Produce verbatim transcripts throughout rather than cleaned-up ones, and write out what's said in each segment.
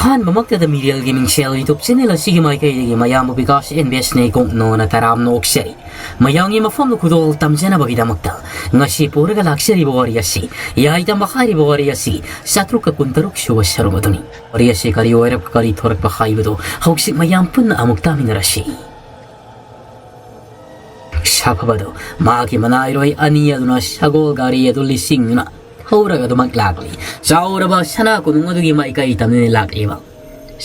ꯑꯍꯥꯟꯕꯃꯛꯇꯗ ꯃꯤꯔꯦꯜꯒꯤ ꯃꯤꯡꯁꯦꯜ YouTube channel ꯑꯁꯤꯒꯤ ꯃꯥꯏꯀꯩꯗꯒꯤ ꯃꯌꯥꯝꯕꯨ ꯕꯤꯀꯥꯁ ꯏꯟꯚꯦꯁꯅ ꯏꯀꯣꯛꯅꯣꯅ ꯇꯔꯥꯝꯅ ꯑꯣꯛꯆꯔꯤ꯫ ꯃꯌꯥꯝꯒꯤ ꯃꯐꯝꯗ ꯈꯨꯗꯣꯜ ꯇꯝꯖꯅꯕꯒꯤꯗꯃꯛꯇ ꯉꯁꯤ ꯄꯨꯔꯒ ꯂꯥꯛꯆꯔꯤꯕ ꯋꯥꯔꯤ ꯑꯁꯤ, ꯌꯥꯏꯇꯝꯕ ꯍꯥꯏꯔꯤꯕ ꯋꯥꯔꯤ ꯑꯁꯤ ꯆꯥꯇ꯭ꯔꯨꯛꯀ ꯀꯨꯟꯇꯔꯨꯛ ꯁꯨꯕ ꯁꯔꯨꯛ ꯑꯗꯨꯅꯤ꯫ ꯋꯥꯔꯤ ꯑꯁꯤ ꯀꯔꯤ ꯑꯣꯏꯔꯛꯄ, ꯀꯔꯤ ꯊꯣꯔꯛꯄ ꯍꯥꯏꯕꯗꯨ ꯍꯧꯖꯤꯛ ꯃꯌꯥꯝ ꯄꯨꯟꯅ ꯑꯃꯨꯛ ꯇꯥꯃꯤꯟꯅꯔꯁꯤ꯫ ꯁꯥꯐꯕꯗꯨ ꯃꯥꯒꯤ ꯃꯅꯥꯏꯔꯣꯏ ꯑꯅꯤ ꯑꯗꯨꯅ ꯁꯒꯣꯜ ꯒꯥꯔꯤ ꯑꯗꯨ ꯂꯤꯁꯤꯡꯗꯨꯅ ꯊꯧꯔꯒ ꯑꯗꯨꯃꯛ ꯂꯥꯛꯂꯤ꯫ ꯆꯥꯎꯔꯕ ꯁꯅꯥ ꯀꯣꯅꯨꯡ ꯑꯗꯨꯒꯤ ꯃꯥꯏꯀꯩ ꯇꯝꯗꯨꯅ ꯂꯥꯛꯂꯤꯕ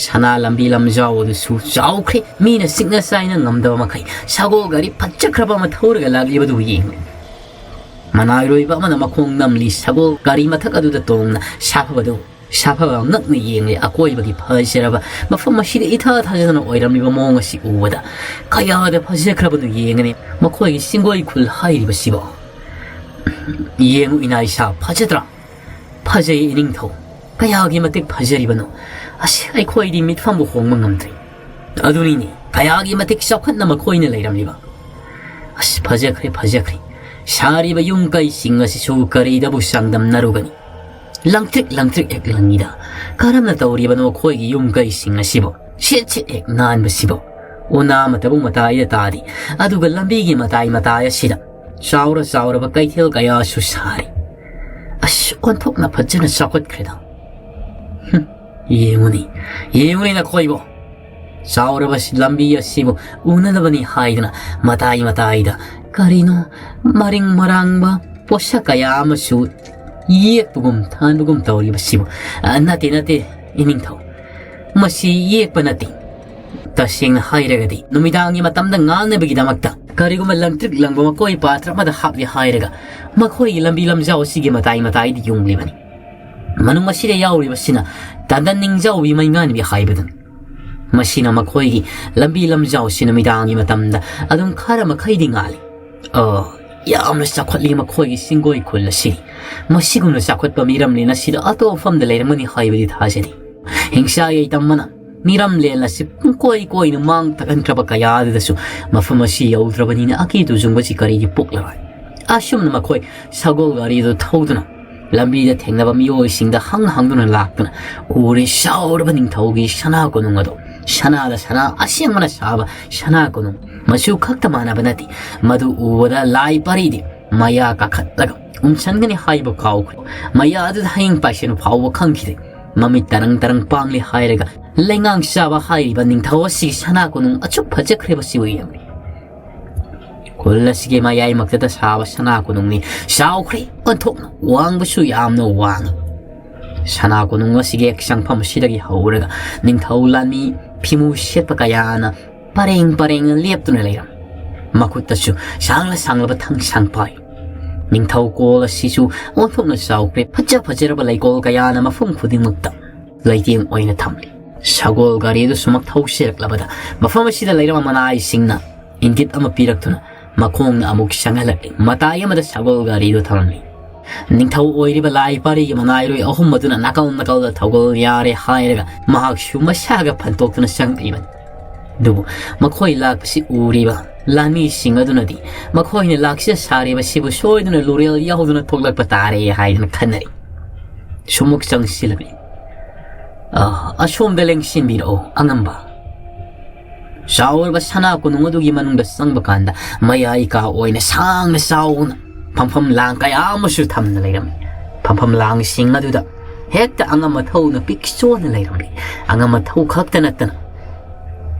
ꯁꯅꯥ ꯂꯝꯕꯤ ꯂꯝꯖꯥꯎ ꯑꯗꯨꯁꯨ ꯆꯥꯎꯈ꯭ꯔꯦ꯫ ꯃꯤꯅ ꯁꯤꯡꯅ ꯆꯥꯏꯅ ꯉꯝꯗꯕ ꯃꯈꯩ ꯁꯒꯣꯜ ꯒꯥꯔꯤ ꯐꯖꯈ꯭ꯔꯕ ꯑꯃ ꯊꯧꯔꯒ ꯂꯥꯛꯂꯤꯕꯗꯨ ꯌꯦꯡꯂꯤ꯫ ꯃꯅꯥꯏꯔꯣꯏꯕ ꯑꯃꯅ ꯃꯈꯣꯡ ꯅꯝꯂꯤ꯫ ꯁꯒꯣꯜ ꯒꯥꯔꯤ ꯃꯊꯛ ꯑꯗꯨꯗ ꯇꯣꯡꯅ ꯁꯥꯐꯕꯗꯨ, ꯁꯥꯐꯕ ꯉꯛꯅ ꯌꯦꯡꯂꯤ꯫ ꯑꯀꯣꯏꯕꯒꯤ ꯐꯖꯔꯕ ꯃꯐꯝ ꯑꯁꯤꯗ ꯏꯊꯥ ꯊꯥꯖꯗꯅ ꯑꯣꯏꯔꯝꯂꯤꯕ ꯃꯑꯣꯡ ꯑꯁꯤ ꯎꯕꯗ ꯀꯌꯥꯗ ꯐꯖꯈ꯭ꯔꯕꯅꯣ ꯌꯦꯡꯒꯅꯤ꯫ ꯃꯈꯣꯏꯒꯤ ꯆꯤꯡꯒꯣꯏ ꯈꯨꯜ ꯍꯥꯏꯔꯤꯕꯁꯤꯕꯣ꯫ ꯌꯦꯡꯉꯨ ꯏꯅꯥ ꯏꯁꯥ, ꯐꯖꯗ꯭ꯔꯥ? ꯐꯖꯩ ꯏꯅꯤꯡꯊꯧ꯫ ꯀꯌꯥꯒꯤ ꯃꯇꯤꯛ ꯐꯖꯔꯤꯕꯅꯣ꯫ ꯑꯁ, ꯑꯩꯈꯣꯏꯗꯤ ꯃꯤꯠꯐꯝꯕꯨ ꯍꯣꯡꯕ ꯉꯝꯗ꯭ꯔꯦ꯫ ꯑꯗꯨꯅꯤꯅꯦ, ꯀꯌꯥꯒꯤ ꯃꯇꯤꯛ ꯆꯥꯎꯈꯠꯅ ꯃꯈꯣꯏꯅ ꯂꯩꯔꯝꯂꯤꯕ꯫ ꯑꯁ, ꯐꯖꯈ꯭ꯔꯦ, ꯐꯖꯈ꯭ꯔꯦ꯫ ꯁꯥꯔꯤꯕ ꯌꯨꯝ ꯀꯩꯁꯤꯡ ꯑꯁꯤꯁꯨ ꯀꯔꯤꯗꯕꯨ ꯆꯥꯡꯗꯝꯅꯔꯨꯒꯅꯤ? ꯂꯪꯇ꯭ꯔꯤꯛ ꯂꯪꯇ꯭ꯔꯤꯛ ꯍꯦꯛ ꯂꯪꯉꯤꯗ꯫ ꯀꯔꯝꯅ ꯇꯧꯔꯤꯕꯅꯣ ꯑꯩꯈꯣꯏꯒꯤ ꯌꯨꯝ ꯀꯩꯁꯤꯡ ꯑꯁꯤꯕꯨ? ꯁꯤꯠ ꯁꯤꯠ ꯍꯦꯛ ꯅꯥꯟꯕꯁꯤꯕꯨ꯫ ꯎꯅꯥ ꯑꯃꯇꯕꯨ ꯃꯇꯥꯏꯗ ꯇꯥꯗꯦ꯫ ꯑꯗꯨꯒ ꯂꯝꯕꯤꯒꯤ ꯃꯇꯥꯏ ꯃꯇꯥꯏ ꯑꯁꯤꯗ ꯆꯥꯎꯔ ꯆꯥꯎꯔꯕ ꯀꯩꯊꯦꯜ ꯀꯌꯥꯁꯨ ꯁꯥꯔꯤ꯫ ꯑꯁ, ꯑꯣꯟꯊꯣꯛꯅ ꯐꯖꯅ ꯆꯥꯎꯈꯠꯈ꯭ꯔꯦꯗ꯫ ꯍꯨꯝ, ꯌꯦꯡꯉꯨꯅꯤ, ꯌꯦꯡꯉꯨꯅꯤ ꯅꯈꯣꯏꯕꯨ꯫ ꯆꯥꯎꯔꯕ ꯁꯤ ꯂꯝꯕꯤ ꯑꯁꯤꯕꯨ ꯎꯅꯅꯕꯅꯤ ꯍꯥꯏꯗꯨꯅ ꯃꯇꯥꯏ ꯃꯇꯥꯏꯗ ꯀꯔꯤꯅꯣ ꯃꯔꯤꯡ ꯃꯔꯥꯡꯕ ꯄꯣꯠꯁꯛ ꯀꯌꯥ ꯑꯃꯁꯨ ꯌꯦꯛꯄꯒꯨꯝ ꯊꯥꯟꯕꯒꯨꯝ ꯇꯧꯔꯤꯕꯁꯤꯕꯨ? ꯑ, ꯅꯠꯇꯦ, ꯅꯠꯇꯦ, ꯏꯅꯤꯡꯊꯧ꯫ ꯃꯁꯤ ꯌꯦꯛꯄ ꯅꯠꯇꯦ꯫ ꯇꯁꯦꯡꯅ ꯍꯥꯏꯔꯒꯗꯤ, ꯅꯨꯃꯤꯗꯥꯡꯒꯤ ꯃꯇꯝꯗ ꯉꯥꯡꯅꯕꯒꯤꯗꯃꯛꯇ ꯀꯔꯤꯒꯨꯝꯕ ꯂꯪꯇ꯭ꯔꯤꯛ ꯂꯪꯕ ꯃꯈꯣꯏ ꯄꯥꯇ꯭ꯔ ꯑꯃꯗ ꯍꯥꯞꯂꯦ ꯍꯥꯏꯔꯒ, ꯃꯈꯣꯏꯒꯤ ꯂꯝꯕꯤ ꯂꯝꯖꯥꯎ ꯑꯁꯤꯒꯤ ꯃꯇꯥꯏ ꯃꯇꯥꯏꯗ ꯌꯨꯡꯂꯤꯕꯅꯤ꯫ ꯃꯅꯨꯡ ꯑꯁꯤꯗ ꯌꯥꯎꯔꯤꯕꯁꯤꯅ ꯇꯟꯗꯟ ꯅꯤꯡꯖꯥꯎꯕꯤ ꯃꯩꯉꯥꯟꯕꯤ ꯍꯥꯏꯕꯗꯨꯅꯤ꯫ ꯃꯁꯤꯅ ꯃꯈꯣꯏꯒꯤ ꯂꯝꯕꯤ ꯂꯝꯖꯥꯎꯁꯤ ꯅꯨꯃꯤꯗꯥꯡꯒꯤ ꯃꯇꯝꯗ ꯑꯗꯨꯝ ꯈꯔ ꯃꯈꯩꯗꯤ ꯉꯥꯜꯂꯤ꯫ ꯑꯣ, ꯌꯥꯝꯅ ꯆꯥꯎꯈꯠꯂꯤ ꯃꯈꯣꯏꯒꯤ ꯆꯤꯡꯒꯣꯏ ꯈꯨꯜ ꯑꯁꯤ꯫ ꯃꯁꯤꯒꯨꯝꯅ ꯆꯥꯎꯈꯠꯄ ꯃꯤꯔꯝꯂꯦꯟ ꯑꯁꯤꯗ ꯑꯇꯣꯞꯄ ꯃꯐꯝꯗ ꯂꯩꯔꯝꯒꯅꯤ ꯍꯥꯏꯕꯗꯤ ꯊꯥꯖꯗꯦ꯫ ꯍꯤꯡꯁꯥ ꯌꯩꯇꯝꯕꯅ ꯃꯤꯔꯝꯂꯦꯟ ꯑꯁꯤ ꯄꯨꯡꯀꯣꯏ ꯀꯣꯏꯅ ꯃꯥꯡ ꯊꯛꯍꯟꯈ꯭ꯔꯕ ꯀꯌꯥ ꯑꯗꯨꯗꯁꯨ ꯃꯐꯝ ꯑꯁꯤ ꯌꯧꯗ꯭ꯔꯕꯅꯤꯅ ꯑꯀꯤ ꯇꯨꯖꯨꯡꯕꯁꯤ ꯀꯔꯤꯒꯤ ꯄꯣꯛꯂꯔꯣꯏ? ꯑꯁꯨꯝꯅ ꯃꯈꯣꯏ ꯁꯒꯣꯜ ꯒꯥꯔꯤꯗꯨ ꯊꯧꯗꯨꯅ ꯂꯝꯕꯤꯗ ꯊꯦꯡꯅꯕ ꯃꯤꯑꯣꯏꯁꯤꯡꯗ ꯍꯪ ꯍꯪꯗꯨꯅ ꯂꯥꯛꯇꯨꯅ ꯎꯔꯦ ꯁꯥꯎꯔꯕ ꯅꯤꯡꯊꯧꯒꯤ ꯁꯅꯥ ꯀꯣꯅꯨꯡ ꯑꯗꯣ꯫ ꯁꯅꯥꯗ ꯁꯅꯥ ꯑꯁꯦꯡꯕꯅ ꯁꯥꯕ ꯁꯅꯥ ꯀꯣꯅꯨꯡ꯫ ꯃꯆꯨ ꯈꯛꯇ ꯃꯥꯟꯅꯕ ꯅꯠꯇꯦ꯫ ꯃꯗꯨ ꯎꯕꯗ ꯂꯥꯏ ꯄꯥꯔꯤꯗꯤ ꯃꯌꯥ ꯀꯥꯈꯠꯂꯒ ꯎꯝꯁꯟꯒꯅꯤ ꯍꯥꯏꯕ ꯀꯥꯎꯈ꯭ꯔꯦ꯫ ꯃꯌꯥ ꯑꯗꯨꯗ ꯍꯌꯤꯡ ꯄꯥꯏꯁꯤꯟꯕ ꯐꯥꯎꯕ ꯈꯪꯈꯤꯗꯦ꯫ ꯃꯃꯤꯠ ꯇꯔꯪ ꯇꯔꯪ ꯄꯥꯡꯂꯤ ꯍꯥꯏꯔꯒ ꯂꯩꯉꯥꯡ ꯆꯥꯕ ꯍꯥꯏꯔꯤꯕ ꯅꯤꯡꯊꯧ ꯑꯁꯤꯒꯤ ꯁꯅꯥ ꯀꯣꯅꯨꯡ ꯑꯆꯨꯞ ꯐꯖꯈ꯭ꯔꯤꯕꯁꯤꯕꯨ ꯌꯦꯡꯂꯤ꯫ ꯈꯨꯜ ꯑꯁꯤꯒꯤ ꯃꯌꯥꯏꯃꯛꯇꯗ ꯁꯥꯕ ꯁꯅꯥ ꯀꯣꯅꯨꯡꯅꯤ꯫ ꯆꯥꯎꯈ꯭ꯔꯦ, ꯑꯣꯟꯊꯣꯛꯅ ꯋꯥꯡꯕꯁꯨ ꯌꯥꯝꯅ ꯋꯥꯡꯉꯤ꯫ ꯁꯅꯥ ꯀꯣꯅꯨꯡ ꯑꯁꯤꯒꯤ ꯍꯦꯛ ꯆꯪꯐꯝ ꯑꯁꯤꯗꯒꯤ ꯍꯧꯔꯒ ꯅꯤꯡꯊꯧ ꯂꯥꯟꯃꯤ ꯐꯤꯃꯨ ꯁꯦꯠꯄ ꯀꯌꯥꯅ ꯄꯔꯦꯡ ꯄꯔꯦꯡꯅ ꯂꯦꯞꯇꯨꯅ ꯂꯩꯔꯝꯃꯤ꯫ ꯃꯈꯨꯠꯇꯁꯨ ꯁꯥꯡꯂ ꯁꯥꯡꯂꯕ ꯊꯥꯡꯁꯥꯡ ꯄꯥꯏ꯫ ꯅꯤꯡꯊꯧ ꯀꯣꯜ ꯑꯁꯤꯁꯨ ꯑꯣꯟꯊꯣꯛꯅ ꯆꯥꯎꯈ꯭ꯔꯦ꯫ ꯐꯖ ꯐꯖꯔꯕ ꯂꯩꯀꯣꯜ ꯀꯌꯥꯅ ꯃꯐꯝ ꯈꯨꯗꯤꯡꯃꯛꯇ ꯂꯩꯇꯦꯡ ꯑꯣꯏꯅ ꯊꯝꯂꯤ꯫ ꯁꯒꯣꯜ ꯒꯥꯔꯤꯗꯨ ꯁꯨꯃꯛ ꯊꯧꯁꯤꯜꯂꯛꯂꯕꯗ ꯃꯐꯝ ꯑꯁꯤꯗ ꯂꯩꯔꯝꯕ ꯃꯅꯥꯏꯁꯤꯡꯅ ꯏꯪꯒꯤꯠ ꯑꯃ ꯄꯤꯔꯛꯇꯨꯅ ꯃꯈꯣꯡꯅ ꯑꯃꯨꯛ ꯆꯪꯍꯜꯂꯛꯂꯤ꯫ ꯃꯇꯥꯏ ꯑꯃꯗ ꯁꯒꯣꯜ ꯒꯥꯔꯤꯗꯨ ꯊꯝꯂꯝꯂꯤ꯫ ꯅꯤꯡꯊꯧ ꯑꯣꯏꯔꯤꯕ ꯂꯥꯏ ꯄꯥꯔꯤꯒꯤ ꯃꯅꯥꯏꯔꯣꯏ ꯑꯍꯨꯝ ꯑꯗꯨꯅ ꯅꯥꯀꯜ ꯅꯥꯀꯜꯗ ꯊꯧꯒꯜ ꯌꯥꯔꯦ ꯍꯥꯏꯔꯒ ꯃꯍꯥꯛꯁꯨ ꯃꯁꯥꯒ ꯐꯟꯇꯣꯛꯇꯨꯅ ꯆꯪꯂꯛꯂꯤꯕꯅꯤ꯫ ꯑꯗꯨꯕꯨ ꯃꯈꯣꯏ ꯂꯥꯛꯄꯁꯤ ꯎꯔꯤꯕ ꯂꯥꯟꯃꯤꯁꯤꯡ ꯑꯗꯨꯅꯗꯤ ꯃꯈꯣꯏꯅ ꯂꯥꯛꯆ ꯁꯥꯔꯤꯕꯁꯤꯕꯨ ꯁꯣꯏꯗꯅ ꯂꯨꯔꯦꯜ ꯌꯥꯎꯗꯨꯅ ꯊꯣꯛꯂꯛꯄ ꯇꯥꯔꯦ ꯍꯥꯏꯗꯨꯅ ꯈꯟꯅꯔꯤ꯫ ꯁꯨꯃꯨꯛ ꯆꯪꯁꯤꯜꯂꯛꯂꯤ꯫ "ꯑ, ꯑꯁꯣꯝꯗ ꯂꯦꯡꯁꯤꯟꯕꯤꯔꯛꯑꯣ, ꯑꯉꯝꯕ꯫" ꯆꯥꯎꯔꯕ ꯁꯅꯥ ꯀꯣꯅꯨꯡ ꯑꯗꯨꯒꯤ ꯃꯅꯨꯡꯗ ꯆꯪꯕ ꯀꯥꯟꯗ ꯃꯌꯥꯏ ꯀꯥ ꯑꯣꯏꯅ ꯁꯥꯡꯅ ꯆꯥꯎꯅ ꯐꯝꯐꯝ ꯂꯥꯡ ꯀꯌꯥ ꯑꯃꯁꯨ ꯊꯝꯅ ꯂꯩꯔꯝꯃꯤ꯫ ꯐꯝꯐꯝ ꯂꯥꯡꯁꯤꯡ ꯑꯗꯨꯗ ꯍꯦꯛꯇ ꯑꯉꯝ ꯑꯊꯧꯅ ꯄꯤꯛ ꯆꯣꯟꯅ ꯂꯩꯔꯝꯃꯤ꯫ ꯑꯉꯝ ꯑꯊꯧ ꯈꯛꯇ ꯅꯠꯇꯅ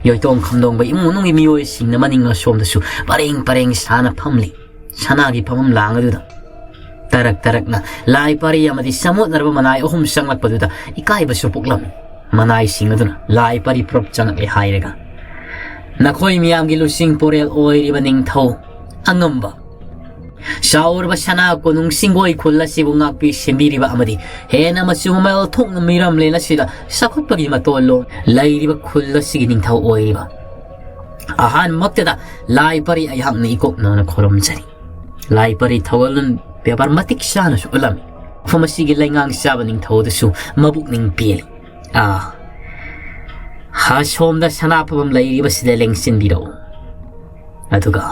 ꯌꯣꯏꯇꯣꯡ ꯈꯝꯗꯣꯡꯕ ꯏꯃꯨꯡ ꯃꯅꯨꯡꯒꯤ ꯃꯤꯑꯣꯏꯁꯤꯡꯅ ꯃꯅꯤꯡ ꯑꯁꯣꯝꯗꯁꯨ ꯄꯔꯦꯡ ꯄꯔꯦꯡ ꯁꯥꯅ ꯐꯝꯂꯤ꯫ ꯁꯅꯥꯒꯤ ꯐꯝꯐꯝ ꯂꯥꯡ ꯑꯗꯨꯗ ꯇꯔꯛ ꯇꯔꯛꯅ ꯂꯥꯏ ꯄꯥꯔꯤ ꯑꯃꯗꯤ ꯆꯃꯣꯠꯅꯔꯕ ꯃꯅꯥꯏ ꯑꯍꯨꯝ ꯆꯪꯂꯛꯄꯗꯨꯗ ꯏꯀꯥꯏꯕꯁꯨ ꯄꯣꯛꯂꯝꯃꯤ꯫ ꯃꯅꯥꯏꯁꯤꯡ ꯑꯗꯨꯅ ꯂꯥꯏ ꯄꯥꯔꯤ ꯄꯨꯔꯞ ꯆꯪꯂꯛꯂꯦ ꯍꯥꯏꯔꯒ, "ꯅꯈꯣꯏ ꯃꯤꯌꯥꯝꯒꯤ ꯂꯨꯆꯤꯡ ꯄꯨꯔꯦꯜ ꯑꯣꯏꯔꯤꯕ ꯅꯤꯡꯊꯧ ꯑꯉꯝꯕ, ꯆꯥꯎꯔꯕ ꯁꯅꯥ ꯀꯣꯅꯨꯡ ꯆꯤꯡꯒꯣꯏ ꯈꯨꯜ ꯑꯁꯤꯕꯨ ꯉꯥꯛꯄꯤ ꯁꯦꯝꯕꯤꯔꯤꯕ ꯑꯃꯗꯤ ꯍꯦꯟꯅ ꯃꯆꯨ ꯃꯃꯦꯜ ꯊꯣꯛꯅ ꯃꯤꯔꯝꯂꯦꯟ ꯑꯁꯤꯗ ꯆꯥꯎꯈꯠꯄꯒꯤ ꯃꯇꯣꯟꯂꯣꯝ ꯂꯩꯔꯤꯕ ꯈꯨꯜ ꯑꯁꯤꯒꯤ ꯅꯤꯡꯊꯧ ꯑꯣꯏꯔꯤꯕ ꯑꯍꯥꯟꯕꯃꯛꯇꯗ ꯂꯥꯏ ꯄꯥꯔꯤ ꯑꯩꯍꯥꯛꯅ ꯏꯀꯣꯛꯅꯅ ꯈꯨꯔꯨꯝꯖꯔꯤ꯫" ꯂꯥꯏ ꯄꯥꯔꯤ ꯊꯧꯒꯜꯂꯣꯟ ꯕꯦꯕꯥꯔ ꯃꯇꯤꯛ ꯆꯥꯅꯁꯨ ꯎꯠꯂꯝꯃꯤ꯫ ꯃꯐꯝ ꯑꯁꯤꯒꯤ ꯂꯩꯉꯥꯛ ꯆꯥꯕ ꯅꯤꯡꯊꯧ ꯑꯗꯨꯁꯨ ꯃꯕꯨꯛꯅꯤꯡ ꯄꯦꯜꯂꯤ꯫ "ꯑꯥ, ꯍꯥ, ꯁꯣꯝꯗ ꯁꯅꯥ ꯐꯝꯐꯝ ꯂꯩꯔꯤꯕꯁꯤꯗ ꯂꯦꯡꯁꯤꯟꯕꯤꯔꯛꯎ꯫ ꯑꯗꯨꯒ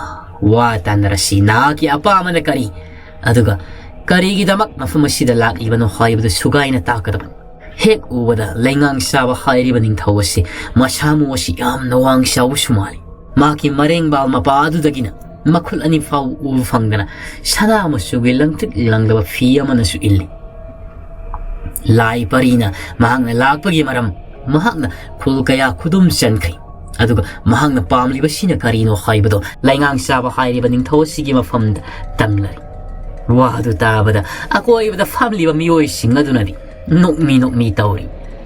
ꯋꯥ ꯇꯥꯟꯅꯔꯁꯤ꯫ ꯅꯍꯥꯛꯀꯤ ꯑꯄꯥꯝꯕꯅ ꯀꯔꯤ? ꯑꯗꯨꯒ ꯀꯔꯤꯒꯤꯗꯃꯛ ꯃꯐꯝ ꯑꯁꯤꯗ ꯂꯥꯛꯂꯤꯕꯅꯣ ꯍꯥꯏꯕꯗꯨ ꯁꯨꯒꯥꯏꯅ ꯇꯥꯛꯀꯗꯕꯅꯤ꯫ ꯍꯦꯛ ꯎꯕꯗ ꯂꯩꯉꯥꯡ ꯆꯥꯕ ꯍꯥꯏꯔꯤꯕ ꯅꯤꯡꯊꯧ ꯑꯁꯤ ꯃꯁꯥ ꯃꯎ ꯑꯁꯤ ꯌꯥꯝꯅ ꯋꯥꯡ ꯆꯥꯎꯕꯁꯨ ꯃꯥꯜꯂꯤ꯫ ꯃꯍꯥꯛꯀꯤ ꯃꯔꯦꯡꯕꯥꯜ ꯃꯄꯥ ꯑꯗꯨꯗꯒꯤꯅ ꯃꯈꯨꯠ ꯑꯅꯤ ꯐꯥꯎ ꯎꯕ ꯐꯪꯗꯅ ꯁꯅꯥ ꯃꯆꯨꯒꯤ ꯂꯪꯇ꯭ꯔꯤꯛ ꯂꯪꯂꯕ ꯐꯤ ꯑꯃꯅꯁꯨ ꯏꯜꯂꯤ꯫ ꯂꯥꯏ ꯄꯔꯤꯅ ꯃꯍꯥꯛꯅ ꯂꯥꯛꯄꯒꯤ ꯃꯔꯝ, ꯃꯍꯥꯛꯅ ꯈꯨꯜ ꯀꯌꯥ ꯈꯨꯗꯨꯝ ꯆꯟꯈ꯭ꯔꯦ꯫ ꯑꯗꯨꯒ ꯃꯍꯥꯛꯅ ꯄꯥꯝꯂꯤꯕꯁꯤꯅ ꯀꯔꯤꯅꯣ ꯍꯥꯏꯕꯗꯣ ꯂꯩꯉꯥꯡ ꯆꯥꯕ ꯍꯥꯏꯔꯤꯕ ꯅꯤꯡꯊꯧ ꯑꯁꯤꯒꯤ ꯃꯐꯝꯗ ꯇꯝꯂꯔꯤ꯫ ꯋꯥ ꯑꯗꯨ ꯇꯥꯕꯗ ꯑꯀꯣꯏꯕꯗ ꯐꯝꯂꯤꯕ ꯃꯤꯑꯣꯏꯁꯤꯡ ꯑꯗꯨꯅꯗꯤ ꯅꯣꯛꯃꯤ ꯅꯣꯛꯃꯤ ꯇꯧꯔꯤ꯫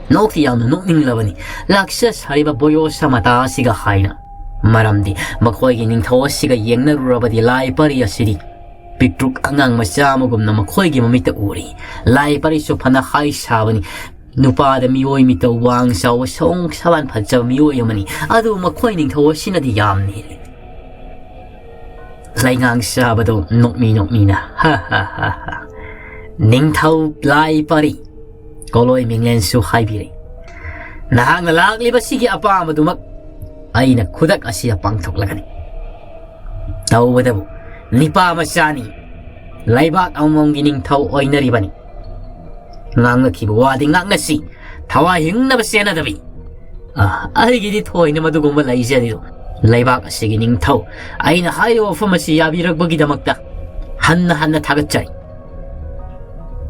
ꯅꯣꯛꯇꯤ ꯌꯥꯝꯅ ꯅꯣꯛꯅꯤꯡꯂꯕꯅꯤ ꯂꯥꯛꯆ ꯁꯥꯔꯤꯕ ꯕꯣꯌꯣꯁ ꯃꯇꯥ ꯑꯁꯤꯒ ꯍꯥꯏꯅ꯫ ꯃꯔꯝꯗꯤ ꯃꯈꯣꯏꯒꯤ ꯅꯤꯡꯊꯧ ꯑꯁꯤꯒ ꯌꯦꯡꯅꯔꯨꯔꯕꯗꯤ ꯂꯥꯏ ꯄꯔꯤ ꯑꯁꯤꯗꯤ ꯄꯤꯛꯇ꯭ꯔꯨꯛ ꯑꯉꯥꯡ ꯃꯆꯥ ꯑꯃꯒꯨꯝꯅ ꯃꯈꯣꯏꯒꯤ ꯃꯃꯤꯠꯇ ꯎꯔꯤ꯫ ꯂꯥꯏ ꯄꯔꯤꯁꯨ ꯐꯅ ꯍꯥꯏ ꯁꯥꯕꯅꯤ, ꯅꯨꯄꯥꯗ ꯃꯤꯑꯣꯏ ꯃꯤꯇꯧ ꯋꯥꯡ ꯆꯥꯎꯕ ꯁꯑꯣꯡ ꯁꯕꯥꯟ ꯐꯖꯕ ꯃꯤꯑꯣꯏ ꯑꯃꯅꯤ꯫ ꯑꯗꯨꯕꯨ ꯃꯈꯣꯏ ꯅꯤꯡꯊꯧ ꯑꯁꯤꯅꯗꯤ ꯌꯥꯝ ꯅꯦꯝꯃꯤ꯫ ꯂꯩꯉꯥꯡ ꯆꯥꯕꯗꯣ ꯅꯣꯛꯃꯤ ꯅꯣꯛꯃꯤꯅ, "ꯍ ꯍ ꯍ ꯍ꯫ ꯅꯤꯡꯊꯧ ꯂꯥꯏ ꯄꯔꯤ", ꯀꯣꯂꯣꯏ ꯃꯤꯡꯂꯦꯟꯁꯨ ꯍꯥꯏꯕꯤꯔꯦ꯫ "ꯅꯍꯥꯛꯅ ꯂꯥꯛꯂꯤꯕꯁꯤꯒꯤ ꯑꯄꯥꯝꯕꯗꯨꯃꯛ ꯑꯩꯅ ꯈꯨꯗꯛ ꯑꯁꯤꯗ ꯄꯥꯡꯊꯣꯛꯂꯒꯅꯤ꯫ ꯇꯧꯕꯇꯕꯨ ꯅꯤꯄꯥ ꯃꯆꯥꯅꯤ, ꯂꯩꯕꯥꯛ ꯑꯃꯃꯝꯒꯤ ꯅꯤꯡꯊꯧ ꯑꯣꯏꯅꯔꯤꯕꯅꯤ꯫ ꯉꯥꯡꯅꯈꯤꯕ ꯋꯥꯗꯤ ꯉꯥꯛꯅꯁꯤ, ꯊꯋꯥꯏ ꯍꯤꯡꯅꯕ ꯆꯦꯟꯅꯗꯕꯤ꯫ ꯑ, ꯑꯩꯒꯤꯗꯤ ꯊꯣꯏꯅ ꯃꯗꯨꯒꯨꯝꯕ ꯂꯩꯖꯗꯦ꯫ ꯂꯩꯕꯥꯛ ꯑꯁꯤꯒꯤ ꯅꯤꯡꯊꯧ, ꯑꯩꯅ ꯍꯥꯏꯔꯤꯕ ꯋꯥꯐꯝ ꯑꯁꯤ ꯌꯥꯕꯤꯔꯛꯄꯒꯤꯗꯃꯛꯇ ꯍꯟꯅ ꯍꯟꯅ ꯊꯥꯒꯠꯆꯔꯤ꯫"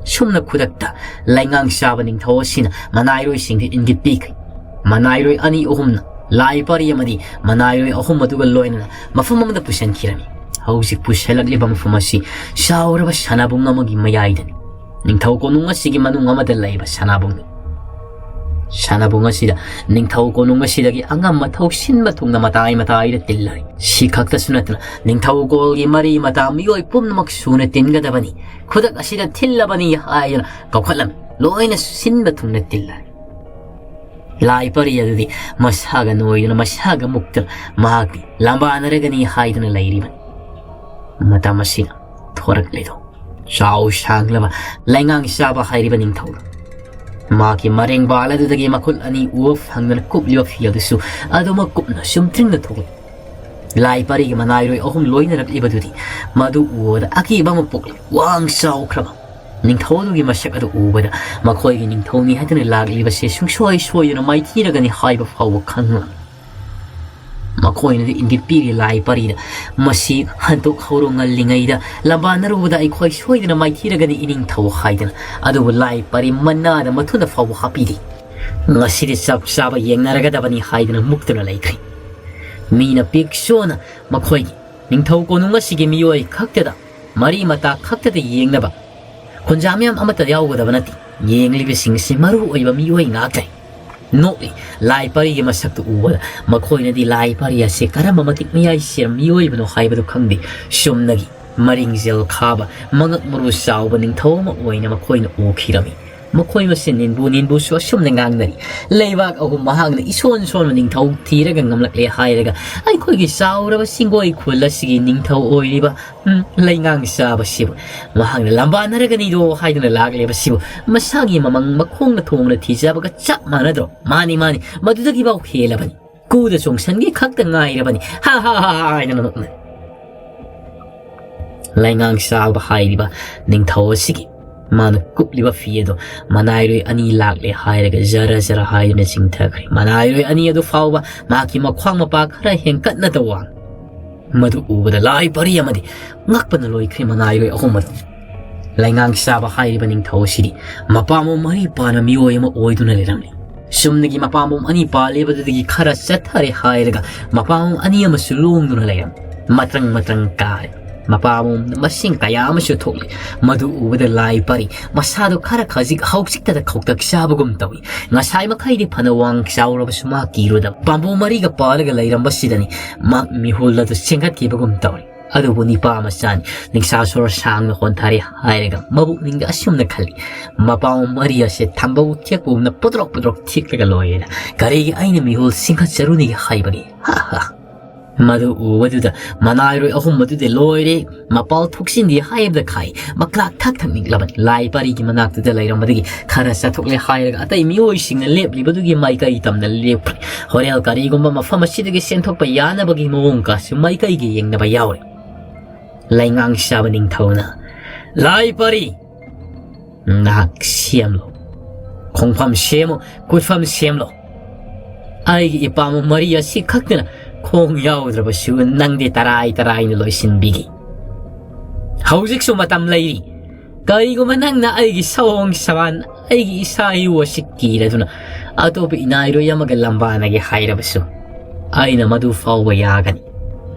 ꯁꯨꯝꯅ ꯈꯨꯗꯛꯇ ꯂꯩꯉꯥꯡ ꯆꯥꯕ ꯅꯤꯡꯊꯧ ꯑꯁꯤꯅ ꯃꯅꯥꯏꯔꯣꯏꯁꯤꯡꯗ ꯏꯪꯒꯤꯠ ꯄꯤꯈ꯭ꯔꯦ꯫ ꯃꯅꯥꯏꯔꯣꯏ ꯑꯅꯤ ꯑꯍꯨꯝꯅ ꯂꯥꯏ ꯄꯔꯤ ꯑꯃꯗꯤ ꯃꯅꯥꯏꯔꯣꯏ ꯑꯍꯨꯝ ꯑꯗꯨꯒ ꯂꯣꯏꯅꯅ ꯃꯐꯝ ꯑꯃꯗ ꯄꯨꯁꯤꯟꯈꯤꯔꯝꯃꯤ꯫ ꯍꯧꯖꯤꯛ ꯄꯨꯁꯤꯜꯂꯛꯂꯤꯕ ꯃꯐꯝ ꯑꯁꯤ ꯆꯥꯎꯔꯕ ꯁꯥꯟꯅꯕꯨꯡ ꯑꯃꯒꯤ ꯃꯌꯥꯏꯗꯅꯤ꯫ ꯅꯤꯡꯊꯧ ꯀꯣꯅꯨꯡ ꯑꯁꯤꯒꯤ ꯃꯅꯨꯡ ꯑꯃꯗ ꯂꯩꯕ ꯁꯅꯥꯕꯨꯡꯅꯤ꯫ ꯁꯅꯥꯕꯨꯡ ꯑꯁꯤꯗ ꯅꯤꯡꯊꯧ ꯀꯣꯅꯨꯡ ꯑꯁꯤꯗꯒꯤ ꯑꯉꯝ ꯑꯊꯧ ꯁꯤꯟꯕ ꯊꯨꯡꯅ ꯃꯇꯥꯏ ꯃꯇꯥꯏꯗ ꯇꯤꯜꯂꯔꯤ꯫ ꯁꯤ ꯈꯛꯇꯁꯨ ꯅꯠꯇꯅ ꯅꯤꯡꯊꯧꯀꯣꯜꯒꯤ ꯃꯔꯤ ꯃꯇꯥ ꯃꯤꯑꯣꯏ ꯄꯨꯝꯅꯃꯛ ꯁꯨꯅ ꯇꯤꯟꯒꯗꯕꯅꯤ꯫ ꯈꯨꯗꯛ ꯑꯁꯤꯗ ꯊꯤꯜꯂꯕꯅꯤ ꯍꯥꯏꯗꯨꯅ ꯀꯧꯈꯠꯂꯝꯃꯤ꯫ ꯂꯣꯏꯅ ꯁꯤꯟꯕ ꯊꯨꯡꯅ ꯇꯤꯜꯂꯔꯤ꯫ ꯂꯥꯏ ꯄꯔꯤ ꯑꯗꯨꯗꯤ ꯃꯁꯥꯒ ꯅꯣꯏꯗꯨꯅ ꯃꯁꯥꯒ ꯃꯨꯛꯇꯨꯅ ꯃꯍꯥꯛꯇꯤ ꯂꯝꯕꯥꯅꯔꯒꯅꯤ ꯍꯥꯏꯗꯨꯅ ꯂꯩꯔꯤꯕꯅꯤ꯫ ꯃꯇꯝ ꯑꯁꯤꯗ ꯊꯣꯔꯛꯂꯤꯗꯣ ꯆꯥꯎ ꯁꯥꯡꯂꯕ ꯂꯩꯉꯥꯡ ꯆꯥꯕ ꯍꯥꯏꯔꯤꯕ ꯅꯤꯡꯊꯧꯗꯣ꯫ ꯃꯍꯥꯛꯀꯤ ꯃꯔꯦꯡꯕꯥꯜ ꯑꯗꯨꯗꯒꯤ ꯃꯈꯨꯠ ꯑꯅꯤ ꯎꯕ ꯐꯪꯗꯅ ꯀꯨꯞꯂꯤꯕ ꯐꯤ ꯑꯗꯨꯁꯨ ꯑꯗꯨꯃꯛ ꯀꯨꯞꯅ ꯆꯨꯝꯗ꯭ꯔꯤꯡꯅ ꯊꯣꯛꯂꯛꯏ꯫ ꯂꯥꯏ ꯄꯔꯤꯒꯤ ꯃꯅꯥꯏꯔꯣꯏ ꯑꯍꯨꯝ ꯂꯣꯏꯅꯔꯛꯂꯤꯕꯗꯨꯗꯤ ꯃꯗꯨ ꯎꯕꯗ ꯑꯀꯤꯕ ꯑꯃ ꯄꯣꯛꯂꯤ꯫ ꯋꯥꯡ ꯆꯥꯎꯈ꯭ꯔꯕ ꯅꯤꯡꯊꯧ ꯑꯗꯨꯒꯤ ꯃꯁꯛ ꯑꯗꯨ ꯎꯕꯗ ꯃꯈꯣꯏꯒꯤ ꯅꯤꯡꯊꯧꯅꯤ ꯍꯥꯏꯗꯨꯅ ꯂꯥꯛꯂꯤꯕꯁꯦ ꯁꯨꯡꯁꯣꯏ ꯁꯣꯏꯗꯅ ꯃꯥꯏꯊꯤꯔꯒꯅꯤ ꯍꯥꯏꯕ ꯐꯥꯎꯕ ꯈꯪꯂꯝꯃꯤ꯫ ꯃꯈꯣꯏꯅꯗꯤ ꯏꯪꯒꯤꯠ ꯄꯤꯔꯤ ꯂꯥꯏ ꯄꯔꯤꯗ, "ꯃꯁꯤ ꯍꯟꯗꯣꯛ ꯍꯧꯔꯣ, ꯉꯜꯂꯤꯉꯩꯗ ꯂꯝꯕꯥꯅꯔꯨꯕꯗ ꯑꯩꯈꯣꯏ ꯁꯣꯏꯗꯅ ꯃꯥꯏꯊꯤꯔꯒꯅꯤ ꯏꯅꯤꯡꯊꯧ" ꯍꯥꯏꯗꯅ꯫ ꯑꯗꯨꯕꯨ ꯂꯥꯏ ꯄꯔꯤ ꯃꯅꯥꯗ ꯃꯊꯨꯟꯗ ꯐꯥꯎꯕ ꯍꯥꯞꯄꯤꯗꯦ꯫ "ꯉꯁꯤꯗꯤ ꯆꯞ ꯆꯥꯕ ꯌꯦꯡꯅꯔꯒꯗꯕꯅꯤ" ꯍꯥꯏꯗꯅ ꯃꯨꯛꯇꯨꯅ ꯂꯩꯈ꯭ꯔꯦ꯫ ꯃꯤꯅ ꯄꯤꯛ ꯁꯣꯟꯅ ꯃꯈꯣꯏꯒꯤ ꯅꯤꯡꯊꯧ ꯀꯣꯅꯨꯡ ꯑꯁꯤꯒꯤ ꯃꯤꯑꯣꯏ ꯈꯛꯇꯗ, ꯃꯔꯤ ꯃꯇꯥ ꯈꯛꯇꯗ ꯌꯦꯡꯅꯕ ꯈꯨꯟꯖꯥ ꯃꯌꯥꯝ ꯑꯃꯠꯇ ꯌꯥꯎꯒꯗꯕ ꯅꯠꯇꯦ꯫ ꯌꯦꯡꯂꯤꯕꯁꯤꯡ ꯑꯁꯤ ꯃꯔꯨ ꯑꯣꯏꯕ ꯃꯤꯑꯣꯏ ꯉꯥꯛꯇꯅꯤ꯫ ꯅꯣꯛꯂꯤ꯫ ꯂꯥꯏ ꯄꯔꯤꯒꯤ ꯃꯁꯛꯇꯨ ꯎꯕꯗ ꯃꯈꯣꯏꯅꯗꯤ ꯂꯥꯏ ꯄꯔꯤ ꯑꯁꯤ ꯀꯔꯝꯕ ꯃꯇꯤꯛ ꯃꯌꯥꯏ ꯁꯦꯝ ꯃꯤꯑꯣꯏꯕꯅꯣ ꯍꯥꯏꯕꯗꯨ ꯈꯪꯗꯦ꯫ ꯆꯨꯝꯅꯒꯤ ꯃꯔꯤꯡꯖꯦꯜ ꯈꯥꯕ, ꯃꯉꯛ ꯃꯔꯨ ꯆꯥꯎꯕ ꯅꯤꯡꯊꯧ ꯑꯃ ꯑꯣꯏꯅ ꯃꯈꯣꯏꯅ ꯎꯈꯤꯔꯝꯃꯤ꯫ ꯃꯈꯣꯏ ꯃꯁꯦꯟ ꯅꯤꯟꯕꯨ ꯅꯤꯟꯕꯨꯁꯨ ꯑꯁꯨꯝꯅ ꯉꯥꯡꯅꯔꯤ꯫ "ꯂꯩꯕꯥꯛ ꯑꯍꯨꯝ ꯃꯍꯥꯛꯅ ꯏꯁꯣꯟ ꯁꯣꯟꯕ ꯅꯤꯡꯊꯧ ꯊꯤꯔꯒ ꯉꯝꯂꯛꯂꯦ ꯍꯥꯏꯔꯒ ꯑꯩꯈꯣꯏꯒꯤ ꯆꯥꯎꯔꯕ ꯆꯤꯡꯒꯣꯏ ꯈꯨꯜ ꯑꯁꯤꯒꯤ ꯅꯤꯡꯊꯧ ꯑꯣꯏꯔꯤꯕ, ꯎꯝ, ꯂꯩꯉꯥꯡ ꯆꯥꯕꯁꯤꯕꯨ ꯃꯍꯥꯛꯅ ꯂꯝꯕꯥꯅꯔꯒꯅꯤꯗꯣ ꯍꯥꯏꯗꯨꯅ ꯂꯥꯛꯂꯤꯕꯁꯤꯕꯨ ꯃꯁꯥꯒꯤ ꯃꯃꯪ ꯃꯈꯣꯡꯅ ꯊꯣꯡꯅ ꯊꯤꯖꯕꯒ ꯆꯞ ꯃꯥꯟꯅꯗ꯭ꯔꯣ? ꯃꯥꯅꯤ, ꯃꯥꯅꯤ, ꯃꯗꯨꯗꯒꯤꯐꯥꯎ ꯍꯦꯜꯂꯕꯅꯤ꯫ ꯀꯨꯗ ꯆꯣꯡꯁꯟꯒꯦ ꯈꯛꯇ ꯉꯥꯏꯔꯕꯅꯤ꯫ ꯍꯥ, ꯍꯥ, ꯍꯥ, ꯍꯥ" ꯍꯥꯏꯗꯅ ꯅꯣꯛꯅꯩ꯫ ꯂꯩꯉꯥꯡ ꯆꯥꯕ ꯍꯥꯏꯔꯤꯕ ꯅꯤꯡꯊꯧ ꯑꯁꯤꯒꯤ ꯃꯥꯅ ꯀꯨꯞꯂꯤꯕ ꯐꯤ ꯑꯗꯨ ꯃꯅꯥꯏꯔꯣꯏ ꯑꯅꯤ ꯂꯥꯛꯂꯦ ꯍꯥꯏꯔꯒ ꯖꯔ ꯖꯔ ꯍꯥꯏꯗꯨꯅ ꯆꯤꯡꯊꯈ꯭ꯔꯦ꯫ ꯃꯅꯥꯏꯔꯣꯏ ꯑꯅꯤ ꯑꯗꯨ ꯐꯥꯎꯕ ꯃꯍꯥꯛꯀꯤ ꯃꯈ꯭ꯋꯥꯡ ꯃꯄꯥ ꯈꯔ ꯍꯦꯟꯀꯠꯅ ꯇꯧꯋꯥꯡ꯫ ꯃꯗꯨ ꯎꯕꯗ ꯂꯥꯏ ꯄꯔꯤ ꯑꯃꯗꯤ ꯉꯛꯄꯅ ꯂꯣꯏꯈ꯭ꯔꯦ꯫ ꯃꯅꯥꯏꯔꯣꯏ ꯑꯍꯨꯝ ꯑꯗꯨ ꯂꯩꯉꯥꯡ ꯆꯥꯕ ꯍꯥꯏꯔꯤꯕ ꯅꯤꯡꯊꯧ ꯑꯁꯤꯗꯤ ꯃꯄꯥꯝꯕꯣꯝ ꯃꯔꯤ ꯄꯥꯟꯕ ꯃꯤꯑꯣꯏ ꯑꯃ ꯑꯣꯏꯗꯨꯅ ꯂꯩꯔꯝꯂꯤ꯫ ꯆꯨꯝꯅꯒꯤ ꯃꯄꯥꯝꯕꯣꯝ ꯑꯅꯤ ꯄꯥꯜꯂꯤꯕꯗꯨꯗꯒꯤ ꯈꯔ ꯆꯠꯊꯔꯦ ꯍꯥꯏꯔꯒ ꯃꯄꯥꯝꯕꯣꯝ ꯑꯅꯤ ꯑꯃꯁꯨ ꯂꯣꯡꯗꯨꯅ ꯂꯩꯔꯝꯃꯤ꯫ ꯃꯇ꯭ꯔꯪ ꯃꯇ꯭ꯔꯪ ꯀꯥꯔꯦ꯫ ꯃꯄꯥꯝꯕꯣꯝꯗ ꯃꯁꯤꯡ ꯀꯌꯥ ꯑꯃꯁꯨ ꯊꯣꯛꯂꯤ꯫ ꯃꯗꯨ ꯎꯕꯗ ꯂꯥꯏ ꯄꯔꯤ ꯃꯁꯥꯗꯣ ꯈꯔ ꯈꯖꯤꯛ ꯍꯧꯖꯤꯛꯇꯗ ꯈꯧꯇꯛ ꯆꯥꯕꯒꯨꯝ ꯇꯧꯏ꯫ ꯉꯁꯥꯏ ꯃꯈꯩꯗꯤ ꯐꯅ ꯋꯥꯡ ꯆꯥꯎꯔꯕꯁꯨ ꯃꯥ ꯀꯤꯔꯨꯗꯕ ꯄꯥꯝꯕꯣꯝ ꯃꯔꯤꯒ ꯄꯥꯜꯂꯒ ꯂꯩꯔꯝꯕꯁꯤꯗꯅꯤ ꯃꯍꯥꯛ ꯃꯤꯍꯨꯜ ꯑꯗꯨ ꯆꯦꯟꯒꯠꯈꯤꯕꯒꯨꯝ ꯇꯧꯔꯤ꯫ ꯑꯗꯨꯕꯨ ꯅꯤꯄꯥ ꯃꯆꯥꯅꯤ, ꯅꯤꯡꯁꯥ ꯁꯣꯔ ꯁꯥꯡꯅ ꯍꯣꯟꯊꯔꯦ ꯍꯥꯏꯔꯒ ꯃꯕꯨꯛꯅꯤꯡꯗ ꯑꯁꯨꯝꯅ ꯈꯜꯂꯤ, "ꯃꯄꯥꯝꯕꯣꯝ ꯃꯔꯤ ꯑꯁꯦ ꯊꯝꯕꯧ ꯊꯦꯛꯄꯒꯨꯝꯅ ꯄꯨꯗ꯭ꯔꯣꯛ ꯄꯨꯗ꯭ꯔꯣꯛ ꯊꯦꯛꯂꯒ ꯂꯣꯏꯔꯦꯅ꯫ ꯀꯔꯤꯒꯤ ꯑꯩꯅ ꯃꯤꯍꯨꯜ ꯆꯤꯡꯈꯠꯆꯔꯨꯅꯤꯒꯦ ꯍꯥꯏꯕꯒꯦ? ꯍꯥ ꯍꯥ"꯫ ꯃꯗꯨ ꯎꯕꯗꯨꯗ ꯃꯅꯥꯏꯔꯣꯏ ꯑꯍꯨꯝ ꯑꯗꯨꯗꯤ ꯂꯣꯏꯔꯦ, ꯃꯄꯥꯜ ꯊꯣꯛꯆꯤꯟꯗꯦ ꯍꯥꯏꯕꯗ ꯈꯥꯏ꯫ ꯃꯀ꯭ꯂꯥꯛ ꯊꯛ ꯊꯛ ꯅꯤꯛꯂꯕꯅꯤ꯫ ꯂꯥꯏ ꯄꯥꯔꯤꯒꯤ ꯃꯅꯥꯛꯇꯨꯗ ꯂꯩꯔꯝꯕꯗꯒꯤ ꯈꯔ ꯆꯠꯊꯣꯛꯂꯦ ꯍꯥꯏꯔꯒ ꯑꯇꯩ ꯃꯤꯑꯣꯏꯁꯤꯡꯅ ꯂꯦꯞꯂꯤꯕꯗꯨꯒꯤ ꯃꯥꯏꯀꯩ ꯇꯝꯅ ꯂꯦꯞꯈ꯭ꯔꯦ꯫ ꯍꯣꯔꯦꯜ ꯀꯔꯤꯒꯨꯝꯕ ꯃꯐꯝ ꯑꯁꯤꯗꯒꯤ ꯆꯦꯟꯊꯣꯛꯄ ꯌꯥꯅꯕꯒꯤ ꯃꯑꯣꯡ ꯀꯥꯁꯨ ꯃꯥꯏꯀꯩꯒꯤ ꯌꯦꯡꯅꯕ ꯌꯥꯎꯔꯦ꯫ ꯂꯩꯉꯥꯡ ꯁꯥꯕ ꯅꯤꯡꯊꯧꯅ, "ꯂꯥꯏ ꯄꯥꯔꯤ, ꯅꯍꯥꯛ ꯁꯦꯝꯂꯣ꯫ ꯈꯣꯡꯐꯝ ꯁꯦꯝꯃꯨ, ꯀꯨꯠꯐꯝ ꯁꯦꯝꯂꯣ꯫ ꯑꯩꯒꯤ ꯏꯄꯥꯝ ꯃꯔꯤ ꯑꯁꯤ ꯈꯛꯇꯅ ꯈꯣꯡ ꯌꯥꯎꯗ꯭ꯔꯕꯁꯨ ꯅꯪꯗꯤ ꯇꯔꯥꯏ ꯇꯔꯥꯏꯅ ꯂꯣꯏꯁꯤꯟꯕꯤꯒꯦ꯫ ꯍꯧꯖꯤꯛꯁꯨ ꯃꯇꯝ ꯂꯩꯔꯤ꯫ ꯀꯔꯤꯒꯨꯝꯕ ꯅꯪꯅ ꯑꯩꯒꯤ ꯁꯑꯣꯡ ꯁꯕꯥꯟ, ꯑꯩꯒꯤ ꯏꯁꯥ ꯏꯎ ꯑꯁꯤ ꯀꯤꯔꯗꯨꯅ ꯑꯇꯣꯞꯄ ꯏꯅꯥꯏꯔꯣꯏ ꯑꯃꯒ ꯂꯝꯕꯥꯅꯒꯦ ꯍꯥꯏꯔꯕꯁꯨ, ꯑꯩꯅ ꯃꯗꯨ ꯐꯥꯎꯕ ꯌꯥꯒꯅꯤ꯫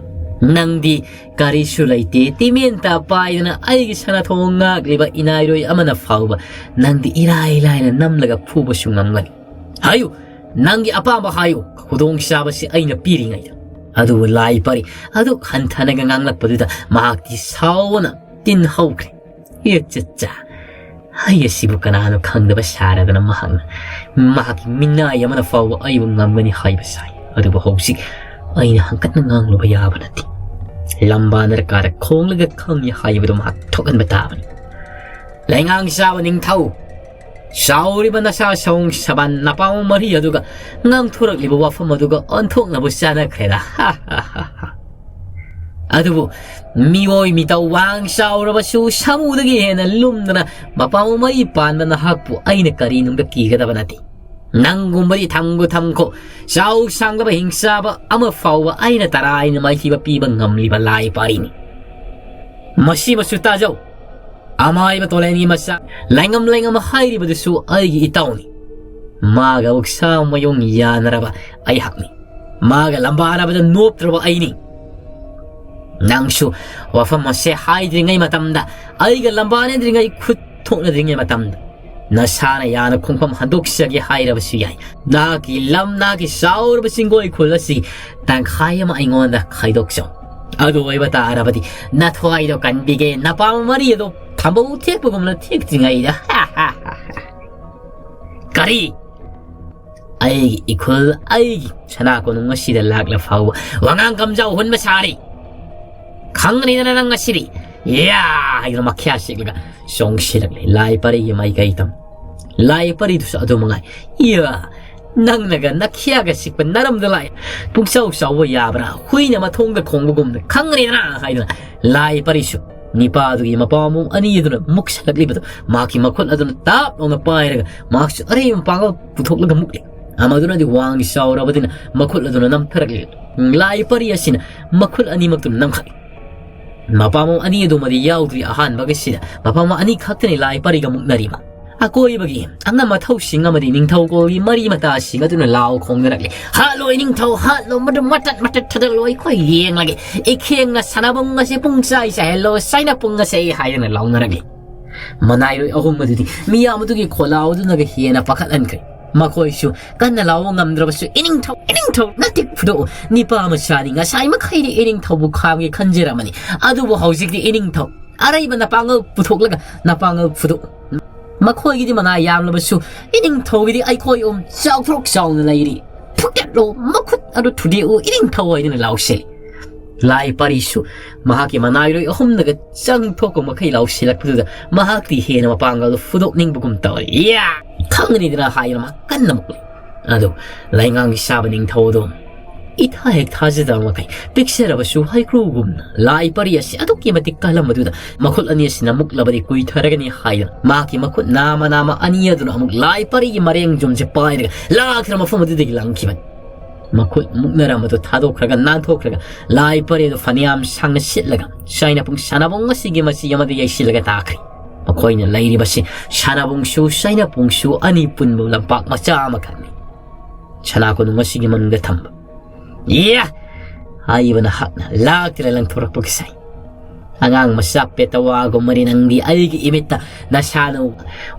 ꯅꯪꯗꯤ ꯀꯔꯤꯁꯨ ꯂꯩꯇꯦ, ꯇꯤꯃꯦꯟꯇ ꯄꯥꯏꯗꯨꯅ ꯑꯩꯒꯤ ꯁꯅꯥꯊꯣꯡ ꯉꯥꯛꯂꯤꯕ ꯏꯅꯥꯏꯔꯣꯏ ꯑꯃꯅ ꯐꯥꯎꯕ ꯅꯪꯗꯤ ꯏꯔꯥꯏ ꯂꯥꯏꯅ ꯅꯝꯂꯒ ꯐꯨꯕꯁꯨ ꯉꯝꯒꯅꯤ꯫ ꯍꯥꯏꯌꯨ, ꯅꯪꯒꯤ ꯑꯄꯥꯝꯕ ꯍꯥꯏꯌꯨ, ꯈꯨꯗꯣꯡꯆꯥꯕꯁꯤ ꯑꯩꯅ ꯄꯤꯔꯤꯉꯩꯗ꯫" ꯑꯗꯨꯕꯨ ꯂꯥꯏ ꯄꯥꯔꯤ ꯑꯗꯨ ꯍꯟꯊꯅꯒ ꯉꯥꯡꯂꯛꯄꯗꯨꯗ ꯃꯍꯥꯛꯇꯤ ꯁꯥꯎꯕꯅ ꯇꯤꯟ ꯍꯧꯈ꯭ꯔꯦ꯫ "ꯑꯦ ꯆꯠꯆꯥ, ꯑꯩ ꯑꯁꯤꯕꯨ ꯀꯅꯥꯅꯣ ꯈꯪꯗꯕ ꯁꯥꯔꯗꯅ ꯃꯍꯥꯛꯅ ꯃꯍꯥꯛꯀꯤ ꯃꯤꯅꯥꯏ ꯑꯃꯅ ꯐꯥꯎꯕ ꯑꯩꯕꯨ ꯉꯝꯒꯅꯤ ꯍꯥꯏꯕ ꯁꯥꯏ꯫ ꯑꯗꯨꯕꯨ ꯍꯧꯖꯤꯛ ꯑꯩꯅ ꯍꯪꯀꯠꯅ ꯉꯥꯡꯂꯨꯕ ꯌꯥꯕ ꯅꯠꯇꯦ꯫ ꯂꯝꯕꯥꯅ ꯀꯥꯔ ꯈꯣꯡꯂꯒ ꯈꯪꯉꯤ ꯍꯥꯏꯕꯗꯨ ꯃꯍꯥꯛ ꯊꯣꯛꯍꯟꯕ ꯇꯥꯕꯅꯤ꯫" ꯂꯩꯉꯥꯡ ꯆꯥꯕ ꯅꯤꯡꯊꯧ, ꯆꯥꯎꯔꯤꯕ ꯅꯁꯥ ꯁꯑꯣꯡ ꯁꯕꯥꯟ ꯅꯄꯥꯝ ꯃꯔꯤ ꯑꯗꯨꯒ ꯉꯥꯡꯊꯣꯔꯛꯂꯤꯕ ꯋꯥꯐꯝ ꯑꯗꯨꯒ ꯑꯣꯟꯊꯣꯛꯅꯕ ꯆꯥꯟꯅꯈ꯭ꯔꯦꯗ꯫ ꯑꯗꯨꯕꯨ ꯃꯤꯑꯣꯏ ꯃꯤꯇꯧ ꯋꯥꯡ ꯆꯥꯎꯔꯕꯁꯨ ꯁꯥꯃꯨꯗꯒꯤ ꯍꯦꯟꯅ ꯂꯨꯝꯗꯅ ꯃꯄꯥꯝ ꯃꯔꯤ ꯄꯥꯟꯕ ꯅꯍꯥꯛꯄꯨ ꯑꯩꯅ ꯀꯔꯤꯅꯨꯡꯗ ꯀꯤꯒꯗꯕ ꯅꯠꯇꯦ꯫ ꯅꯪꯒꯨꯝꯕꯗꯤ ꯊꯝꯒꯨ ꯊꯝꯈꯣ, ꯆꯥꯎ ꯁꯥꯡꯂꯕ ꯍꯤꯡꯆꯥꯕ ꯑꯃ ꯐꯥꯎꯕ ꯑꯩꯅ ꯇꯔꯥꯏꯅ ꯃꯥꯏꯊꯤꯕ ꯄꯤꯕ ꯉꯝꯂꯤꯕ ꯂꯥꯏ ꯄꯥꯔꯤꯅꯤ꯫ ꯃꯁꯤꯃꯁꯨ ꯇꯥꯖꯧ, ꯑꯃꯥꯏꯕ ꯇꯣꯂꯦꯟꯒꯤ ꯃꯆꯥ ꯂꯥꯏꯉꯝ ꯂꯥꯏꯉꯝ ꯍꯥꯏꯔꯤꯕꯗꯨꯁꯨ ꯑꯩꯒꯤ ꯏꯇꯥꯎꯅꯤ꯫ ꯃꯥꯒ ꯎꯛꯁꯥ ꯃꯌꯣꯡ ꯌꯥꯅꯔꯕ ꯑꯩꯍꯥꯛꯅꯤ꯫ ꯃꯥꯒ ꯂꯝꯕꯥꯅꯕꯗ ꯅꯣꯞꯇ꯭ꯔꯕ ꯑꯩꯅꯤ꯫ ꯅꯪꯁꯨ ꯋꯥꯐꯝ ꯑꯁꯦ ꯍꯥꯏꯗ꯭ꯔꯤꯉꯩ ꯃꯇꯝꯗ, ꯑꯩꯒ ꯂꯝꯕꯥꯅꯗ꯭ꯔꯤꯉꯩ, ꯈꯨꯠ ꯊꯣꯛꯅꯗ꯭ꯔꯤꯉꯩ ꯃꯇꯝꯗ ꯅꯁꯥꯅ ꯌꯥꯅ ꯈꯣꯡꯐꯝ ꯍꯟꯗꯣꯛꯆꯒꯦ ꯍꯥꯏꯔꯕꯁꯨ ꯌꯥꯏ꯫ ꯅꯍꯥꯛꯀꯤ ꯂꯝ, ꯅꯍꯥꯛꯀꯤ ꯆꯥꯎꯔꯕ ꯆꯤꯡꯒꯣꯏ ꯈꯨꯜ ꯑꯁꯤ ꯇꯪꯈꯥꯏ ꯑꯃ ꯑꯩꯉꯣꯟꯗ ꯈꯥꯏꯗꯣꯛꯆꯧ꯫ ꯑꯗꯨ ꯑꯣꯏꯕ ꯇꯥꯔꯕꯗꯤ ꯅꯊ꯭ꯋꯥꯏꯗꯣ ꯀꯟꯕꯤꯒꯦ, ꯅꯄꯥꯝ ꯃꯔꯤ ꯑꯗꯣ ꯊꯝꯕꯧ ꯊꯦꯛꯄꯒꯨꯝꯅ ꯊꯦꯛꯇ꯭ꯔꯤꯉꯩꯗ꯫ ꯀꯔꯤ? ꯑꯩꯒꯤ ꯏꯈꯨꯜ, ꯑꯩꯒꯤ ꯁꯅꯥ ꯀꯣꯅꯨꯡ ꯑꯁꯤꯗ ꯂꯥꯛꯂ ꯐꯥꯎꯕ ꯋꯥꯉꯥꯡ ꯀꯝꯖꯥꯎ ꯍꯨꯟꯕ ꯁꯥꯔꯤ꯫ ꯈꯪꯒꯅꯤꯗꯅ ꯅꯪ ꯉꯁꯤꯗꯤ꯫ ꯌꯥ! ꯍꯥꯏꯗꯨꯅ ꯃꯈ꯭ꯌꯥ ꯁꯤꯛꯂꯒ ꯆꯣꯡꯁꯤꯜꯂꯛꯂꯤ ꯂꯥꯏ ꯄꯔꯤꯒꯤ ꯃꯥꯏꯀꯩꯗ꯫ ꯂꯥꯏ ꯄꯔꯤꯗꯨꯁꯨ ꯑꯗꯨ ꯃꯉꯥꯏ꯫ ꯏꯌꯥ! ꯅꯪꯅꯒ ꯅꯈ꯭ꯌꯥꯒ ꯁꯤꯛꯄ ꯅꯔꯝꯗ ꯂꯥꯏ꯫ ꯄꯨꯡꯆꯥꯎ ꯆꯥꯎꯕ ꯌꯥꯕ꯭ꯔꯥ? ꯍꯨꯏꯅ ꯃꯊꯣꯡꯗ ꯈꯣꯡꯕꯒꯨꯝꯅ ꯈꯪꯒꯅꯤꯗꯅ ꯍꯥꯏꯗꯨꯅ ꯂꯥꯏ ꯄꯔꯤꯁꯨ ꯅꯤꯄꯥꯗꯨꯒꯤ ꯃꯄꯥ ꯃꯑꯣꯡ ꯑꯅꯤ ꯑꯗꯨꯅ ꯃꯨꯛꯁꯜꯂꯛꯂꯤꯕꯗꯨ ꯃꯍꯥꯛꯀꯤ ꯃꯈꯨꯠ ꯑꯗꯨꯅ ꯇꯥꯞ ꯂꯥꯎꯅ ꯄꯥꯏꯔꯒ ꯃꯍꯥꯛꯁꯨ ꯑꯔꯩꯕ ꯃꯄꯥꯡꯒꯜ ꯄꯨꯊꯣꯛꯂꯒ ꯃꯨꯛꯂꯤ꯫ ꯑꯃꯗꯨꯅꯗꯤ ꯋꯥꯡ ꯆꯥꯎꯔꯕꯗꯤꯅ ꯃꯈꯨꯠ ꯑꯗꯨꯅ ꯅꯝꯊꯔꯛꯂꯤ꯫ ꯂꯥꯏ ꯄꯔꯤ ꯑꯁꯤꯅ ꯃꯈꯨꯠ ꯑꯅꯤꯃꯛꯇꯨꯅ ꯅꯝꯈꯠꯂꯤ꯫ ꯃꯄꯥ ꯃꯑꯣꯡ ꯑꯅꯤ ꯑꯗꯨꯃꯗꯤ ꯌꯥꯎꯗ꯭ꯔꯤ ꯑꯍꯥꯟꯕꯒꯤꯁꯤꯗ꯫ ꯃꯄꯥ ꯃꯑꯣꯡ ꯑꯅꯤ ꯈꯛꯇꯅꯤ ꯂꯥꯏ ꯄꯔꯤꯒ ꯃꯨꯛꯅꯔꯤꯕ꯫ ꯑꯀꯣꯏꯕꯒꯤ ꯑꯉꯝ ꯑꯊꯧꯁꯤꯡ ꯑꯃꯗꯤ ꯅꯤꯡꯊꯧꯀꯣꯜꯒꯤ ꯃꯔꯤ ꯃꯇꯥꯁꯤꯡ ꯑꯗꯨꯅ ꯂꯥꯎ ꯈꯣꯡꯅꯔꯛꯂꯤ꯫ "ꯍꯥꯠꯂꯣ ꯏꯅꯤꯡꯊꯧ, ꯍꯥꯠꯂꯣ, ꯃꯗꯨ ꯃꯇꯠ ꯃꯇꯠ ꯊꯥꯗꯠꯂꯣ, ꯑꯩꯈꯣꯏ ꯌꯦꯡꯂꯒꯦ꯫ ꯏꯈꯦꯡꯅ ꯁꯥꯟꯅꯕꯨꯡ ꯑꯁꯤ ꯄꯨꯡ ꯆꯥꯏ ꯆꯥꯏꯍꯜꯂꯣ, ꯁꯥꯏꯅ ꯄꯨꯡ ꯑꯁꯤ" ꯍꯥꯏꯗꯨꯅ ꯂꯥꯎꯅꯔꯛꯂꯤ꯫ ꯃꯅꯥꯏꯔꯣꯏ ꯑꯍꯨꯝ ꯑꯗꯨꯗꯤ ꯃꯤꯌꯥꯝ ꯑꯗꯨꯒꯤ ꯈꯣꯜꯂꯥꯎꯗꯨꯅꯒ ꯍꯦꯟꯅ ꯄꯥꯈꯠꯍꯟꯈ꯭ꯔꯦ꯫ ꯃꯈꯣꯏꯁꯨ ꯀꯟꯅ ꯂꯥꯎꯕ ꯉꯝꯗ꯭ꯔꯕꯁꯨ, "ꯏꯅꯤꯡꯊꯧ, ꯏꯅꯤꯡꯊꯧ, ꯅꯇꯤꯛ ꯐꯨꯗꯣꯛꯎ꯫ ꯅꯤꯄꯥ ꯃꯆꯥꯅꯤ, ꯉꯁꯥꯏ ꯃꯈꯩꯗꯤ ꯏꯅꯤꯡꯊꯧꯕꯨ ꯈꯥꯝꯒꯦ ꯈꯟꯖꯔꯝꯕꯅꯤ, ꯑꯗꯨꯕꯨ ꯍꯧꯖꯤꯛꯇꯤ ꯏꯅꯤꯡꯊꯧ, ꯑꯔꯩꯕ ꯅꯄꯥꯡꯒꯜ ꯄꯨꯊꯣꯛꯂꯒ ꯅꯄꯥꯡꯒꯜ ꯐꯨꯗꯣꯛꯎ꯫ ꯃꯈꯣꯏꯒꯤꯗꯤ ꯃꯅꯥ ꯌꯥꯝꯂꯕꯁꯨ, ꯏꯅꯤꯡꯊꯧꯒꯤꯗꯤ ꯑꯩꯈꯣꯏ ꯑꯍꯨꯝ ꯆꯥꯎꯊ꯭ꯔꯣꯛ ꯆꯥꯎꯅ ꯂꯩꯔꯤ꯫ ꯐꯨꯛꯇꯠꯂꯣ, ꯃꯈꯨꯠ ꯑꯗꯨ ꯊꯨꯗꯦꯛꯎ, ꯏꯅꯤꯡꯊꯧ" ꯍꯥꯏꯗꯨꯅ ꯂꯥꯎꯁꯤꯜꯂꯤ꯫ ꯂꯥꯏ ꯄꯔꯤꯁꯨ ꯃꯍꯥꯛꯀꯤ ꯃꯅꯥꯏꯔꯣꯏ ꯑꯍꯨꯝꯅꯒ ꯆꯪꯊꯣꯛꯄ ꯃꯈꯩ ꯂꯥꯎꯁꯤꯜꯂꯛꯄꯗꯨꯗ ꯃꯍꯥꯛꯇꯤ ꯍꯦꯟꯅ ꯃꯄꯥꯡꯒꯜ ꯐꯨꯗꯣꯛꯅꯤꯡꯕꯒꯨꯝ ꯇꯧꯔꯤ꯫ "ꯌꯥ! ꯈꯪꯒꯅꯤꯗꯅ" ꯍꯥꯏꯗꯨꯅ ꯃꯍꯥꯛ ꯀꯟꯅ ꯃꯨꯛꯂꯤ꯫ ꯑꯗꯨ ꯂꯩꯉꯥꯡꯒꯤ ꯁꯥꯕ ꯅꯤꯡꯊꯧ ꯑꯗꯨ ꯏꯊꯥ ꯍꯦꯛ ꯊꯥꯖꯗꯕ ꯃꯈꯩ ꯄꯤꯛꯆꯔꯕꯁꯨ ꯍꯩꯀ꯭ꯔꯨꯒꯨꯝꯅ ꯂꯥꯏ ꯄꯔꯤ ꯑꯁꯤ ꯑꯗꯨꯛꯀꯤ ꯃꯇꯤꯛ ꯀꯜꯂꯝꯕꯗꯨꯗ ꯃꯈꯨꯠ ꯑꯅꯤ ꯑꯁꯤꯅ ꯃꯨꯛꯂꯕꯗꯤ ꯀꯨꯏꯊꯔꯒꯅꯤ ꯍꯥꯏꯗꯨꯅ ꯃꯍꯥꯛꯀꯤ ꯃꯈꯨꯠ ꯅꯥꯃ ꯅꯥꯃ ꯑꯅꯤ ꯑꯗꯨꯅ ꯑꯃꯨꯛ ꯂꯥꯏ ꯄꯔꯤꯒꯤ ꯃꯔꯦꯡ ꯌꯨꯝꯁꯦ ꯄꯥꯏꯔꯒ ꯂꯥꯛꯈ꯭ꯔ ꯃꯐꯝ ꯑꯗꯨꯗꯒꯤ ꯂꯪꯈꯤꯕꯅꯤ꯫ ꯃꯈꯨꯠ ꯃꯨꯛꯅꯔꯝꯕꯗꯨ ꯊꯥꯗꯣꯛꯈ꯭ꯔꯒ ꯅꯥꯟꯊꯣꯛꯈ꯭ꯔꯒ ꯂꯥꯏ ꯄꯔꯦꯗꯨ ꯐꯅꯌꯥꯝ ꯁꯥꯡꯅ ꯁꯤꯠꯂꯒ ꯆꯥꯏꯅꯄꯨꯡ ꯁꯥꯟꯅꯕꯨꯡ ꯑꯁꯤꯒꯤ ꯃꯆꯤ ꯑꯃꯗ ꯌꯩꯁꯤꯜꯂꯒ ꯇꯥꯈ꯭ꯔꯦ꯫ ꯃꯈꯣꯏꯅ ꯂꯩꯔꯤꯕꯁꯤ ꯁꯥꯟꯅꯕꯨꯡꯁꯨ ꯆꯥꯏꯅꯄꯨꯡꯁꯨ ꯑꯅꯤ ꯄꯨꯟꯕ ꯂꯝꯄꯥꯛ ꯃꯆꯥ ꯑꯃꯈꯛꯅꯤ꯫ ꯁꯅꯥ ꯀꯣꯅꯨꯡ ꯑꯁꯤꯒꯤ ꯃꯅꯨꯡꯗ ꯊꯝꯕ꯫ "ꯌꯦ!" ꯍꯥꯏꯕꯅ ꯍꯛꯅ ꯂꯥꯛꯇꯅ ꯂꯪꯊꯣꯔꯛꯄꯒꯤ ꯁꯥꯏ꯫ "ꯑꯉꯥꯡ ꯃꯆꯥ ꯄꯦꯇꯋꯥꯒꯨꯝꯕꯅꯤ ꯅꯪꯗꯤ꯫ ꯑꯩꯒꯤ ꯏꯃꯤꯠꯇ ꯅꯁꯥꯅ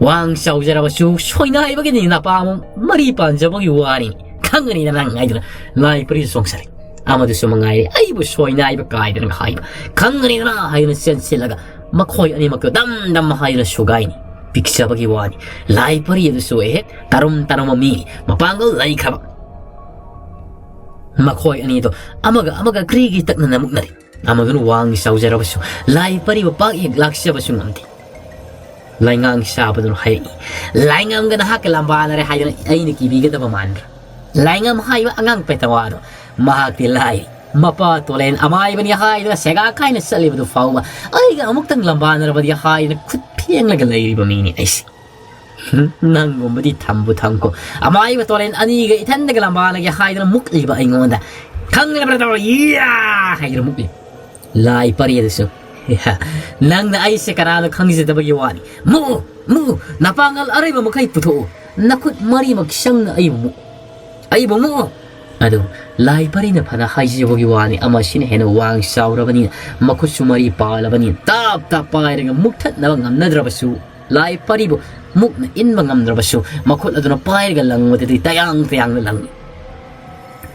ꯋꯥꯡ ꯆꯥꯎꯖꯔꯕꯁꯨ ꯁꯣꯏꯅꯥꯏꯕꯒꯤꯅꯤ, ꯅꯄꯥ ꯑꯃ ꯃꯔꯤ ꯄꯥꯟꯖꯕꯒꯤ ꯋꯥꯅꯤ꯫ ꯈꯪꯒꯅꯤꯅ ꯅꯪ" ꯍꯥꯏꯗꯨꯅ ꯂꯥꯏ ꯄꯔꯤꯁꯨ ꯆꯣꯡꯁꯜꯂꯤ꯫ ꯑꯃꯗꯨꯁꯨ ꯃꯉꯥꯏꯔꯦ, "ꯑꯩꯕꯨ ꯁꯣꯏꯅꯥꯏꯕ ꯀꯥꯏꯗꯅ" ꯍꯥꯏꯕ꯫ "ꯈꯪꯒꯅꯤꯗꯅ" ꯍꯥꯏꯗꯨꯅ ꯆꯦꯟꯁꯤꯜꯂꯒ ꯃꯈꯣꯏ ꯑꯅꯤꯃꯛꯇꯨ ꯗꯝ ꯗꯝ ꯍꯥꯏꯗꯨꯅ ꯁꯨꯒꯥꯏꯅꯤ꯫ ꯄꯤꯛꯆꯕꯒꯤ ꯋꯥꯅꯤ꯫ ꯂꯥꯏ ꯄꯔꯤ ꯑꯗꯨꯁꯨ ꯑꯦꯍꯦ, ꯇꯔꯨꯝ ꯇꯔꯨꯝꯕ ꯃꯤ, ꯃꯄꯥꯡꯒꯜ ꯂꯩꯈ꯭ꯔꯕ꯫ ꯃꯈꯣꯏ ꯑꯅꯤꯗꯣ ꯑꯃꯒ ꯑꯃꯒ ꯀ꯭ꯔꯤꯒꯤ ꯇꯛꯅꯅ ꯃꯨꯛꯅꯔꯤ꯫ ꯑꯃꯗꯨꯅ ꯋꯥꯡ ꯆꯥꯎꯖꯔꯕꯁꯨ ꯂꯥꯏ ꯄꯔꯤꯕꯨ ꯄꯥꯛ ꯍꯦꯛ ꯂꯥꯛꯆꯕꯁꯨ ꯉꯝꯗꯦ꯫ ꯂꯩꯉꯥꯡ ꯁꯥꯕꯗꯨꯅ ꯍꯥꯏꯔꯛꯏ, "ꯂꯥꯏꯉꯝꯒ ꯅꯍꯥꯛꯀ ꯂꯝꯕꯥꯅꯔꯦ ꯍꯥꯏꯗꯅ ꯑꯩꯅ ꯀꯤꯕꯤꯒꯗꯕ ꯃꯥꯟꯕ꯭ꯔꯥ? ꯂꯥꯏꯉꯝ ꯍꯥꯏꯕ ꯑꯉꯥꯡ ꯄꯦꯇꯋꯥꯗꯣ, ꯃꯍꯥꯛꯇꯤ ꯂꯥꯏꯔꯤ꯫ ꯃꯄꯥ ꯇꯣꯂꯦꯟ ꯑꯃꯥꯏꯕꯅꯤ ꯍꯥꯏꯗꯨꯅ ꯁꯦꯒꯥ ꯈꯥꯏꯅ ꯆꯠꯂꯤꯕꯗꯨ ꯐꯥꯎꯕ ꯑꯩꯒ ꯑꯃꯨꯛꯇꯪ ꯂꯝꯕꯥꯅꯔꯕꯗꯤ ꯍꯥꯏꯗꯅ ꯈꯨꯠ ꯐꯦꯡꯂꯒ ꯂꯩꯔꯤꯕ ꯃꯤꯅꯤ ꯑꯩꯁꯦ꯫ ꯅꯪꯒꯨꯝꯕꯗꯤ ꯊꯝꯕꯨ ꯊꯝꯈꯣ꯫ ꯑꯃꯥꯏꯕ ꯇꯣꯔꯦꯟ ꯑꯅꯤꯒ ꯏꯊꯟꯗꯒ ꯂꯝꯕꯥꯅꯒꯦ ꯍꯥꯏꯗꯅ ꯃꯨꯛꯂꯤꯕ ꯑꯩꯉꯣꯟꯗ꯫ ꯈꯪꯂꯕ꯭ꯔꯥ ꯇꯧꯔ ꯏꯌꯥ ꯍꯥꯏꯗꯅ ꯃꯨꯛꯂꯤ꯫ ꯂꯥꯏ ꯄꯔꯦꯗꯁꯨ, "ꯅꯪꯅ ꯑꯩꯁꯦ ꯀꯅꯥꯅꯣ ꯈꯪꯖꯗꯕꯒꯤ ꯋꯥꯅꯤ꯫ ꯃꯨꯛꯎ, ꯃꯨꯛꯎ, ꯅꯄꯥꯡꯒꯜ ꯑꯔꯩꯕ ꯃꯈꯩ ꯄꯨꯊꯣꯛꯎ꯫ ꯅꯈꯨꯠ ꯃꯔꯤꯃꯛ ꯁꯪꯅ ꯑꯩꯕꯨ ꯃꯨꯛꯎ꯫ ꯑꯩꯕꯨ ꯃꯨꯛꯎ!" ꯑꯗꯨ ꯂꯥꯏ ꯄꯔꯤꯅ ꯐꯅ ꯍꯥꯏꯖꯕꯒꯤ ꯋꯥꯅꯤ, ꯑꯃꯁꯤꯅ ꯍꯦꯟꯅ ꯋꯥꯡ ꯆꯥꯎꯔꯕꯅꯤꯅ, ꯃꯈꯨꯠꯁꯨ ꯃꯔꯤ ꯄꯥꯜꯂꯕꯅꯤꯅ, ꯇꯞ ꯇꯞ ꯄꯥꯏꯔꯒ ꯃꯨꯛꯊꯠꯅꯕ ꯉꯝꯅꯗ꯭ꯔꯕꯁꯨ, ꯂꯥꯏ ꯄꯔꯤꯕꯨ ꯃꯨꯛꯅ ꯏꯟꯕ ꯉꯝꯗ꯭ꯔꯕꯁꯨ, ꯃꯈꯨꯠ ꯑꯗꯨꯅ ꯄꯥꯏꯔꯒ ꯂꯪꯕꯗꯗꯤ ꯇꯌꯥꯡ ꯇꯌꯥꯡꯅ ꯂꯪꯏ꯫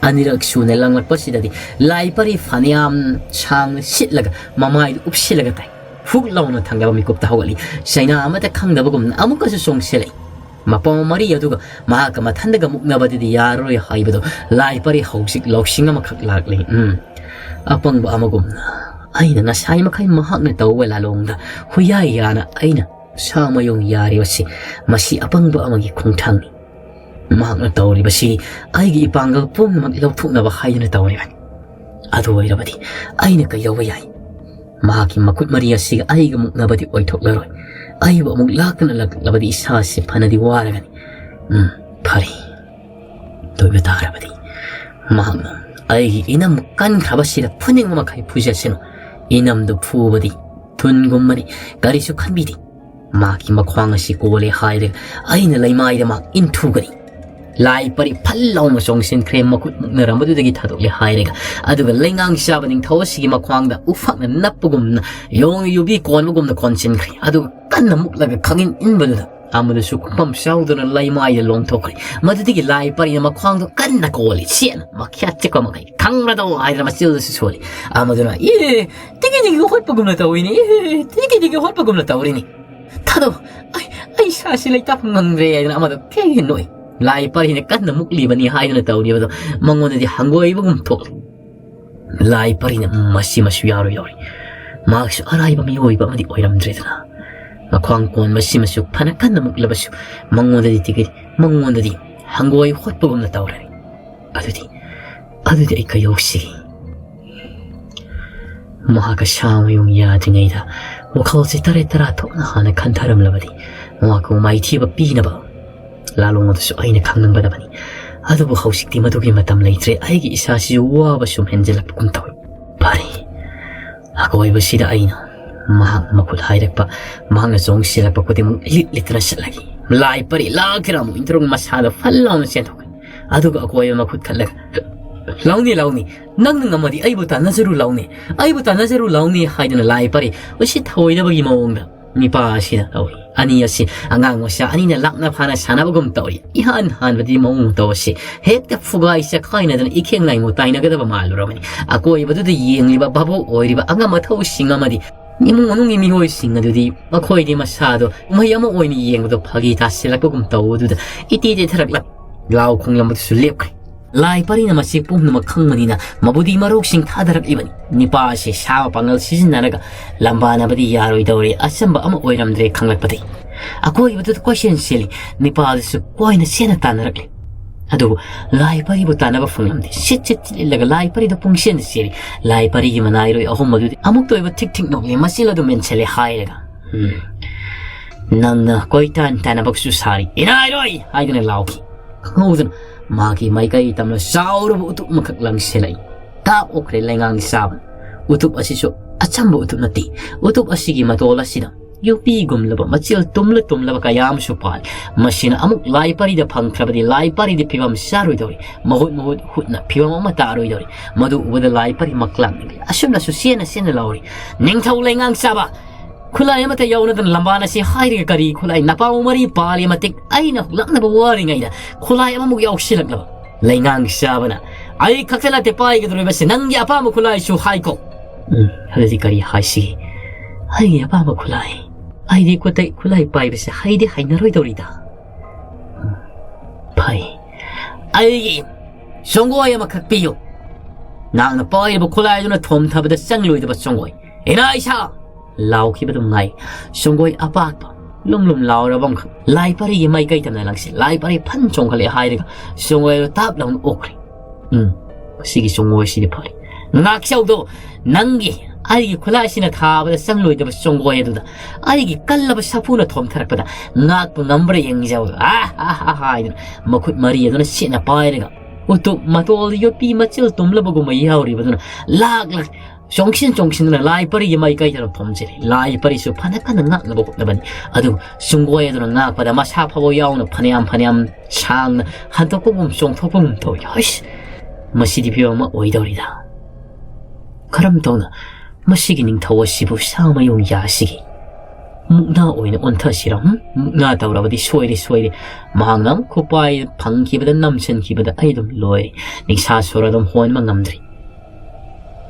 ꯑꯅꯤꯔꯛ ꯁꯨꯅ ꯂꯪꯂꯛꯄꯁꯤꯗꯗꯤ ꯂꯥꯏ ꯄꯔꯤ ꯐꯅꯌꯥꯝ ꯁꯥꯡꯅ ꯁꯤꯠꯂꯒ ꯃꯃꯥꯏꯗꯨ ꯎꯞꯁꯤꯜꯂꯒ ꯇꯥꯏ꯫ ꯍꯨꯛ ꯂꯥꯎꯅ ꯊꯪꯅꯕ ꯃꯤꯀꯨꯞꯇ ꯍꯧꯒꯠꯂꯤ꯫ ꯆꯩꯅꯥ ꯑꯃꯠꯇ ꯈꯪꯗꯕꯒꯨꯝꯅ ꯑꯃꯨꯛꯀꯁꯨ ꯆꯣꯡꯁꯤꯜꯂꯛꯏ꯫ ꯃꯄꯥꯎ ꯃꯔꯤ ꯑꯗꯨꯒ ꯃꯍꯥꯛꯀ ꯃꯊꯟꯗꯒ ꯃꯨꯛꯅꯕꯗꯨꯗꯤ ꯌꯥꯔꯔꯣꯏ ꯍꯥꯏꯕꯗꯣ ꯂꯥꯏ ꯄꯔꯤ ꯍꯧꯖꯤꯛ ꯂꯧꯁꯤꯡ ꯑꯃꯈꯛ ꯂꯥꯛꯂꯤ꯫ ꯎꯝ, ꯑꯄꯪꯕ ꯑꯃꯒꯨꯝꯅ ꯑꯩꯅ ꯉꯁꯥꯏ ꯃꯈꯩ ꯃꯍꯥꯛꯅ ꯇꯧꯕ ꯂꯥꯂꯣꯡꯗ ꯍꯨꯌꯥꯏ ꯌꯥꯅ ꯑꯩꯅ ꯁꯥ ꯃꯌꯨꯡ ꯌꯥꯔꯤꯕꯁꯤ ꯃꯁꯤ ꯑꯄꯪꯕ ꯑꯃꯒꯤ ꯈꯣꯡꯊꯥꯡꯅꯤ꯫ ꯃꯍꯥꯛꯅ ꯇꯧꯔꯤꯕꯁꯤ ꯑꯩꯒꯤ ꯏꯄꯥꯡꯒꯜ ꯄꯨꯝꯅꯃꯛ ꯂꯧꯊꯣꯛꯅꯕ ꯍꯥꯏꯗꯨꯅ ꯇꯧꯔꯤꯕꯅꯤ꯫ ꯑꯗꯨ ꯑꯣꯏꯔꯕꯗꯤ ꯑꯩꯅ ꯀꯩꯗꯧꯕ ꯌꯥꯏ? ꯃꯍꯥꯛꯀꯤ ꯃꯈꯨꯠ ꯃꯔꯤ ꯑꯁꯤꯒ ꯑꯩꯒ ꯃꯨꯛꯅꯕꯗꯤ ꯑꯣꯏꯊꯣꯛꯂꯔꯣꯏ꯫ ꯑꯩꯕꯨ ꯑꯃꯨꯛ ꯂꯥꯛꯇꯨꯅ ꯂꯥꯛꯂꯕꯗꯤ ꯏꯁꯥꯁꯤ ꯐꯅꯗꯤ ꯋꯥꯔꯒꯅꯤ꯫ ꯎꯝ, ꯐꯔꯦ꯫ ꯑꯗꯨ ꯑꯣꯏꯕ ꯇꯥꯔꯕꯗꯤ ꯃꯍꯥꯛꯅ ꯑꯩꯒꯤ ꯏꯅꯝ ꯀꯟꯈ꯭ꯔꯕꯁꯤꯗ ꯐꯨꯅꯤꯡꯕ ꯃꯈꯩ ꯐꯨꯖꯁꯅꯨ꯫ ꯏꯅꯝꯗꯨ ꯐꯨꯕꯗꯤ ꯊꯨꯟꯒꯨꯝꯕꯅꯤ, ꯀꯔꯤꯁꯨ ꯈꯟꯕꯤꯗꯦ꯫ ꯃꯍꯥꯛꯀꯤ ꯃꯈ꯭ꯋꯥꯡ ꯑꯁꯤ ꯀꯣꯜꯂꯦ ꯍꯥꯏꯔꯒ ꯑꯩꯅ ꯂꯩꯃꯥꯏꯗ ꯃꯍꯥꯛ ꯏꯟꯊꯨꯒꯅꯤ꯫ ꯂꯥꯏ ꯄꯔꯤ ꯐꯜ ꯂꯥꯎꯅ ꯆꯣꯡꯁꯤꯟꯈ꯭ꯔꯦ, ꯃꯈꯨꯠ ꯃꯨꯛꯅꯔꯝꯕꯗꯨꯗꯒꯤ ꯊꯥꯗꯣꯛꯂꯦ ꯍꯥꯏꯔꯒ꯫ ꯑꯗꯨꯒ ꯂꯩꯉꯥꯡ ꯆꯥꯕ ꯅꯤꯡꯊꯧ ꯑꯁꯤꯒꯤ ꯃꯈ꯭ꯋꯥꯡꯗ ꯎꯐꯛꯅ ꯅꯞꯄꯒꯨꯝꯅ, ꯌꯣꯡꯅ ꯌꯨꯕꯤ ꯀꯣꯟꯕꯒꯨꯝꯅ ꯀꯣꯟꯁꯤꯟꯈ꯭ꯔꯦ꯫ ꯑꯗꯨꯒ ꯀꯟꯅ ꯃꯨꯛꯂꯒ ꯈꯪꯏꯟ ꯏꯟꯕꯗꯨꯗ ꯑꯃꯗꯨꯁꯨ ꯈꯨꯐꯝ ꯆꯥꯎꯗꯅ ꯂꯩꯃꯥꯏꯗ ꯂꯣꯡꯊꯣꯛꯈ꯭ꯔꯦ꯫ ꯃꯗꯨꯗꯒꯤ ꯂꯥꯏ ꯄꯔꯤꯅ ꯃꯈ꯭ꯋꯥꯡꯗꯣ ꯀꯟꯅ ꯀꯣꯜꯂꯤ꯫ ꯆꯦꯠꯅ ꯃꯈ꯭ꯌꯥꯠ ꯆꯤꯛꯄ ꯃꯈꯩ, "ꯈꯪꯕ꯭ꯔꯗꯣ?" ꯍꯥꯏꯗꯅ ꯃꯆꯤꯜꯗꯁꯨ ꯁꯣꯜꯂꯤ꯫ ꯑꯃꯗꯨꯅ, "ꯑꯦ, ꯇꯤꯀꯤ ꯇꯤꯀꯤ ꯍꯣꯠꯄꯒꯨꯝꯅ ꯇꯧꯏꯅꯦ, ꯑꯦ, ꯇꯤꯀꯤ ꯇꯤꯀꯤ ꯍꯣꯠꯄꯒꯨꯝꯅ ꯇꯧꯔꯤꯅꯤ"꯫ "ꯊꯥꯗꯣꯛ, ꯑꯩ, ꯑꯩ ꯏꯁꯥꯁꯤ ꯂꯩꯇꯥꯐꯝ ꯉꯝꯗ꯭ꯔꯦ" ꯍꯥꯏꯗꯅ ꯑꯃꯗ ꯊꯦꯡꯅ ꯅꯣꯛꯏ꯫ ꯂꯥꯏ ꯄꯔꯤꯅ ꯀꯟꯅ ꯃꯨꯛꯂꯤꯕꯅꯤ ꯍꯥꯏꯗꯨꯅ ꯇꯧꯔꯤꯕꯗꯣ ꯃꯉꯣꯟꯗꯗꯤ ꯍꯪꯒꯣꯏꯕꯒꯨꯝ ꯊꯣꯛꯂꯤ꯫ ꯂꯥꯏ ꯄꯔꯤꯅ ꯃꯁꯤꯃꯁꯨ ꯌꯥꯔꯣꯏ ꯌꯥꯎꯔꯤ꯫ ꯃꯍꯥꯛꯁꯨ ꯑꯔꯥꯏꯕ ꯃꯤꯑꯣꯏꯕ ꯑꯃꯗꯤ ꯑꯣꯏꯔꯝꯗ꯭ꯔꯦꯗꯅ꯫ ꯃꯈ꯭ꯋꯥꯡ ꯀꯣꯟꯕꯁꯤꯃꯁꯨ ꯐꯅ ꯀꯟꯅ ꯃꯨꯛꯂꯕꯁꯨ ꯃꯉꯣꯟꯗꯗꯤ ꯇꯤꯀꯩ-, ꯃꯉꯣꯟꯗꯗꯤ ꯍꯪꯒꯣꯏ ꯍꯣꯠꯄꯒꯨꯝꯅ ꯇꯧꯔꯦ꯫ ꯑꯗꯨꯗꯤ, ꯑꯗꯨꯗꯤ ꯑꯩ ꯀꯩꯗꯧꯁꯤꯒꯦ? ꯃꯍꯥꯛ ꯑꯁꯥ ꯃꯌꯨꯡ ꯌꯥꯗ꯭ꯔꯤꯉꯩꯗ ꯋꯥꯈꯜꯁꯦ ꯇꯔꯦꯠ ꯇꯔꯥ ꯊꯣꯛꯅ ꯍꯥꯟꯅ ꯈꯟꯊꯔꯝꯂꯕꯗꯤ ꯃꯍꯥꯛꯄꯨ ꯃꯥꯏꯊꯤꯕ ꯄꯤꯅꯕ ꯂꯥꯂꯣꯡ ꯑꯗꯨꯁꯨ ꯑꯩꯅ ꯈꯪꯂꯝꯒꯗꯕꯅꯤ꯫ ꯑꯗꯨꯕꯨ ꯍꯧꯖꯤꯛꯇꯤ ꯃꯗꯨꯒꯤ ꯃꯇꯝ ꯂꯩꯇ꯭ꯔꯦ꯫ ꯑꯩꯒꯤ ꯏꯁꯥꯁꯤꯁꯨ ꯋꯥꯕ ꯁꯨꯝ ꯍꯦꯟꯖꯤꯜꯂꯛꯄꯒꯨꯝ ꯇꯧꯏ꯫ ꯐꯔꯦ, ꯑꯀꯣꯏꯕꯁꯤꯗ ꯑꯩꯅ ꯃꯍꯥꯛ ꯃꯈꯨꯠ ꯍꯥꯏꯔꯛꯄ, ꯃꯍꯥꯛꯅ ꯆꯣꯡꯁꯤꯜꯂꯛꯄ ꯈꯨꯗꯤꯡꯃꯛ ꯂꯤꯠ ꯂꯤꯠꯇꯨꯅ ꯆꯠꯂꯒꯦ꯫ ꯂꯥꯏ ꯄꯔꯤ ꯂꯥꯛꯀꯦꯔꯥ ꯑꯃꯨꯛ ꯏꯟꯊꯣꯔꯛ ꯃꯁꯥꯗ ꯐꯜ ꯂꯥꯎꯅ ꯆꯦꯟꯊꯣꯛꯀꯅꯤ꯫ ꯑꯗꯨꯒ ꯑꯀꯣꯏꯕ ꯃꯈꯨꯠ ꯈꯠꯂꯒ, "ꯂꯥꯎꯅꯦ, ꯂꯥꯎꯅꯦ, ꯅꯪꯅ ꯉꯝꯃꯗꯤ ꯑꯩꯕꯨ ꯇꯥꯟꯅꯖꯔꯨ ꯂꯥꯎꯅꯦ, ꯑꯩꯕꯨ ꯇꯥꯟꯅꯖꯔꯨ ꯂꯥꯎꯅꯦ" ꯍꯥꯏꯗꯨꯅ ꯂꯥꯏ ꯄꯔꯤ ꯎꯁꯤꯠ ꯊꯑꯣꯏꯗꯕꯒꯤ ꯃꯑꯣꯡꯗ ꯅꯤꯄꯥ ꯑꯁꯤꯅ ꯇꯧꯏ꯫ ꯑꯅꯤ ꯑꯁꯤ ꯑꯉꯥꯡ ꯃꯆꯥ ꯑꯅꯤꯅ ꯂꯥꯛꯅ ꯐꯥꯅ ꯁꯥꯟꯅꯕꯒꯨꯝ ꯇꯧꯏ꯫ ꯏꯍꯥꯟ ꯍꯥꯟꯕꯗꯤ ꯃꯑꯣꯡ ꯃꯇꯧ ꯑꯁꯤ ꯍꯦꯛꯇ ꯐꯨꯒꯥꯏ ꯆꯈꯥꯏꯅꯗꯨꯅ ꯏꯈꯦꯡ ꯂꯥꯏꯃꯨ ꯇꯥꯏꯅꯒꯗꯕ ꯃꯥꯜꯂꯨꯔꯕꯅꯤ꯫ ꯑꯀꯣꯏꯕꯗꯨꯗ ꯌꯦꯡꯂꯤꯕ ꯚꯥꯕꯣꯛ ꯑꯣꯏꯔꯤꯕ ꯑꯉꯝ ꯑꯊꯧꯁꯤꯡ ꯑꯃꯗꯤ ꯏꯃꯨꯡ ꯃꯅꯨꯡꯒꯤ ꯃꯤꯑꯣꯏꯁꯤꯡ ꯑꯗꯨꯗꯤ ꯃꯈꯣꯏꯗꯤ ꯃꯁꯥꯗꯣ ꯀꯨꯝꯍꯩ ꯑꯃ ꯑꯣꯏꯅ ꯌꯦꯡꯕꯗꯣ ꯐꯥꯒꯤ ꯇꯥꯁꯤꯜꯂꯛꯄꯒꯨꯝ ꯇꯧꯕꯗꯨꯗ ꯏꯇꯤ ꯇꯦꯊꯔꯛꯂ ꯂꯥꯎ ꯈꯣꯡꯂꯝꯕꯗꯨꯁꯨ ꯂꯦꯞꯈ꯭ꯔꯦ꯫ ꯂꯥꯏ ꯄꯔꯤꯅ ꯃꯁꯤ ꯄꯨꯝꯅꯃꯛ ꯈꯪꯕꯅꯤꯅ ꯃꯕꯨꯗꯤ ꯃꯔꯣꯛꯁꯤꯡ ꯊꯥꯗꯔꯛꯂꯤꯕꯅꯤ꯫ ꯅꯤꯄꯥ ꯑꯁꯤ ꯁꯥꯕ ꯄꯥꯡꯒꯜ ꯁꯤꯖꯤꯟꯅꯔꯒ ꯂꯝꯕꯥꯅꯕꯗꯤ ꯌꯥꯔꯣꯏꯗꯧꯔꯦ, ꯑꯆꯝꯕ ꯑꯃ ꯑꯣꯏꯔꯝꯗ꯭ꯔꯦ ꯈꯪꯂꯛꯄꯗꯒꯤ꯫ ꯑꯀꯣꯏꯕꯗꯨꯗ ꯀꯣꯏꯆꯦꯟ ꯆꯦꯜꯂꯤ꯫ ꯅꯤꯄꯥ ꯑꯗꯨꯁꯨ ꯀꯣꯏꯅ ꯆꯦꯟꯅ ꯇꯥꯟꯅꯔꯛꯂꯤ꯫ ꯑꯗꯨꯕꯨ ꯂꯥꯏ ꯄꯔꯤꯕꯨ ꯇꯥꯟꯅꯕ ꯐꯪꯂꯝꯗꯦ꯫ ꯁꯤꯠ ꯁꯤꯠ ꯁꯤꯠꯂꯒ ꯂꯥꯏ ꯄꯔꯤꯗꯨ ꯄꯨꯡꯁꯦꯟꯗ ꯆꯦꯜꯂꯤ꯫ ꯂꯥꯏ ꯄꯔꯤꯒꯤ ꯃꯅꯥꯏꯔꯣꯏ ꯑꯍꯨꯝ ꯑꯗꯨꯗꯤ ꯑꯃꯨꯛꯇ ꯑꯣꯏꯕ ꯊꯤꯛ ꯊꯤꯛ ꯅꯣꯛꯂꯤ꯫ ꯃꯆꯤꯜ ꯑꯗꯨ ꯃꯦꯟꯁꯤꯜꯂꯦ ꯍꯥꯏꯔꯒ, "ꯎꯝ, ꯅꯪꯅ ꯀꯣꯏꯇꯥꯟ ꯇꯥꯟꯅꯕꯁꯨ ꯁꯥꯔꯤ, ꯏꯅꯥꯏꯔꯣꯏ!" ꯍꯥꯏꯗꯨꯅ ꯂꯥꯎꯈꯤ꯫ ꯈꯪꯍꯧꯗꯅ ꯃꯥꯒꯤ ꯃꯥꯏꯀꯩ ꯇꯝꯅ ꯆꯥꯎꯔꯕ ꯎꯇꯨꯞ ꯑꯃꯈꯛ ꯂꯪꯁꯤꯜꯂꯛꯏ꯫ ꯇꯥꯞ ꯑꯣꯛꯈ꯭ꯔꯦ ꯂꯩꯉꯥꯡ ꯆꯥꯕꯅ꯫ ꯎꯇꯨꯞ ꯑꯁꯤꯁꯨ ꯑꯆꯝꯕ ꯎꯇꯨꯞ ꯅꯠꯇꯦ꯫ ꯎꯇꯨꯞ ꯑꯁꯤꯒꯤ ꯃꯇꯣꯜ ꯑꯁꯤꯗ ꯌꯣꯄꯤꯒꯨꯝꯂꯕ ꯃꯆꯤꯜ ꯇꯨꯝꯂ ꯇꯨꯝꯂꯕ ꯀꯌꯥ ꯑꯃꯁꯨ ꯄꯥꯜꯂꯤ꯫ ꯃꯁꯤꯅ ꯑꯃꯨꯛ ꯂꯥꯏ ꯄꯔꯤꯗ ꯐꯪꯈ꯭ꯔꯕꯗꯤ ꯂꯥꯏ ꯄꯔꯤꯗꯤ ꯐꯤꯕꯝ ꯆꯥꯔꯣꯏꯗꯧꯔꯤ꯫ ꯃꯍꯨꯠ ꯃꯍꯨꯠ ꯍꯨꯠꯅ ꯐꯤꯕꯝ ꯑꯃ ꯇꯥꯔꯣꯏꯗꯧꯔꯤ꯫ ꯃꯗꯨ ꯎꯕꯗ ꯂꯥꯏ ꯄꯔꯤ ꯃꯛꯂꯥꯡꯅꯤꯡꯂꯤ꯫ ꯑꯁꯨꯝꯅꯁꯨ ꯆꯦꯟꯅ ꯆꯦꯟꯅ ꯂꯥꯎꯔꯤ, "ꯅꯤꯡꯊꯧ ꯂꯩꯉꯥꯡ ꯆꯥꯕ! ꯈꯨꯠꯂꯥꯏ ꯑꯃꯠꯇ ꯌꯥꯎꯅꯗꯅ ꯂꯝꯕꯥꯟ ꯑꯁꯤ ꯍꯥꯏꯔꯒ ꯀꯔꯤ ꯈꯨꯠꯂꯥꯏ? ꯅꯄꯥꯎ ꯃꯔꯤ ꯄꯥꯜꯂꯤ ꯃꯇꯤꯛ ꯑꯩꯅ ꯍꯨꯛꯂꯛꯅꯕ ꯋꯥꯔꯤꯉꯩꯗ ꯈꯨꯠꯂꯥꯏ ꯑꯃꯃꯨꯛ ꯌꯥꯎꯁꯤꯜꯂꯛꯂꯕ?" ꯂꯩꯉꯥꯡ ꯆꯥꯕꯅ, "ꯑꯩ ꯈꯛꯇ ꯅꯠꯇꯦ ꯄꯥꯏꯒꯗꯧꯔꯤꯕꯁꯦ, ꯅꯪꯒꯤ ꯑꯄꯥꯝꯕ ꯈꯨꯠꯂꯥꯏꯁꯨ ꯍꯥꯏꯀꯣ꯫" ꯎꯝ, ꯑꯗꯨꯗꯤ ꯀꯔꯤ ꯍꯥꯏꯁꯤꯒꯦ? ꯑꯩꯒꯤ ꯑꯄꯥꯝꯕ ꯈꯨꯠꯂꯥꯏ? ꯑꯩꯗꯤ ꯈꯨꯠꯇꯩ ꯈꯨꯠꯂꯥꯏ ꯄꯥꯏꯕꯁꯦ ꯍꯩꯗꯤ ꯍꯩꯅꯔꯣꯏꯗꯧꯔꯤꯗ꯫ ꯎꯝ, ꯐꯩ꯫ ꯑꯩꯒꯤ ꯁꯪꯒꯣꯏ ꯑꯃꯈꯛ ꯄꯤꯌꯨ꯫ ꯅꯍꯥꯛꯅ ꯄꯥꯏꯔꯤꯕ ꯈꯨꯠꯂꯥꯏꯗꯨꯅ ꯊꯣꯝꯊꯕꯗ ꯆꯪꯂꯣꯏꯗꯕ ꯁꯪꯒꯣꯏ꯫ ꯏꯅꯥ ꯏꯁꯥ! ꯂꯥꯎꯈꯤꯕꯗꯨ ꯉꯥꯏ꯫ ꯁꯪꯒꯣꯏ ꯑꯄꯥꯛꯄ ꯂꯨꯝ ꯂꯨꯝ ꯂꯥꯎꯔꯕ ꯑꯃꯈꯛ ꯂꯥꯏ ꯄꯔꯤꯒꯤ ꯃꯥꯏꯀꯩ ꯇꯝꯅ ꯂꯪꯁꯤ꯫ ꯂꯥꯏ ꯄꯔꯤ ꯐꯟ ꯆꯣꯡꯈꯠꯂꯦ ꯍꯥꯏꯔꯒ ꯁꯪꯒꯣꯏ ꯑꯗꯨ ꯇꯥꯞ ꯂꯥꯎꯅ ꯑꯣꯛꯈ꯭ꯔꯦ꯫ ꯎꯝ, ꯃꯁꯤꯒꯤ ꯁꯪꯒꯣꯏꯁꯤꯗꯤ ꯐꯔꯦ꯫ ꯉꯥꯛꯆꯧꯗꯣ, ꯅꯪꯒꯤ ꯑꯩꯒꯤ ꯈꯨꯠꯂꯥꯏꯁꯤꯅ ꯊꯥꯕꯗ ꯆꯪꯂꯣꯏꯗꯕ ꯁꯪꯒꯣꯏ ꯑꯗꯨꯗ ꯑꯩꯒꯤ ꯀꯜꯂꯕ ꯁꯥꯐꯨꯅ ꯊꯣꯝꯊꯔꯛꯄꯗ ꯉꯥꯛꯄ ꯉꯝꯕ꯭ꯔꯥ ꯌꯦꯡꯖꯧ꯫ ꯑꯥ, ꯑꯥ, ꯑꯥ, ꯍꯥꯏꯗꯨꯅ ꯃꯈꯨꯠ ꯃꯔꯤ ꯑꯗꯨꯅ ꯁꯦꯠꯅ ꯄꯥꯏꯔꯒ ꯎꯇꯨꯞ ꯃꯇꯣꯜꯗ ꯌꯣꯠꯄꯤ ꯃꯆꯤꯜ ꯇꯨꯝꯂꯕꯒꯨꯝꯕ ꯌꯥꯎꯔꯤꯕꯗꯨꯅ ꯂꯥꯛ ꯂꯥꯛ ꯆꯣꯡꯁꯤꯟ ꯆꯣꯡꯁꯤꯟꯗꯨꯅ ꯂꯥꯏ ꯄꯔꯤꯒꯤ ꯃꯥꯏꯀꯩꯗ ꯊꯣꯝꯖꯤꯜꯂꯤ꯫ ꯂꯥꯏ ꯄꯔꯤꯁꯨ ꯐꯅ ꯀꯟꯅ ꯉꯥꯛꯅꯕ ꯍꯣꯠꯅꯕꯅꯤ꯫ ꯑꯗꯨꯕꯨ ꯁꯪꯒꯣꯏ ꯑꯗꯨꯅ ꯉꯥꯛꯄꯗ ꯃꯁꯥ ꯐꯥꯎꯕ ꯌꯥꯎꯅ ꯐꯅꯌꯥꯝ ꯐꯅꯌꯥꯝ ꯁꯥꯡꯅ ꯍꯟꯗꯣꯛꯄꯒꯨꯝ ꯆꯣꯡꯊꯣꯛꯄꯒꯨꯝ ꯇꯧꯏ꯫ ꯍꯩꯁ! ꯃꯁꯤꯗꯤ ꯐꯤꯕꯝ ꯑꯃ ꯑꯣꯏꯗꯧꯔꯤꯗ꯫ ꯀꯔꯝ ꯇꯧꯅ ꯃꯁꯤꯒꯤ ꯅꯤꯡꯊꯧ ꯑꯁꯤꯕꯨ ꯁꯥ ꯃꯌꯨꯡ ꯌꯥꯁꯤꯒꯦ? ꯃꯨꯛꯅꯥ ꯑꯣꯏꯅ ꯑꯣꯟꯊꯁꯤꯔ? ꯍꯨꯝ? ꯃꯨꯛꯅꯥ ꯇꯧꯔꯕꯗꯤ ꯁꯣꯏꯔꯦ, ꯁꯣꯏꯔꯦ꯫ ꯃꯍꯥꯛꯅ ꯑꯃꯨꯛ ꯈꯨꯄꯥꯏ ꯐꯪꯈꯤꯕꯗ ꯅꯝꯁꯤꯟꯈꯤꯕꯗ ꯑꯩ ꯑꯗꯨꯝ ꯂꯣꯏꯔꯦ꯫ ꯅꯤꯡꯁꯥ ꯁꯣꯔ ꯑꯗꯨꯝ ꯍꯣꯟꯕ ꯉꯝꯗ꯭ꯔꯤ꯫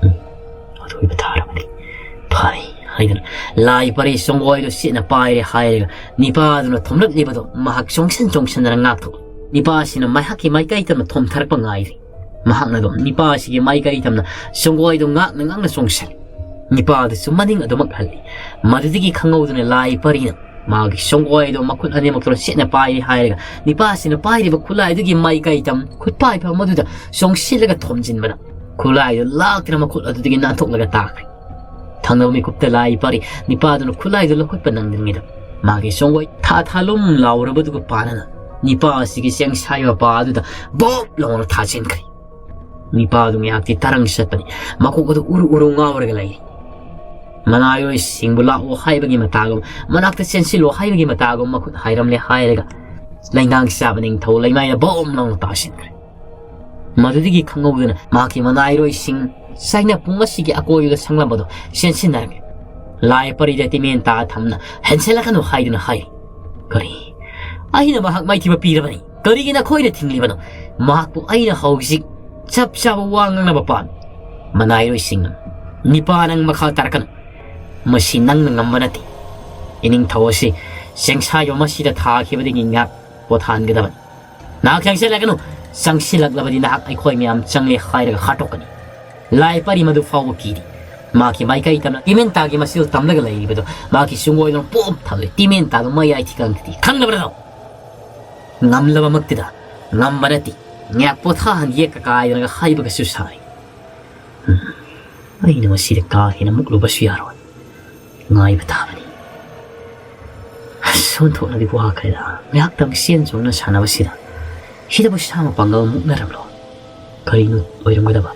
ꯎꯝ, ꯑꯊꯣꯏꯕ ꯊꯥꯔꯕꯅꯤ꯫ ꯐꯔꯦ ꯍꯥꯏꯗꯨꯅ ꯂꯥꯏ ꯄꯔꯤ ꯁꯪꯒꯣꯏꯗꯨ ꯁꯤꯠꯅ ꯄꯥꯏꯔꯦ ꯍꯥꯏꯔꯒ ꯅꯤꯄꯥꯗꯨꯅ ꯊꯣꯝꯂꯛꯂꯤꯕꯗꯨ ꯃꯍꯥꯛ ꯆꯣꯡꯁꯤꯟ ꯆꯣꯡꯁꯤꯟꯗꯅ ꯉꯥꯛꯊꯣꯛꯏ꯫ ꯅꯤꯄꯥꯁꯤꯅ ꯃꯍꯥꯛꯀꯤ ꯃꯥꯏꯀꯩ ꯇꯝꯅ ꯊꯣꯝꯊꯔꯛꯄ ꯉꯥꯏꯔꯤ꯫ ꯃꯍꯥꯛꯅ ꯑꯗꯨꯝ ꯅꯤꯄꯥꯁꯤꯒꯤ ꯃꯥꯏꯀꯩ ꯇꯝꯅ ꯁꯪꯒꯣꯏꯗꯨ ꯉꯥꯛꯅ ꯉꯥꯛꯅ ꯆꯣꯡꯁꯤꯜꯂꯤ꯫ ꯅꯤꯄꯥꯗꯨꯁꯨ ꯃꯅꯤꯡ ꯑꯗꯨꯃꯛ ꯍꯜꯂꯤ꯫ ꯃꯗꯨꯗꯒꯤ ꯈꯪꯍꯧꯗꯅ ꯂꯥꯏ ꯄꯔꯤꯅ ꯃꯥꯒꯤ ꯁꯪꯒꯣꯏꯗꯨ ꯃꯈꯨꯠ ꯑꯅꯤꯃꯛꯇꯨꯅ ꯁꯤꯠꯅ ꯄꯥꯏꯔꯤ ꯍꯥꯏꯔꯒ ꯅꯤꯄꯥꯁꯤꯅ ꯄꯥꯏꯔꯤꯕ ꯈꯨꯠꯂꯥꯏꯗꯨꯒꯤ ꯃꯥꯏꯀꯩ ꯇꯝ ꯈꯨꯠꯄꯥꯏꯐꯝ ꯑꯗꯨꯗ ꯆꯣꯡꯁꯤꯜꯂꯒ ꯊꯣꯝꯖꯤꯟꯕꯗ ꯈꯨꯠꯂꯥꯏꯗꯨ ꯂꯥꯛꯇꯨꯅ ꯃꯈꯨꯠ ꯑꯗꯨꯗꯒꯤ ꯅꯥꯟꯊꯣꯛꯂꯒ ꯇꯥꯈ꯭ꯔꯦ꯫ ꯊꯪꯅꯕ ꯃꯤꯀꯨꯞꯇ ꯂꯥꯏ ꯄꯔꯤ ꯅꯤꯄꯥꯗꯨꯅ ꯈꯨꯠꯂꯥꯏꯗꯨ ꯂꯧꯈꯠꯄ ꯅꯪꯗ꯭ꯔꯤꯉꯩꯗ ꯃꯥꯒꯤ ꯁꯪꯒꯣꯏ ꯊꯥ ꯊꯥ ꯂꯨꯝ ꯂꯥꯎꯔꯕꯗꯨꯒ ꯄꯥꯟꯅꯅ ꯅꯤꯄꯥ ꯑꯁꯤꯒꯤ ꯆꯦꯡꯁꯥꯏ ꯃꯄꯥ ꯑꯗꯨꯗ ꯕꯣꯞ ꯂꯥꯎꯅ ꯊꯥꯖꯤꯟꯈ꯭ꯔꯦ꯫ ꯅꯤꯄꯥꯗꯨ ꯉꯥꯏꯍꯥꯛꯇꯤ ꯇꯔꯪ ꯆꯠꯄꯅꯤ꯫ ꯃꯀꯣꯛ ꯑꯗꯨ ꯎꯔꯨ ꯎꯔꯨ ꯉꯥꯎꯔꯒ ꯂꯩꯔꯤ꯫ ꯃꯅꯥꯏꯔꯣꯏꯁꯤꯡꯕꯨ ꯂꯥꯛꯑꯣ ꯍꯥꯏꯕꯒꯤ ꯃꯇꯥꯒꯨꯝ, ꯃꯅꯥꯛꯇ ꯆꯦꯟꯁꯤꯜꯂꯣ ꯍꯥꯏꯕꯒꯤ ꯃꯇꯥꯒꯨꯝ ꯃꯈꯨꯠ ꯍꯥꯏꯔꯝꯂꯦ ꯍꯥꯏꯔꯒ ꯂꯩꯉꯥꯛ ꯆꯥꯕ ꯅꯤꯡꯊꯧ ꯂꯩꯃꯥꯏꯗ ꯕꯣꯝ ꯂꯥꯎꯅ ꯇꯥꯁꯤꯟꯈ꯭ꯔꯦ꯫ ꯃꯗꯨꯗꯒꯤ ꯈꯪꯍꯧꯗꯅ ꯃꯍꯥꯛꯀꯤ ꯃꯅꯥꯏꯔꯣꯏꯁꯤꯡ ꯆꯥꯏꯅ ꯄꯨꯡ ꯑꯁꯤꯒꯤ ꯑꯀꯣꯏꯕꯗ ꯁꯪꯂꯝꯕꯗꯨ ꯆꯦꯟꯁꯤꯟꯅꯔꯝꯃꯤ꯫ ꯂꯥꯏ ꯄꯔꯤꯗ ꯇꯤꯃꯦꯟ ꯇꯥ ꯊꯝꯅ ꯍꯦꯟꯁꯤꯜꯂꯛꯀꯅꯨ ꯍꯥꯏꯗꯨꯅ ꯍꯥꯏ꯫ ꯀꯔꯤ? ꯑꯩꯅ ꯃꯍꯥꯛ ꯃꯥꯏꯊꯤꯕ ꯄꯤꯔꯕꯅꯤ꯫ ꯀꯔꯤꯒꯤ ꯅꯈꯣꯏꯅ ꯊꯤꯡꯂꯤꯕꯅꯣ? ꯃꯍꯥꯛꯄꯨ ꯑꯩꯅ ꯍꯧꯖꯤꯛ ꯆꯞ ꯆꯥꯕ ꯋꯥ ꯉꯥꯡꯅꯕ ꯄꯥꯝꯃꯤ꯫ ꯃꯅꯥꯏꯔꯣꯏꯁꯤꯡꯅ, ꯅꯤꯄꯥ ꯅꯪ ꯃꯈꯥ ꯇꯥꯔꯛꯀꯅꯨ꯫ ꯃꯁꯤ ꯅꯪꯅ ꯉꯝꯕ ꯅꯠꯇꯦ꯫ ꯏꯅꯤꯡꯊꯧ ꯑꯁꯤ ꯆꯦꯡꯁꯥꯏꯕ ꯑꯃꯁꯤꯗ ꯊꯥꯈꯤꯕꯗꯒꯤ ꯉꯥꯏꯍꯥꯛ ꯄꯣꯊꯥꯍꯟꯒꯗꯕꯅꯤ꯫ ꯅꯍꯥꯛ ꯆꯪꯁꯤꯜꯂꯒꯅꯨ꯫ ꯆꯪꯁꯤꯜꯂꯛꯂꯕꯗꯤ ꯅꯍꯥꯛ ꯑꯩꯈꯣꯏ ꯃꯌꯥꯝ ꯆꯪꯂꯦ ꯍꯥꯏꯔꯒ ꯍꯥꯠꯇꯣꯛꯀꯅꯤ꯫ ꯂꯥꯏ ꯄꯔꯤ ꯃꯗꯨ ꯐꯥꯎꯕ ꯀꯤꯔꯤ꯫ ꯃꯍꯥꯛꯀꯤ ꯃꯥꯏꯀꯩ ꯇꯝꯅ ꯇꯤꯃꯦꯟꯇꯥꯒꯤ ꯃꯆꯤꯜ ꯇꯝꯂꯒ ꯂꯩꯔꯤꯕꯗꯣ ꯃꯍꯥꯛꯀꯤ ꯁꯨꯡꯑꯣꯏꯗꯨꯅ ꯄꯣꯞ ꯊꯝꯂꯦ꯫ ꯇꯤꯃꯦꯟꯇꯥꯗꯨ ꯃꯌꯥꯏ ꯊꯤꯀꯪꯗꯗꯤ ꯈꯪꯂꯕ꯭ꯔꯥꯗꯣ? ꯉꯝꯂꯕꯃꯛꯇꯨꯗ ꯉꯝꯕ ꯅꯠꯇꯦ꯫ ꯉꯥꯏꯍꯥꯛ ꯄꯣꯊꯥꯍꯟꯒꯦ ꯀꯀꯥꯏꯗꯅꯒ ꯍꯥꯏꯕꯒꯁꯨ ꯁꯥꯏ꯫ ꯎꯝ, ꯑꯩꯅ ꯃꯁꯤꯗ ꯀꯥ ꯍꯦꯟꯅ ꯃꯨꯛꯂꯨꯕꯁꯨ ꯌꯥꯔꯣꯏ꯫ ꯉꯥꯏꯕ ꯇꯥꯕꯅꯤ꯫ ꯑꯁ, ꯑꯣꯟꯊꯣꯛꯅꯗꯤ ꯋꯥꯈ꯭ꯔꯦꯗ꯫ ꯉꯥꯏꯍꯥꯛꯇꯪ ꯆꯦꯟ ꯆꯣꯡꯅ ꯁꯥꯟꯅꯕꯁꯤꯗ ꯁꯤꯗꯕꯨ ꯁꯥ ꯃꯄꯥꯡꯒꯜ ꯃꯨꯛꯅꯔꯕ꯭ꯔꯣ? ꯀꯔꯤꯅꯣ ꯑꯣꯏꯔꯝꯒꯗꯕ?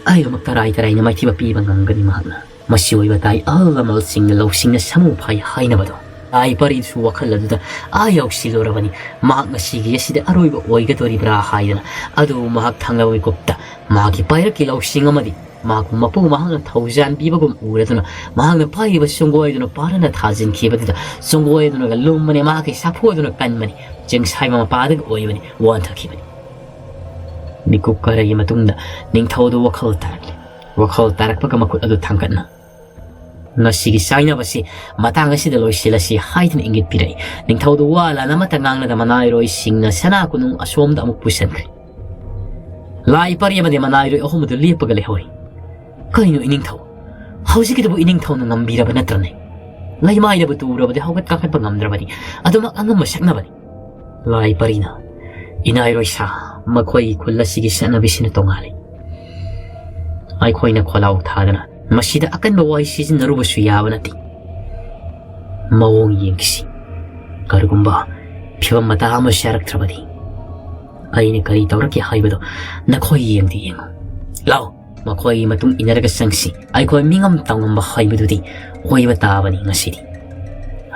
ꯑꯩꯗꯃꯛ ꯇꯔꯥꯏ ꯇꯔꯥꯏꯅ ꯃꯥꯏꯊꯤꯕ ꯄꯤꯕ ꯉꯝꯒꯅꯤ ꯃꯍꯥꯛꯅ꯫ ꯃꯁꯤ ꯑꯣꯏꯕ ꯇꯥꯏ ꯑꯍꯜ ꯂꯃꯟꯁꯤꯡꯅ ꯂꯧꯁꯤꯡꯅ ꯁꯥꯃꯨ ꯐꯥꯏ ꯍꯥꯏꯅꯕꯗꯣ꯫ ꯂꯥꯏ ꯄꯔꯤꯁꯨ ꯋꯥꯈꯜ ꯑꯗꯨꯗ ꯑꯥ ꯌꯧꯁꯤꯜꯂꯨꯔꯕꯅꯤ꯫ ꯃꯍꯥꯛ ꯉꯁꯤꯒꯤ ꯑꯁꯤꯗ ꯑꯔꯣꯏꯕ ꯑꯣꯏꯒꯗꯧꯔꯤꯕ꯭ꯔꯥ ꯍꯥꯏꯗꯅ꯫ ꯑꯗꯨꯕꯨ ꯃꯍꯥꯛ ꯊꯪꯂꯕ ꯃꯤꯀꯨꯞꯇ ꯃꯍꯥꯛꯀꯤ ꯄꯥꯏꯔꯛꯀꯤ ꯂꯧꯁꯤꯡ ꯑꯃꯗꯤ ꯃꯍꯥꯛꯄꯨ ꯃꯄꯨ ꯃꯍꯥꯛꯅ ꯊꯧꯖꯥꯟꯕꯤꯕꯒꯨꯝ ꯎꯔꯗꯨꯅ ꯃꯍꯥꯛꯅ ꯄꯥꯏꯔꯤꯕ ꯁꯪꯒꯣꯏꯗꯨꯅ ꯄꯥꯔꯅ ꯊꯥꯖꯤꯟꯈꯤꯕꯗꯨꯗ ꯁꯪꯒꯣꯏꯗꯨꯅꯒ ꯂꯨꯝꯕꯅꯤ꯫ ꯃꯍꯥꯛꯀꯤ ꯁꯥꯐꯨ ꯑꯗꯨꯅ ꯀꯟꯕꯅꯤ꯫ ꯆꯤꯡꯁꯥꯏꯕ ꯃꯄꯥꯗꯒꯤ ꯑꯣꯏꯕꯅꯤ꯫ ꯋꯥꯟꯊꯈꯤꯕꯅꯤ꯫ ꯃꯤꯀꯨꯞ ꯈꯔꯒꯤ ꯃꯇꯨꯡꯗ ꯅꯤꯡꯊꯧꯗꯨ ꯋꯥꯈꯜ ꯇꯥꯔꯛꯂꯦ꯫ ꯋꯥꯈꯜ ꯇꯥꯔꯛꯄꯒ ꯃꯈꯨꯠ ꯑꯗꯨ ꯊꯥꯡꯒꯠꯅ ꯉꯁꯤꯒꯤ ꯆꯥꯏꯅꯕꯁꯤ ꯃꯇꯥꯡ ꯑꯁꯤꯗ ꯂꯣꯏꯁꯤꯜꯂꯁꯤ ꯍꯥꯏꯗꯨꯅ ꯏꯪꯒꯤꯠ ꯄꯤꯔꯛꯏ꯫ ꯅꯤꯡꯊꯧꯗꯨ ꯋꯥ ꯂꯥꯟ ꯑꯃꯠꯇ ꯉꯥꯡꯂꯗ ꯃꯅꯥꯏꯔꯣꯏꯁꯤꯡꯅ ꯁꯅꯥ ꯀꯣꯅꯨꯡ ꯑꯁꯣꯝꯗ ꯑꯃꯨꯛ ꯄꯨꯁꯤꯟꯈ꯭ꯔꯦ꯫ ꯂꯥꯏ ꯄꯔꯤ ꯑꯃꯗꯤ ꯃꯅꯥꯏꯔꯣꯏ ꯑꯍꯨꯝ ꯑꯗꯨ ꯂꯦꯞꯄꯒ ꯂꯩꯍꯧꯔꯤ꯫ ꯀꯩꯅꯣ ꯏꯅꯤꯡꯊꯧ? ꯍꯧꯖꯤꯛꯀꯤꯗꯨꯕꯨ ꯏꯅꯤꯡꯊꯧꯅ ꯉꯝꯕꯤꯔꯕ ꯅꯠꯇ꯭ꯔꯅꯦ? ꯂꯩꯃꯥꯏꯗꯕꯨ ꯇꯨꯔꯕꯗꯤ ꯍꯧꯒꯠ ꯀꯥꯈꯠꯄ ꯉꯝꯗ꯭ꯔꯕꯅꯤ꯫ ꯑꯗꯨꯃꯛ ꯑꯉꯝꯕ ꯁꯛꯅꯕꯅꯤ꯫ ꯂꯥꯏ ꯄꯔꯤꯅ, ꯏꯅꯥꯏꯔꯣꯏ ꯁꯥ, ꯃꯈꯣꯏꯒꯤ ꯈꯨꯜ ꯑꯁꯤꯒꯤ ꯆꯠꯅꯕꯤꯁꯤꯅ ꯇꯣꯉꯥꯜꯂꯤ꯫ ꯑꯩꯈꯣꯏꯅ ꯈꯣꯜꯂꯥꯎ ꯊꯥꯗꯅ ꯃꯁꯤꯗ ꯑꯀꯟꯕ ꯋꯥꯍꯩ ꯁꯤꯖꯤꯟꯅꯔꯨꯕꯁꯨ ꯌꯥꯕ ꯅꯠꯇꯦ꯫ ꯃꯑꯣꯡ ꯌꯦꯡꯈꯤꯁꯤ꯫ ꯀꯔꯤꯒꯨꯝꯕ ꯐꯤꯕꯝ ꯃꯇꯥ ꯑꯃ ꯆꯥꯔꯛꯇ꯭ꯔꯕꯗꯤ ꯑꯩꯅ ꯀꯔꯤ ꯇꯧꯔꯛꯀꯦ ꯍꯥꯏꯕꯗꯣ ꯅꯈꯣꯏ ꯌꯦꯡꯗꯤ ꯌꯦꯡꯉꯨ꯫ ꯂꯥꯎ, ꯃꯈꯣꯏꯒꯤ ꯃꯇꯨꯡ ꯏꯟꯅꯔꯒ ꯆꯪꯁꯤ꯫ ꯑꯩꯈꯣꯏ ꯃꯤꯉꯝ ꯇꯥꯎꯉꯝꯕ ꯍꯥꯏꯕꯗꯨꯗꯤ ꯑꯣꯏꯕ ꯇꯥꯕꯅꯤ ꯉꯁꯤꯗꯤ꯫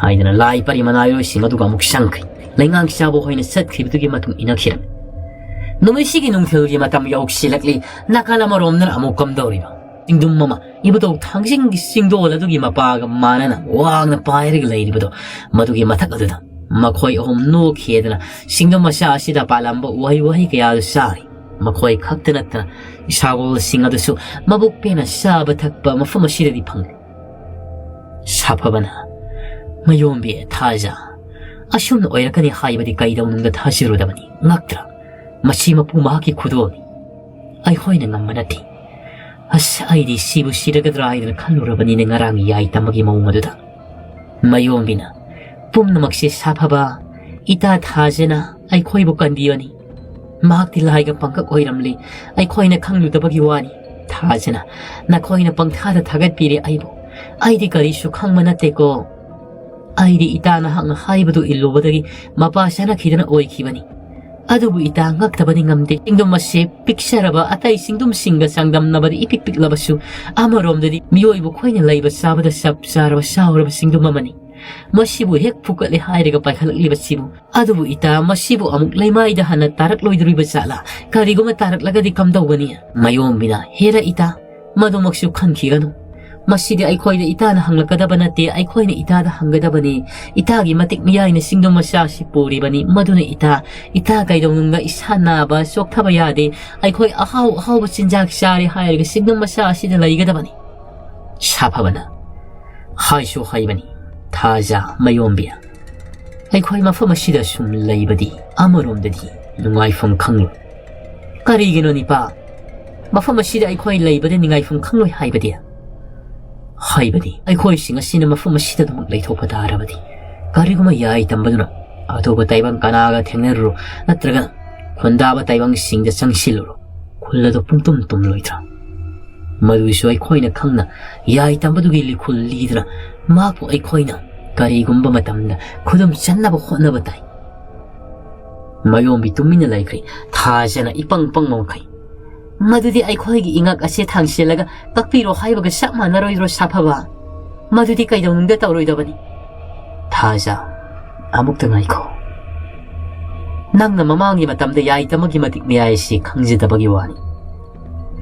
ꯍꯥꯏꯗꯅ ꯂꯥꯏ ꯄꯔꯤ ꯃꯅꯥꯏꯔꯣꯏꯁꯤꯡ ꯑꯗꯨꯒ ꯑꯃꯨꯛ ꯆꯪꯈ꯭ꯔꯤ꯫ ꯂꯩꯉꯥꯛ ꯆꯥꯕ ꯍꯣꯏꯅ ꯆꯠꯈ꯭ꯔꯤꯕꯗꯨꯒꯤ ꯃꯇꯨꯡ ꯏꯟꯅꯈꯤꯔꯝꯃꯤ꯫ ꯅꯨꯃꯤꯠꯁꯤꯒꯤ ꯅꯨꯡꯊꯤꯜꯒꯤ ꯃꯇꯝ ꯌꯧꯁꯤꯜꯂꯛꯂꯤ꯫ ꯅꯥꯀꯜ ꯑꯃꯔꯣꯝꯗꯅ ꯑꯃꯨꯛ ꯀꯝꯗꯧꯔꯤꯕ? ꯆꯤꯡꯗꯨꯝ ꯑꯃ ꯏꯕꯨꯙꯧ ꯊꯥꯡꯖꯤꯡꯒꯤ ꯆꯤꯡꯗꯣꯜ ꯑꯗꯨꯒꯤ ꯃꯄꯥꯒ ꯃꯥꯟꯅꯅ ꯋꯥꯡꯅ ꯄꯥꯏꯔꯒ ꯂꯩꯔꯤꯕꯗꯣ, ꯃꯗꯨꯒꯤ ꯃꯊꯛ ꯑꯗꯨꯗ ꯃꯈꯣꯏ ꯑꯍꯨꯝ ꯅꯣꯛꯈꯤꯗꯅ ꯆꯤꯡꯗꯨꯝ ꯃꯆꯥ ꯑꯁꯤꯗ ꯄꯥꯜꯂꯝꯕ ꯎꯍꯩ ꯋꯥꯍꯩ ꯀꯌꯥꯗꯨ ꯆꯥꯔꯤ꯫ ꯃꯈꯣꯏ ꯈꯛꯇ ꯅꯠꯇꯅ ꯁꯥꯒꯣꯜꯁꯤꯡ ꯑꯗꯨꯁꯨ ꯃꯕꯨꯛ ꯄꯦꯟꯅ ꯆꯥꯕ ꯊꯛꯄ ꯃꯐꯝ ꯑꯁꯤꯗꯗꯤ ꯐꯪꯂꯤ꯫ ꯁꯥꯐꯕꯅ ꯃꯌꯣꯝꯕꯤ, ꯊꯥꯖ, ꯑꯁꯨꯝꯅ ꯑꯣꯏꯔꯛꯀꯅꯤ ꯍꯥꯏꯕꯗꯤ ꯀꯩꯗꯧꯅꯨꯡꯗ ꯊꯥꯖꯔꯨꯗꯕꯅꯤ꯫ ꯉꯛꯇ꯭ꯔꯥ? ꯃꯁꯤ ꯃꯄꯨ ꯃꯍꯥꯛꯀꯤ ꯈꯨꯗꯣꯜꯅꯤ꯫ ꯑꯩꯈꯣꯏꯅ ꯉꯝꯕ ꯅꯠꯇꯦ꯫ ꯑꯁ, ꯑꯩꯗꯤ ꯁꯤꯕꯨ ꯁꯤꯔꯒꯗ꯭ꯔꯥ ꯍꯥꯏꯗꯅ ꯈꯜꯂꯨꯔꯕꯅꯤꯅꯦ ꯉꯔꯥꯡ ꯌꯥꯏ ꯇꯝꯕꯒꯤ ꯃꯑꯣꯡ ꯑꯗꯨꯗ꯫ ꯃꯌꯣꯝꯕꯤꯅ, ꯄꯨꯝꯅꯃꯛꯁꯦ ꯁꯥꯐꯕ ꯏꯇꯥ ꯊꯥꯖꯅ ꯑꯩꯈꯣꯏꯕꯨ ꯀꯟꯕꯤꯕꯅꯤ꯫ ꯃꯍꯥꯛꯇꯤ ꯂꯥꯏꯒ ꯄꯪꯀꯛ ꯑꯣꯏꯔꯝꯂꯤ꯫ ꯑꯩꯈꯣꯏꯅ ꯈꯪꯂꯨꯗꯕꯒꯤ ꯋꯥꯅꯤ꯫ ꯊꯥꯖꯅ, ꯅꯈꯣꯏꯅ ꯄꯪꯊꯥꯗ ꯊꯥꯒꯠꯄꯤꯔꯦ ꯑꯩꯕꯨ꯫ ꯑꯩꯗꯤ ꯀꯔꯤꯁꯨ ꯈꯪꯕ ꯅꯠꯇꯦꯀꯣ꯫ ꯑꯩꯗꯤ ꯏꯇꯥ ꯅꯍꯥꯛꯅ ꯍꯥꯏꯕꯗꯨ ꯏꯜꯂꯨꯕꯗꯒꯤ ꯃꯄꯥ ꯆꯥꯅꯈꯤꯗꯅ ꯑꯣꯏꯈꯤꯕꯅꯤ꯫ ꯑꯗꯨꯕꯨ ꯏꯇꯥ, ꯉꯛꯇꯕꯗꯤ ꯉꯝꯗꯦ꯫ ꯆꯤꯡꯗꯨꯝ ꯑꯁꯤ ꯄꯤꯛꯆꯔꯕ ꯑꯇꯩ ꯆꯤꯡꯗꯨꯝꯁꯤꯡꯒ ꯆꯥꯡꯗꯝꯅꯕꯗ ꯏꯄꯤꯛ ꯄꯤꯛꯂꯕꯁꯨ, ꯑꯃꯔꯣꯝꯗꯗꯤ ꯃꯤꯑꯣꯏꯕ ꯑꯩꯈꯣꯏꯅ ꯂꯩꯕ ꯆꯥꯕꯗ ꯆꯞ ꯆꯥꯔꯕ ꯆꯥꯎꯔꯕ ꯆꯤꯡꯗꯨꯝ ꯑꯃꯅꯤ꯫ ꯃꯁꯤꯕꯨ ꯍꯦꯛ ꯐꯨꯒꯠꯂꯦ ꯍꯥꯏꯔꯒ ꯄꯥꯏꯈꯠꯂꯛꯂꯤꯕꯁꯤꯕꯨ꯫ ꯑꯗꯨꯕꯨ ꯏꯇꯥ, ꯃꯁꯤꯕꯨ ꯑꯃꯨꯛ ꯂꯩꯃꯥꯏꯗ ꯍꯟꯅ ꯇꯥꯔꯛꯂꯣꯏꯗꯣꯔꯤꯕ ꯖꯥꯠꯂꯥ? ꯀꯔꯤꯒꯨꯝꯕ ꯇꯥꯔꯛꯂꯒꯗꯤ ꯀꯝꯗꯧꯒꯅꯤ? ꯃꯌꯣꯝꯕꯤꯅ, ꯍꯦꯔꯥ ꯏꯇꯥ, ꯃꯗꯨꯃꯛꯁꯨ ꯈꯟꯈꯤꯒꯅꯨ꯫ ꯃꯁꯤꯗꯤ ꯑꯩꯈꯣꯏꯗ ꯏꯇꯥꯅ ꯍꯪꯂꯛꯀꯗꯕ ꯅꯠꯇꯦ, ꯑꯩꯈꯣꯏꯅ ꯏꯇꯥꯗ ꯍꯪꯒꯗꯕꯅꯤ꯫ ꯏꯇꯥꯒꯤ ꯃꯇꯤꯛ ꯃꯤꯌꯥꯏꯅ ꯆꯤꯡꯗꯨꯝ ꯃꯆꯥ ꯑꯁꯤ ꯄꯨꯔꯤꯕꯅꯤ꯫ ꯃꯗꯨꯅ ꯏꯇꯥ, ꯏꯇꯥ ꯀꯩꯗꯧꯅꯨꯡꯗ ꯏꯁꯥ ꯅꯥꯕ ꯆꯣꯛꯊꯕ ꯌꯥꯗꯦ꯫ ꯑꯩꯈꯣꯏ ꯑꯍꯥꯎ ꯑꯍꯥꯎꯕ ꯆꯤꯟꯖꯥꯛ ꯆꯥꯔꯦ ꯍꯥꯏꯔꯒ ꯆꯤꯡꯗꯨꯝ ꯃꯆꯥ ꯑꯁꯤꯗ ꯂꯩꯒꯗꯕꯅꯤ꯫ ꯁꯥꯐꯕꯅ, ꯍꯥꯏꯁꯨ ꯍꯥꯏꯕꯅꯤ, ꯊꯥꯖ, ꯃꯌꯣꯝꯕꯤ, ꯑꯩꯈꯣꯏ ꯃꯐꯝ ꯑꯁꯤꯗ ꯁꯨꯝ ꯂꯩꯕꯗꯤ ꯑꯃꯔꯣꯝꯗꯗꯤ ꯅꯨꯡꯉꯥꯏꯐꯝ ꯈꯪꯂꯣꯏ꯫ ꯀꯔꯤꯒꯤꯅꯣ ꯅꯤꯄꯥ? ꯃꯐꯝ ꯑꯁꯤꯗ ꯑꯩꯈꯣꯏ ꯂꯩꯕꯗ ꯅꯨꯡꯉꯥꯏꯐꯝ ꯈꯪꯂꯣꯏ ꯍꯥꯏꯕꯗꯤ? ꯍꯥꯏꯕꯗꯤ ꯑꯩꯈꯣꯏꯁꯤꯡ ꯑꯁꯤꯅ ꯃꯐꯝ ꯑꯁꯤꯗ ꯑꯗꯨꯃꯛ ꯂꯩꯊꯣꯛꯄ ꯇꯥꯔꯕꯗꯤ, ꯀꯔꯤꯒꯨꯝꯕ ꯌꯥꯏ ꯇꯝꯕꯗꯨꯅ ꯑꯇꯣꯞꯄ ꯇꯥꯏꯕꯪ ꯀꯅꯥꯒ ꯊꯦꯡꯅꯔꯨꯔꯣ, ꯅꯠꯇ꯭ꯔꯒ ꯈꯨꯟꯗꯥꯕ ꯇꯥꯏꯕꯪꯁꯤꯡꯗ ꯆꯪꯁꯤꯜꯂꯨꯔꯣ, ꯈꯨꯜ ꯑꯗꯨ ꯄꯨꯡꯇꯨꯝ ꯇꯨꯝꯂꯣꯏꯗ꯭ꯔꯥ? ꯃꯗꯨꯒꯤꯁꯨ ꯑꯩꯈꯣꯏꯅ ꯈꯪꯅ ꯌꯥꯏ ꯇꯝꯕꯗꯨꯒꯤ ꯂꯤꯈꯨꯜ ꯂꯤꯗꯨꯅ ꯃꯍꯥꯛꯄꯨ ꯑꯩꯈꯣꯏꯅ ꯀꯔꯤꯒꯨꯝꯕ ꯃꯇꯝꯗ ꯈꯨꯗꯨꯝ ꯆꯟꯅꯕ ꯍꯣꯠꯅꯕ ꯇꯥꯏ꯫ ꯃꯌꯣꯝꯕꯤ ꯇꯨꯃꯤꯟꯅ ꯂꯩꯈ꯭ꯔꯦ, ꯊꯥꯖꯅ ꯏꯄꯪ ꯄꯪꯕ ꯃꯈꯩ꯫ ꯃꯗꯨꯗꯤ ꯑꯩꯈꯣꯏꯒꯤ ꯏꯉꯛ ꯑꯁꯦ ꯊꯥꯡꯁꯤꯜꯂꯒ ꯀꯛꯄꯤꯔꯣ ꯍꯥꯏꯕꯒ ꯆꯞ ꯃꯥꯟꯅꯔꯣꯏꯗ꯭ꯔꯣ ꯁꯥꯐꯕ? ꯃꯗꯨꯗꯤ ꯀꯩꯗꯧꯅꯨꯡꯗ ꯇꯧꯔꯣꯏꯗꯕꯅꯤ꯫ ꯊꯥꯖ, ꯑꯃꯨꯛꯇ ꯉꯥꯏꯈꯣ꯫ ꯅꯪꯅ ꯃꯃꯥꯡꯒꯤ ꯃꯇꯝꯗ ꯌꯥꯏ ꯇꯝꯕꯒꯤ ꯃꯇꯤꯛ ꯃꯌꯥꯏ ꯑꯁꯤ ꯈꯪꯖꯗꯕꯒꯤ ꯋꯥꯅꯤ꯫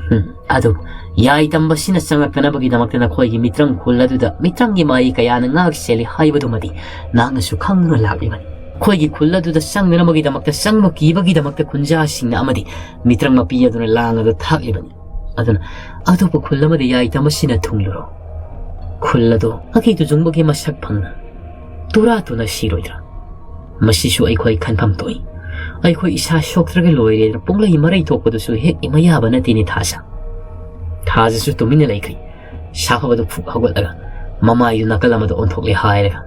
ꯍꯨꯝ, ꯑꯗꯨꯕꯨ ꯌꯥꯏ ꯇꯝꯕꯁꯤꯅ ꯆꯪꯂꯛꯇꯅꯕꯒꯤꯗꯃꯛꯇ ꯅꯈꯣꯏꯒꯤ ꯃꯤꯇ꯭ꯔꯪ ꯈꯨꯜ ꯑꯗꯨꯗ ꯃꯤꯇ꯭ꯔꯪꯒꯤ ꯃꯥꯏ ꯀꯌꯥꯅ ꯉꯥꯛ ꯁꯦꯜꯂꯤ ꯍꯥꯏꯕꯗꯨꯃꯗꯤ ꯅꯍꯥꯛꯅꯁꯨ ꯈꯪꯗꯨꯅ ꯂꯥꯛꯂꯤꯕꯅꯤ꯫ ꯑꯩꯈꯣꯏꯒꯤ ꯈꯨꯜ ꯑꯗꯨꯗ ꯆꯪꯗꯅꯕꯒꯤꯗꯃꯛꯇ, ꯆꯪꯕ ꯀꯤꯕꯒꯤꯗꯃꯛꯇ ꯈꯨꯟꯖꯥꯁꯤꯡꯅ ꯑꯃꯗꯤ ꯃꯤꯇ꯭ꯔꯪ ꯃꯄꯤ ꯑꯗꯨꯅ ꯂꯥꯡ ꯑꯗꯨ ꯊꯥꯛꯂꯤꯕꯅꯤ꯫ ꯑꯗꯨꯅ ꯑꯇꯣꯞꯄ ꯈꯨꯜ ꯑꯃꯗ ꯌꯥꯏ ꯇꯝꯕꯁꯤꯅ ꯊꯨꯡꯂꯨꯔꯣ꯫ ꯈꯨꯜ ꯑꯗꯨ ꯑꯀꯤ ꯇꯨꯖꯨꯡꯕꯒꯤ ꯃꯁꯛ ꯐꯪꯅ ꯇꯨꯔꯥ ꯇꯨꯅ ꯁꯤꯔꯣꯏꯗ꯭ꯔꯥ? ꯃꯁꯤꯁꯨ ꯑꯩꯈꯣꯏ ꯈꯟꯐꯝ ꯊꯣꯛꯏ꯫ ꯑꯩꯈꯣꯏ ꯏꯁꯥ ꯁꯣꯛꯇ꯭ꯔꯒ ꯂꯣꯏꯔꯦꯗꯅ ꯄꯨꯡꯂꯩ ꯃꯔꯩ ꯊꯣꯛꯄꯗꯨꯁꯨ ꯍꯦꯛ ꯏꯃꯌꯥꯕ ꯅꯠꯇꯦꯅꯦ ꯊꯥꯖ꯫ ꯊꯥꯖꯁꯨ ꯇꯨꯃꯤꯟꯅ ꯂꯩꯈ꯭ꯔꯤ꯫ ꯁꯥꯐꯕꯗꯨ ꯐꯨꯛ ꯍꯧꯒꯠꯂꯒ ꯃꯃꯥꯏꯗꯨ ꯅꯥꯀꯜ ꯑꯃꯗ ꯑꯣꯟꯊꯣꯛꯂꯦ ꯍꯥꯏꯔꯒ,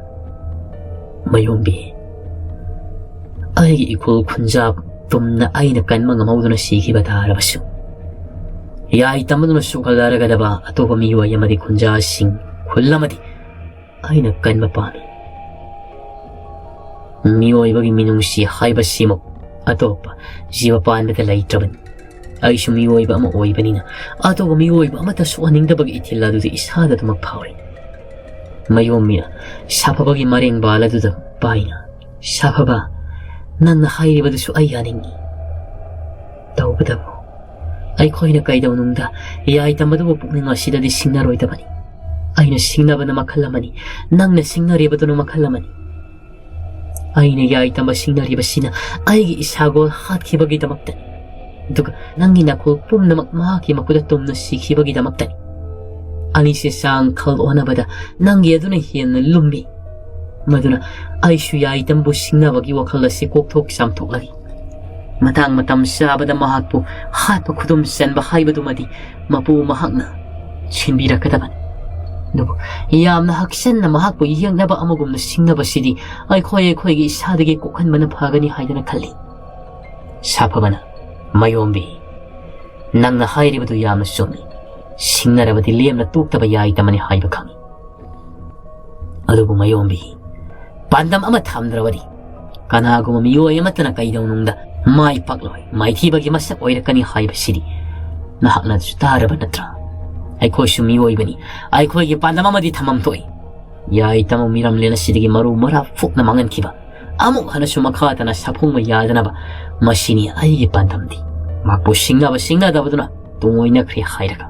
"ꯃꯌꯣꯝꯕꯤ, ꯑꯩꯒꯤ ꯏꯈꯨꯜ ꯈꯨꯟꯖꯥ ꯇꯨꯝꯅ ꯑꯩꯅ ꯀꯟꯕ ꯉꯝꯍꯧꯗꯨꯅ ꯁꯤꯈꯤꯕ ꯇꯥꯔꯕꯁꯨ, ꯌꯥꯏ ꯇꯝꯕꯗꯨꯅ ꯁꯣꯛꯍꯜꯂꯔꯒꯗꯕ ꯑꯇꯣꯞꯄ ꯃꯤꯑꯣꯏ ꯑꯃꯗꯤ ꯈꯨꯟꯖꯥꯁꯤꯡ ꯈꯨꯜ ꯑꯃꯗꯤ ꯑꯩꯅ ꯀꯟꯕ ꯄꯥꯝꯃꯤ꯫ ꯃꯤꯑꯣꯏꯕꯒꯤ ꯃꯤꯅꯨꯡꯁꯤ ꯍꯥꯏꯕꯁꯤꯃꯛ ꯑꯇꯣꯞꯄ ꯖꯤꯕ ꯄꯥꯟꯕꯗ ꯂꯩꯇ꯭ꯔꯕꯅꯤ꯫ ꯑꯩꯁꯨ ꯃꯤꯑꯣꯏꯕ ꯑꯃ ꯑꯣꯏꯕꯅꯤꯅ ꯑꯇꯣꯞꯄ ꯃꯤꯑꯣꯏꯕ ꯑꯃꯠꯇ ꯁꯣꯛꯍꯟꯅꯤꯡꯗꯕꯒꯤ ꯏꯊꯤꯜ ꯑꯗꯨꯗꯤ ꯏꯁꯥꯗ ꯑꯗꯨꯃꯛ ꯐꯥꯎꯔꯤ꯫" ꯃꯌꯣꯝꯕꯤꯅ ꯁꯥꯐꯕꯒꯤ ꯃꯔꯦꯡꯕꯥꯜ ꯑꯗꯨꯗ ꯄꯥꯏꯅ, "ꯁꯥꯐꯕ, ꯅꯪꯅ ꯍꯥꯏꯔꯤꯕꯗꯨꯁꯨ ꯑꯩ ꯌꯥꯅꯤꯡꯏ꯫ ꯇꯧꯕꯇꯕꯨ ꯑꯩꯈꯣꯏꯅ ꯀꯩꯗꯧꯅꯨꯡꯗ ꯌꯥꯏ ꯇꯝꯕꯗꯨꯕꯨ ꯄꯨꯛꯅꯤꯡ ꯑꯁꯤꯗꯗꯤ ꯁꯤꯡꯅꯔꯣꯏꯗꯕꯅꯤ꯫ ꯑꯩꯅ ꯁꯤꯡꯅꯕꯅ ꯃꯈꯜ ꯑꯃꯅꯤ, ꯅꯪꯅ ꯁꯤꯡꯅꯔꯤꯕꯗꯨꯅ ꯃꯈꯜ ꯑꯃꯅꯤ꯫ ꯑꯩꯅ ꯌꯥꯏ ꯇꯝꯕ ꯁꯤꯡꯅꯔꯤꯕꯁꯤꯅ ꯑꯩꯒꯤ ꯏꯁꯥꯒꯣꯜ ꯍꯥꯠꯈꯤꯕꯒꯤꯗꯃꯛꯇꯅꯤ꯫ ꯑꯗꯨꯒ ꯅꯪꯒꯤ ꯅꯥꯀꯣꯜ ꯄꯨꯝꯅꯃꯛ ꯃꯍꯥꯛꯀꯤ ꯃꯈꯨꯠꯇ ꯇꯨꯝꯅ ꯁꯤꯈꯤꯕꯒꯤꯗꯃꯛꯇꯅꯤ꯫ ꯑꯅꯤꯁꯦ ꯆꯥꯡ ꯈꯜ ꯑꯣꯟꯅꯕꯗ ꯅꯪꯒꯤ ꯑꯗꯨꯅ ꯍꯦꯟꯅ ꯂꯨꯝꯃꯤ꯫ ꯃꯗꯨꯅ ꯑꯩꯁꯨ ꯌꯥꯏ ꯇꯝꯕꯨ ꯁꯤꯡꯅꯕꯒꯤ ꯋꯥꯈꯜ ꯑꯁꯤ ꯀꯣꯛꯊꯣꯛ ꯆꯥꯝꯊꯣꯛꯂꯒꯦ꯫ ꯃꯇꯥꯡ ꯃꯇꯝ ꯆꯥꯕꯗ ꯃꯍꯥꯛꯄꯨ ꯍꯥꯠꯄ ꯈꯨꯗꯨꯝ ꯆꯟꯕ ꯍꯥꯏꯕꯗꯨꯃꯗꯤ ꯃꯄꯨ ꯃꯍꯥꯛꯅ ꯁꯤꯟꯕꯤꯔꯛꯀꯗꯕꯅꯤ꯫ ꯑꯗꯨꯕꯨ ꯌꯥꯝꯅ ꯍꯛꯆꯟꯅ ꯃꯍꯥꯛꯄꯨ ꯌꯦꯡꯅꯕ ꯑꯃꯒꯨꯝꯅ ꯁꯤꯡꯅꯕꯁꯤꯗꯤ ꯑꯩꯈꯣꯏ ꯑꯩꯈꯣꯏꯒꯤ ꯏꯁꯥꯗꯒꯤ ꯀꯣꯛꯍꯟꯕꯅ ꯐꯒꯅꯤ ꯍꯥꯏꯗꯅ ꯈꯜꯂꯤ꯫" ꯁꯥꯐꯕꯅ, "ꯃꯌꯣꯝꯕꯤ, ꯅꯪꯅ ꯍꯥꯏꯔꯤꯕꯗꯨ ꯌꯥꯝꯅ ꯆꯨꯝꯃꯤ꯫ ꯁꯤꯡꯅꯔꯕꯗꯤ ꯂꯦꯝꯅ ꯇꯣꯛꯇꯕ ꯌꯥꯏ ꯇꯝꯕꯅꯤ ꯍꯥꯏꯕ ꯈꯪꯏ꯫ ꯑꯗꯨꯕꯨ ꯃꯌꯣꯝꯕꯤ, ꯄꯥꯟꯗꯝ ꯑꯃ ꯊꯝꯗ꯭ꯔꯕꯗꯤ ꯀꯅꯥꯒꯨꯝꯕ ꯃꯤꯑꯣꯏ ꯑꯃꯠꯇꯅ ꯀꯩꯗꯧꯅꯨꯡꯗ ꯃꯥꯏ ꯄꯥꯛꯂꯣꯏ, ꯃꯥꯏꯊꯤꯕꯒꯤ ꯃꯁꯛ ꯑꯣꯏꯔꯛꯀꯅꯤ ꯍꯥꯏꯕꯁꯤꯗꯤ ꯅꯍꯥꯛꯅꯁꯨ ꯇꯥꯔꯕ ꯅꯠꯇ꯭ꯔꯥ? ꯑꯩꯈꯣꯏꯁꯨ ꯃꯤꯑꯣꯏꯕꯅꯤ, ꯑꯩꯈꯣꯏꯒꯤ ꯄꯥꯟꯗꯝ ꯑꯃꯗꯤ ꯊꯝꯐꯝ ꯊꯣꯛꯏ꯫ ꯌꯥꯏ ꯇꯝꯕ ꯃꯤꯔꯝꯂꯦꯟ ꯑꯁꯤꯗꯒꯤ ꯃꯔꯨ ꯃꯔꯥ ꯐꯨꯛꯅ ꯃꯥꯡꯍꯟꯈꯤꯕ, ꯑꯃꯨꯛ ꯍꯟꯅꯁꯨ ꯃꯈꯥ ꯇꯥꯅ ꯁꯥꯐꯣꯡꯕ ꯌꯥꯗꯅꯕ, ꯃꯁꯤꯅꯤ ꯑꯩꯒꯤ ꯄꯥꯟꯗꯝꯗꯤ꯫" ꯃꯍꯥꯛꯄꯨ ꯁꯤꯡꯅꯕ ꯁꯤꯡꯅꯗꯕꯗꯨꯅ ꯇꯨꯡꯑꯣꯏꯅꯈ꯭ꯔꯦ ꯍꯥꯏꯔꯒ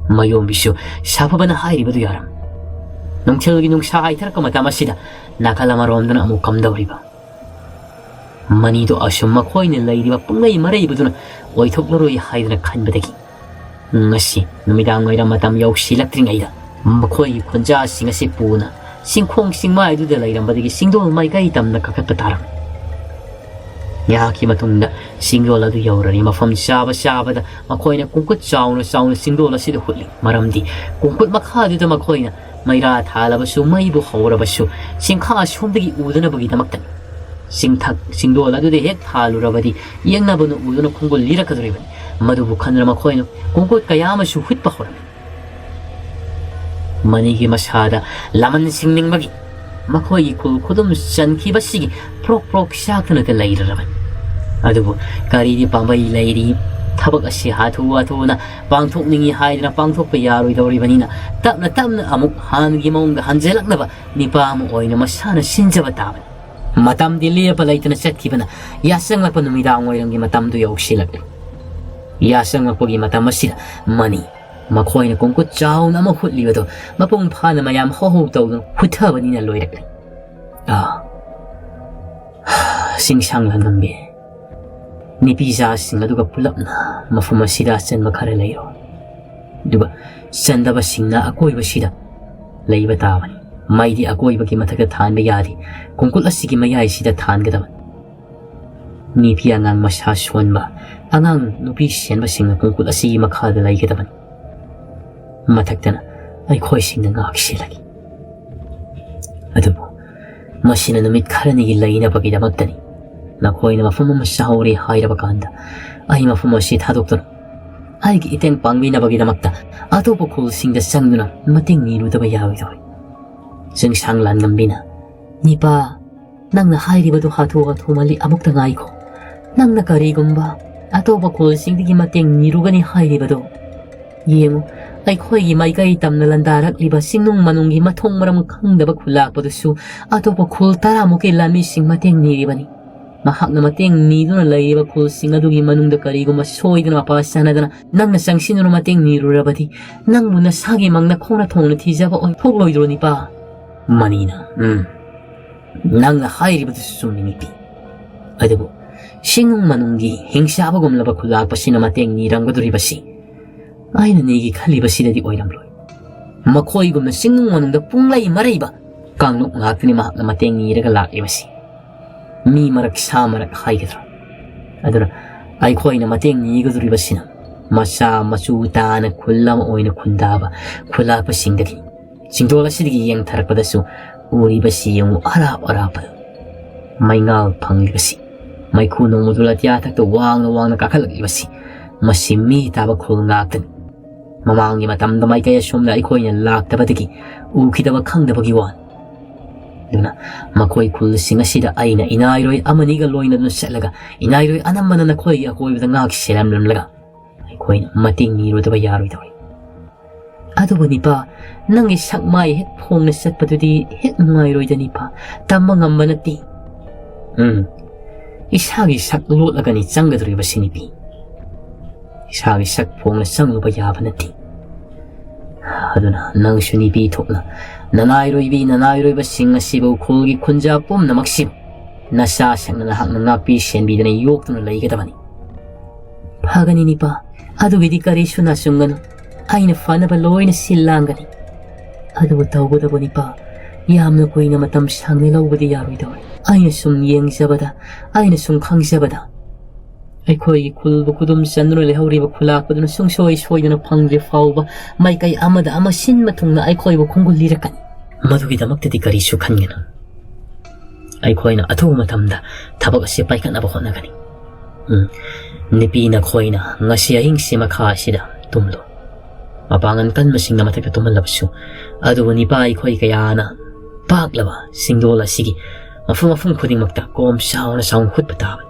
ꯃꯌꯣꯝꯕꯤꯁꯨ ꯁꯥꯐꯕꯅ ꯍꯥꯏꯔꯤꯕꯗꯨ ꯌꯥꯔꯝ꯫ ꯅꯨꯡꯊꯤꯜꯒꯤ ꯅꯨꯡꯁꯥ ꯍꯥꯏꯊꯔꯛꯄ ꯃꯇꯝ ꯑꯁꯤꯗ ꯅꯥꯀꯜ ꯑꯃꯔꯣꯝꯗꯅ ꯑꯃꯨꯛ ꯀꯝꯗꯧꯔꯤꯕ? ꯃꯅꯤꯗꯣ ꯑꯁꯨꯝ ꯃꯈꯣꯏꯅ ꯂꯩꯔꯤꯕ ꯄꯨꯡꯂꯩ ꯃꯔꯩꯕꯗꯨꯅ ꯑꯣꯏꯊꯣꯛꯂꯔꯣꯏ ꯍꯥꯏꯗꯅ ꯈꯟꯕꯗꯒꯤ ꯉꯁꯤ ꯅꯨꯃꯤꯗꯥꯡ ꯋꯥꯏꯔꯝ ꯃꯇꯝ ꯌꯧꯁꯤꯜꯂꯛꯇ꯭ꯔꯤꯉꯩꯗ ꯃꯈꯣꯏꯒꯤ ꯈꯨꯟꯖꯥꯁꯤꯡ ꯑꯁꯤ ꯄꯨꯅ ꯆꯤꯡꯈꯣꯡ ꯆꯤꯡꯃꯥꯏꯗꯨꯗ ꯂꯩꯔꯝꯕꯗꯒꯤ ꯆꯤꯡꯗꯣꯜ ꯃꯥꯏꯀꯩ ꯇꯝꯅ ꯀꯥꯈꯠꯄ ꯇꯥꯔꯝꯃꯤ꯫ ꯉꯥꯏꯍꯥꯛꯀꯤ ꯃꯇꯨꯡꯗ ꯆꯤꯡꯗꯣꯜ ꯑꯗꯨ ꯌꯧꯔꯔꯤ꯫ ꯃꯐꯝ ꯆꯥꯕ ꯆꯥꯕꯗ ꯃꯈꯣꯏꯅ ꯀꯨꯡꯀꯨꯠ ꯆꯥꯎꯅ ꯆꯥꯎꯅ ꯆꯤꯡꯗꯣꯜ ꯑꯁꯤꯗ ꯍꯨꯠꯂꯤ꯫ ꯃꯔꯝꯗꯤ ꯀꯨꯡꯀꯨꯠ ꯃꯈꯥꯗꯨꯗ ꯃꯈꯣꯏꯅ ꯃꯩꯔꯥ ꯊꯥꯜꯂꯕꯁꯨ, ꯃꯩꯕꯨ ꯍꯧꯔꯕꯁꯨ, ꯆꯤꯡꯈꯥ ꯑꯁꯣꯝꯗꯒꯤ ꯎꯗꯅꯕꯒꯤꯗꯃꯛꯇꯅꯤ꯫ ꯆꯤꯡꯊꯛ ꯆꯤꯡꯗꯣꯜ ꯑꯗꯨꯗ ꯍꯦꯛ ꯊꯥꯜꯂꯨꯔꯕꯗꯤ ꯌꯦꯡꯅꯕꯅ ꯎꯗꯨꯅ ꯈꯣꯡꯒꯨꯜ ꯂꯤꯔꯛꯀꯗꯧꯔꯤꯕꯅꯤ꯫ ꯃꯗꯨꯕꯨ ꯈꯟꯗꯨꯅ ꯃꯈꯣꯏꯅ ꯀꯨꯡꯀꯨꯠ ꯀꯌꯥ ꯑꯃꯁꯨ ꯍꯨꯠꯄ ꯍꯧꯔꯝꯃꯤ꯫ ꯃꯅꯤꯒꯤ ꯃꯁꯥꯗ ꯂꯃꯟ ꯁꯤꯡꯅꯤꯡꯕꯒꯤ ꯃꯈꯣꯏꯒꯤ ꯈꯨꯜ ꯈꯨꯗꯨꯝ ꯆꯟꯈꯤꯕꯁꯤꯒꯤ ꯄ꯭ꯔꯣꯛ ꯄ꯭ꯔꯣꯛ ꯆꯥꯛꯇꯨꯅꯇ ꯂꯩꯔꯔꯕꯅꯤ꯫ ꯑꯗꯨꯕꯨ ꯀꯔꯤꯗꯤ ꯄꯥꯝꯕꯩ ꯂꯩꯔꯤ? ꯊꯕꯛ ꯑꯁꯤ ꯍꯥꯊꯨ ꯍꯥꯊꯨꯅ ꯄꯥꯡꯊꯣꯛꯅꯤꯡꯏ ꯍꯥꯏꯗꯅ ꯄꯥꯡꯊꯣꯛꯄ ꯌꯥꯔꯣꯏꯗꯧꯔꯤꯕꯅꯤꯅ, ꯇꯞꯅ ꯇꯞꯅ ꯑꯃꯨꯛ ꯍꯥꯟꯅꯒꯤ ꯃꯑꯣꯡꯗ ꯍꯟꯖꯤꯜꯂꯛꯅꯕ ꯅꯤꯄꯥ ꯑꯃ ꯑꯣꯏꯅ ꯃꯁꯥꯅ ꯁꯤꯟꯖꯕ ꯇꯥꯕꯅꯤ꯫ ꯃꯇꯝꯗꯤ ꯂꯦꯞꯄ ꯂꯩꯇꯅ ꯆꯠꯈꯤꯕꯅ ꯌꯥꯆꯪꯂꯛꯄ ꯅꯨꯃꯤꯗꯥꯡ ꯋꯥꯏꯔꯝꯒꯤ ꯃꯇꯝꯗꯨ ꯌꯧꯁꯤꯜꯂꯛꯂꯤ꯫ ꯌꯥꯆꯪꯂꯛꯄꯒꯤ ꯃꯇꯝ ꯑꯁꯤꯗ ꯃꯅꯤ ꯃꯈꯣꯏꯅ ꯀꯨꯡꯀꯨꯠ ꯆꯥꯎꯅ ꯑꯃ ꯍꯨꯠꯂꯤꯕꯗꯨ ꯃꯄꯨꯡ ꯐꯥꯅ ꯃꯌꯥꯝ ꯍꯧ ꯍꯧ ꯇꯧꯗꯨꯅ ꯍꯨꯠꯊꯕꯅꯤꯅ ꯂꯣꯏꯔꯛꯂꯤ꯫ ꯑꯥ, ꯆꯤꯡꯁꯥꯡ ꯂꯥꯡꯉꯝꯃꯤ꯫ ꯅꯨꯄꯤꯖꯥꯁꯤꯡ ꯑꯗꯨꯒ ꯄꯨꯂꯞꯅ ꯃꯐꯝ ꯑꯁꯤꯗ ꯑꯆꯟꯕ ꯈꯔ ꯂꯩꯔꯣ꯫ ꯑꯗꯨꯒ ꯆꯟꯗꯕꯁꯤꯡꯅ ꯑꯀꯣꯏꯕꯁꯤꯗ ꯂꯩꯕ ꯇꯥꯕꯅꯤ꯫ ꯃꯩꯗꯤ ꯑꯀꯣꯏꯕꯒꯤ ꯃꯊꯛꯇ ꯊꯥꯟꯕ ꯌꯥꯗꯦ꯫ ꯀꯨꯡꯀꯨꯠ ꯑꯁꯤꯒꯤ ꯃꯌꯥꯏꯁꯤꯗ ꯊꯥꯟꯒꯗꯕꯅꯤ꯫ ꯅꯨꯄꯤ ꯑꯉꯥꯡ ꯃꯁꯥ ꯁꯣꯟꯕ, ꯑꯉꯥꯡ ꯅꯨꯄꯤ ꯁꯦꯟꯕꯁꯤꯡꯅ ꯀꯨꯡꯀꯨꯠ ꯑꯁꯤꯒꯤ ꯃꯈꯥꯗ ꯂꯩꯒꯗꯕꯅꯤ꯫ ꯃꯊꯛꯇꯅ ꯑꯩꯈꯣꯏꯁꯤꯡꯅ ꯉꯥꯛ ꯁꯦꯜꯂꯒꯦ꯫ ꯑꯗꯨꯕꯨ ꯃꯁꯤꯅ ꯅꯨꯃꯤꯠ ꯈꯔꯅꯤꯒꯤ ꯂꯩꯅꯕꯒꯤꯗꯃꯛꯇꯅꯤ꯫ ꯅꯈꯣꯏꯅ ꯃꯐꯝ ꯑꯃ ꯆꯥꯍꯧꯔꯦ ꯍꯥꯏꯔꯕ ꯀꯥꯟꯗ ꯑꯩ ꯃꯐꯝ ꯑꯁꯤ ꯊꯥꯗꯣꯛꯇꯨꯅ ꯑꯩꯒꯤ ꯏꯇꯦꯡ ꯄꯥꯡꯕꯤꯅꯕꯒꯤꯗꯃꯛꯇ ꯑꯇꯣꯞꯄ ꯈꯨꯜꯁꯤꯡꯗ ꯆꯪꯗꯨꯅ ꯃꯇꯦꯡ ꯅꯤꯔꯨꯗꯕ ꯌꯥꯔꯣꯏꯗꯧꯔꯤ꯫ ꯆꯤꯡꯁꯥꯡ ꯂꯥꯟꯉꯝꯕꯤꯅ, ꯅꯤꯄꯥ, ꯅꯪꯅ ꯍꯥꯏꯔꯤꯕꯗꯨ ꯍꯥꯊꯨ ꯍꯥꯊꯨ ꯃꯜꯂꯤ, ꯑꯃꯨꯛꯇ ꯉꯥꯏꯈꯣ꯫ ꯅꯪꯅ ꯀꯔꯤꯒꯨꯝꯕ ꯑꯇꯣꯞꯄ ꯈꯨꯜꯁꯤꯡꯗꯒꯤ ꯃꯇꯦꯡ ꯅꯤꯔꯨꯒꯅꯤ ꯍꯥꯏꯔꯤꯕꯗꯨ ꯌꯦꯡꯉꯨ, ꯑꯩꯈꯣꯏꯒꯤ ꯃꯥꯏꯀꯩ ꯇꯝꯅ ꯂꯥꯟꯗꯥꯔꯛꯂꯤꯕ ꯆꯤꯡꯅꯨꯡ ꯃꯅꯨꯡꯒꯤ ꯃꯊꯣꯡ ꯃꯔꯝ ꯈꯪꯗꯕ ꯈꯨꯜꯂꯥꯛꯄꯗꯨꯁꯨ ꯑꯇꯣꯞꯄ ꯈꯨꯜ ꯇꯔꯥꯃꯨꯛꯀꯤ ꯂꯥꯟꯃꯤꯁꯤꯡ ꯃꯇꯦꯡ ꯅꯤꯔꯤꯕꯅꯤ꯫ ꯃꯍꯥꯛꯅ ꯃꯇꯦꯡ ꯅꯤꯗꯨꯅ ꯂꯩꯔꯤꯕ ꯈꯨꯜꯁꯤꯡ ꯑꯗꯨꯒꯤ ꯃꯅꯨꯡꯗ ꯀꯔꯤꯒꯨꯝꯕ ꯁꯣꯏꯗꯅ ꯃꯄꯥ ꯆꯥꯟꯅꯗꯅ ꯅꯪꯅ ꯆꯪꯁꯤꯟꯗꯨꯅ ꯃꯇꯦꯡ ꯅꯤꯔꯨꯔꯕꯗꯤ ꯅꯪꯕꯨ ꯅꯁꯥꯒꯤ ꯃꯪꯗ ꯈꯣꯡꯅ ꯊꯣꯡꯅ ꯊꯤꯖꯕ ꯑꯣꯏꯊꯣꯛꯂꯣꯏꯗ꯭ꯔꯣ, ꯅꯤꯄꯥ? ꯃꯅꯤꯅ, ꯎꯝ, ꯅꯪꯅ ꯍꯥꯏꯔꯤꯕꯗꯨꯁꯨ ꯆꯨꯝꯃꯤ, ꯅꯨꯄꯤ꯫ ꯑꯗꯨꯕꯨ ꯆꯤꯡꯅꯨꯡ ꯃꯅꯨꯡꯒꯤ ꯍꯤꯡꯆꯥꯕꯒꯨꯝꯂꯕ ꯈꯨꯜꯂꯥꯛꯄꯁꯤꯅ ꯃꯇꯦꯡ ꯅꯤꯔꯝꯒꯗꯧꯔꯤꯕꯁꯤ ꯑꯩꯅ ꯅꯤꯒꯦ ꯈꯜꯂꯤꯕꯁꯤꯗꯗꯤ ꯑꯣꯏꯔꯝꯂꯣꯏ꯫ ꯃꯈꯣꯏꯒꯨꯝꯅ ꯆꯤꯡꯅꯨꯡ ꯃꯅꯨꯡꯗ ꯄꯨꯡꯂꯩ ꯃꯔꯩꯕ ꯀꯥꯡꯂꯨꯞ ꯉꯥꯛꯇꯅꯤ ꯃꯍꯥꯛꯅ ꯃꯇꯦꯡ ꯅꯤꯔꯒ ꯂꯥꯛꯂꯤꯕꯁꯤ꯫ ꯃꯤ ꯃꯔꯛ ꯁꯥ ꯃꯔꯛ ꯍꯥꯏꯒꯗ꯭ꯔꯥ? ꯑꯗꯨꯅ ꯑꯩꯈꯣꯏꯅ ꯃꯇꯦꯡ ꯅꯤꯒꯗꯧꯔꯤꯕꯁꯤꯅ ꯃꯆꯥ ꯃꯁꯨ ꯇꯥꯅ ꯈꯨꯜ ꯑꯃ ꯑꯣꯏꯅ ꯈꯨꯟꯗꯥꯕ ꯈꯨꯜꯂꯥꯛꯄꯁꯤꯡꯗꯒꯤ꯫ ꯆꯤꯡꯗꯣꯜ ꯑꯁꯤꯗꯒꯤ ꯌꯦꯡꯊꯔꯛꯄꯗꯁꯨ ꯎꯔꯤꯕꯁꯤ ꯌꯦꯡꯉꯨ, ꯑꯔꯥꯞ ꯑꯔꯥꯞꯄꯗ ꯃꯩꯉꯥꯜ ꯐꯪꯂꯤꯕꯁꯤ, ꯃꯩꯈꯨ ꯅꯣꯡꯃꯗꯨ ꯑꯇꯤꯌꯥ ꯊꯛꯇ ꯋꯥꯡꯅ ꯋꯥꯡꯅ ꯀꯥꯈꯠꯂꯛꯂꯤꯕꯁꯤ, ꯃꯁꯤ ꯃꯤ ꯇꯥꯕ ꯈꯨꯜ ꯉꯥꯛꯇꯅꯤ꯫ ꯃꯃꯥꯡꯒꯤ ꯃꯇꯝꯗ ꯃꯥꯏꯀꯩ ꯑꯁꯣꯝꯗ ꯑꯩꯈꯣꯏꯅ ꯂꯥꯛꯇꯕꯗꯒꯤ ꯎꯈꯤꯗꯕ ꯈꯪꯗꯕꯒꯤ ꯋꯥꯅꯤ꯫ ꯑꯗꯨꯅ ꯃꯈꯣꯏ ꯈꯨꯜꯁꯤꯡ ꯑꯁꯤꯗ ꯑꯩꯅ ꯏꯅꯥꯏꯔꯣꯏ ꯑꯃꯅꯤꯒ ꯂꯣꯏꯅꯗꯨꯅ ꯆꯠꯂꯒ, ꯏꯅꯥꯏꯔꯣꯏ ꯑꯅꯝꯕꯅ ꯅꯈꯣꯏꯒꯤ ꯑꯀꯣꯏꯕꯗ ꯉꯥꯛ ꯁꯦꯜꯂꯝꯂꯝꯂꯒ ꯑꯩꯈꯣꯏꯅ ꯃꯇꯦꯡ ꯅꯤꯔꯨꯗꯕ ꯌꯥꯔꯣꯏꯗꯧꯔꯤ꯫ ꯑꯗꯨꯕꯨ ꯅꯤꯄꯥ, ꯅꯪꯒꯤ ꯁꯛ ꯃꯥꯏ ꯍꯦꯛ ꯐꯣꯡꯅ ꯆꯠꯄꯗꯨꯗꯤ ꯍꯦꯛ ꯅꯨꯡꯉꯥꯏꯔꯣꯏꯗ ꯅꯤꯄꯥ, ꯇꯝꯕ ꯉꯝꯕ ꯅꯠꯇꯦ꯫ ꯎꯝ, ꯏꯁꯥꯒꯤ ꯁꯛ ꯂꯣꯠꯂꯒꯅꯤ ꯆꯪꯒꯗꯧꯔꯤꯕꯁꯤ ꯅꯤꯄꯤ꯫ ꯏꯁꯥꯒꯤ ꯁꯛ ꯐꯣꯡꯅ ꯆꯪꯂꯨꯕ ꯌꯥꯕ ꯅꯠꯇꯦ꯫ ꯑꯗꯨꯅ ꯅꯪꯁꯨ ꯅꯤꯄꯤ ꯊꯣꯛꯅ ꯅꯅꯥꯏꯔꯣꯏꯕꯤ ꯅꯅꯥꯏꯔꯣꯏꯕꯁꯤꯡ ꯑꯁꯤꯕꯨ, ꯎꯈ꯭ꯔꯨꯜꯒꯤ ꯈꯨꯟꯖꯥ ꯄꯨꯝꯅꯃꯛꯁꯤꯕꯨ ꯅꯆꯥꯁꯤꯡꯅ ꯅꯍꯥꯛꯅ ꯉꯥꯛꯄꯤ ꯁꯦꯟꯕꯤꯗꯨꯅ ꯌꯣꯛꯇꯨꯅ ꯂꯩꯒꯗꯕꯅꯤ꯫ ꯐꯒꯅꯤ ꯅꯤꯄꯥ, ꯑꯗꯨꯒꯤꯗꯤ ꯀꯔꯤꯁꯨ ꯅꯥꯆꯨꯡꯒꯅꯨ꯫ ꯑꯩꯅ ꯐꯅꯕ ꯂꯣꯏꯅ ꯁꯤꯜ ꯂꯥꯡꯒꯅꯤ꯫ ꯑꯗꯨꯕꯨ ꯇꯧꯕꯇꯕꯨ ꯅꯤꯄꯥ, ꯌꯥꯝꯅ ꯀꯨꯏꯅ ꯃꯇꯝ ꯁꯥꯡꯅ ꯂꯧꯕꯗꯤ ꯌꯥꯔꯣꯏꯗꯧꯔꯦ꯫ ꯑꯩꯅ ꯁꯨꯝ ꯌꯦꯡꯖꯕꯗ, ꯑꯩꯅ ꯁꯨꯝ ꯈꯪꯖꯕꯗ, ꯑꯩꯈꯣꯏꯒꯤ ꯈꯨꯜꯕꯨ ꯈꯨꯗꯨꯝ ꯆꯟꯗꯨꯅ ꯂꯩꯍꯧꯔꯤꯕ ꯈꯨꯜꯂꯥꯛꯄꯗꯨꯅ ꯁꯨꯡꯁꯣꯏ ꯁꯣꯏꯗꯅ ꯐꯪꯗ꯭ꯔꯤ ꯐꯥꯎꯕ ꯃꯥꯏꯀꯩ ꯑꯃꯗ ꯑꯃ ꯁꯤꯟꯕ ꯊꯨꯡꯅ ꯑꯩꯈꯣꯏꯕꯨ ꯈꯣꯡꯒꯨꯜ ꯂꯤꯔꯛꯀꯅꯤ꯫ ꯃꯗꯨꯒꯤꯗꯃꯛꯇꯗꯤ ꯀꯔꯤꯁꯨ ꯈꯟꯒꯅꯨ꯫ ꯑꯩꯈꯣꯏꯅ ꯑꯊꯨꯕ ꯃꯇꯝꯗ ꯊꯕꯛ ꯑꯁꯤ ꯄꯥꯏꯈꯠꯅꯕ ꯍꯣꯠꯅꯒꯅꯤ꯫ ꯎꯝ, ꯅꯨꯄꯤ ꯅꯈꯣꯏꯅ ꯉꯁꯤ ꯑꯍꯤꯡꯁꯤ ꯃꯈꯥ ꯑꯁꯤꯗ ꯇꯨꯝꯂꯨ꯫ ꯃꯄꯥꯡꯒꯜ ꯀꯟꯕꯁꯤꯡꯅ ꯃꯊꯛꯇ ꯇꯨꯝꯍꯜꯂꯕꯁꯨ, ꯑꯗꯨꯕꯨ ꯅꯤꯄꯥ ꯑꯩꯈꯣꯏ ꯀꯌꯥꯅ ꯄꯥꯛꯂꯕ ꯁꯤꯡꯗꯣꯜ ꯑꯁꯤꯒꯤ ꯃꯐꯝ ꯃꯐꯝ ꯈꯨꯗꯤꯡꯃꯛꯇ ꯀꯣꯝ ꯆꯥꯎꯅ ꯆꯥꯎꯅ ꯍꯨꯠꯄ ꯇꯥꯕꯅꯤ꯫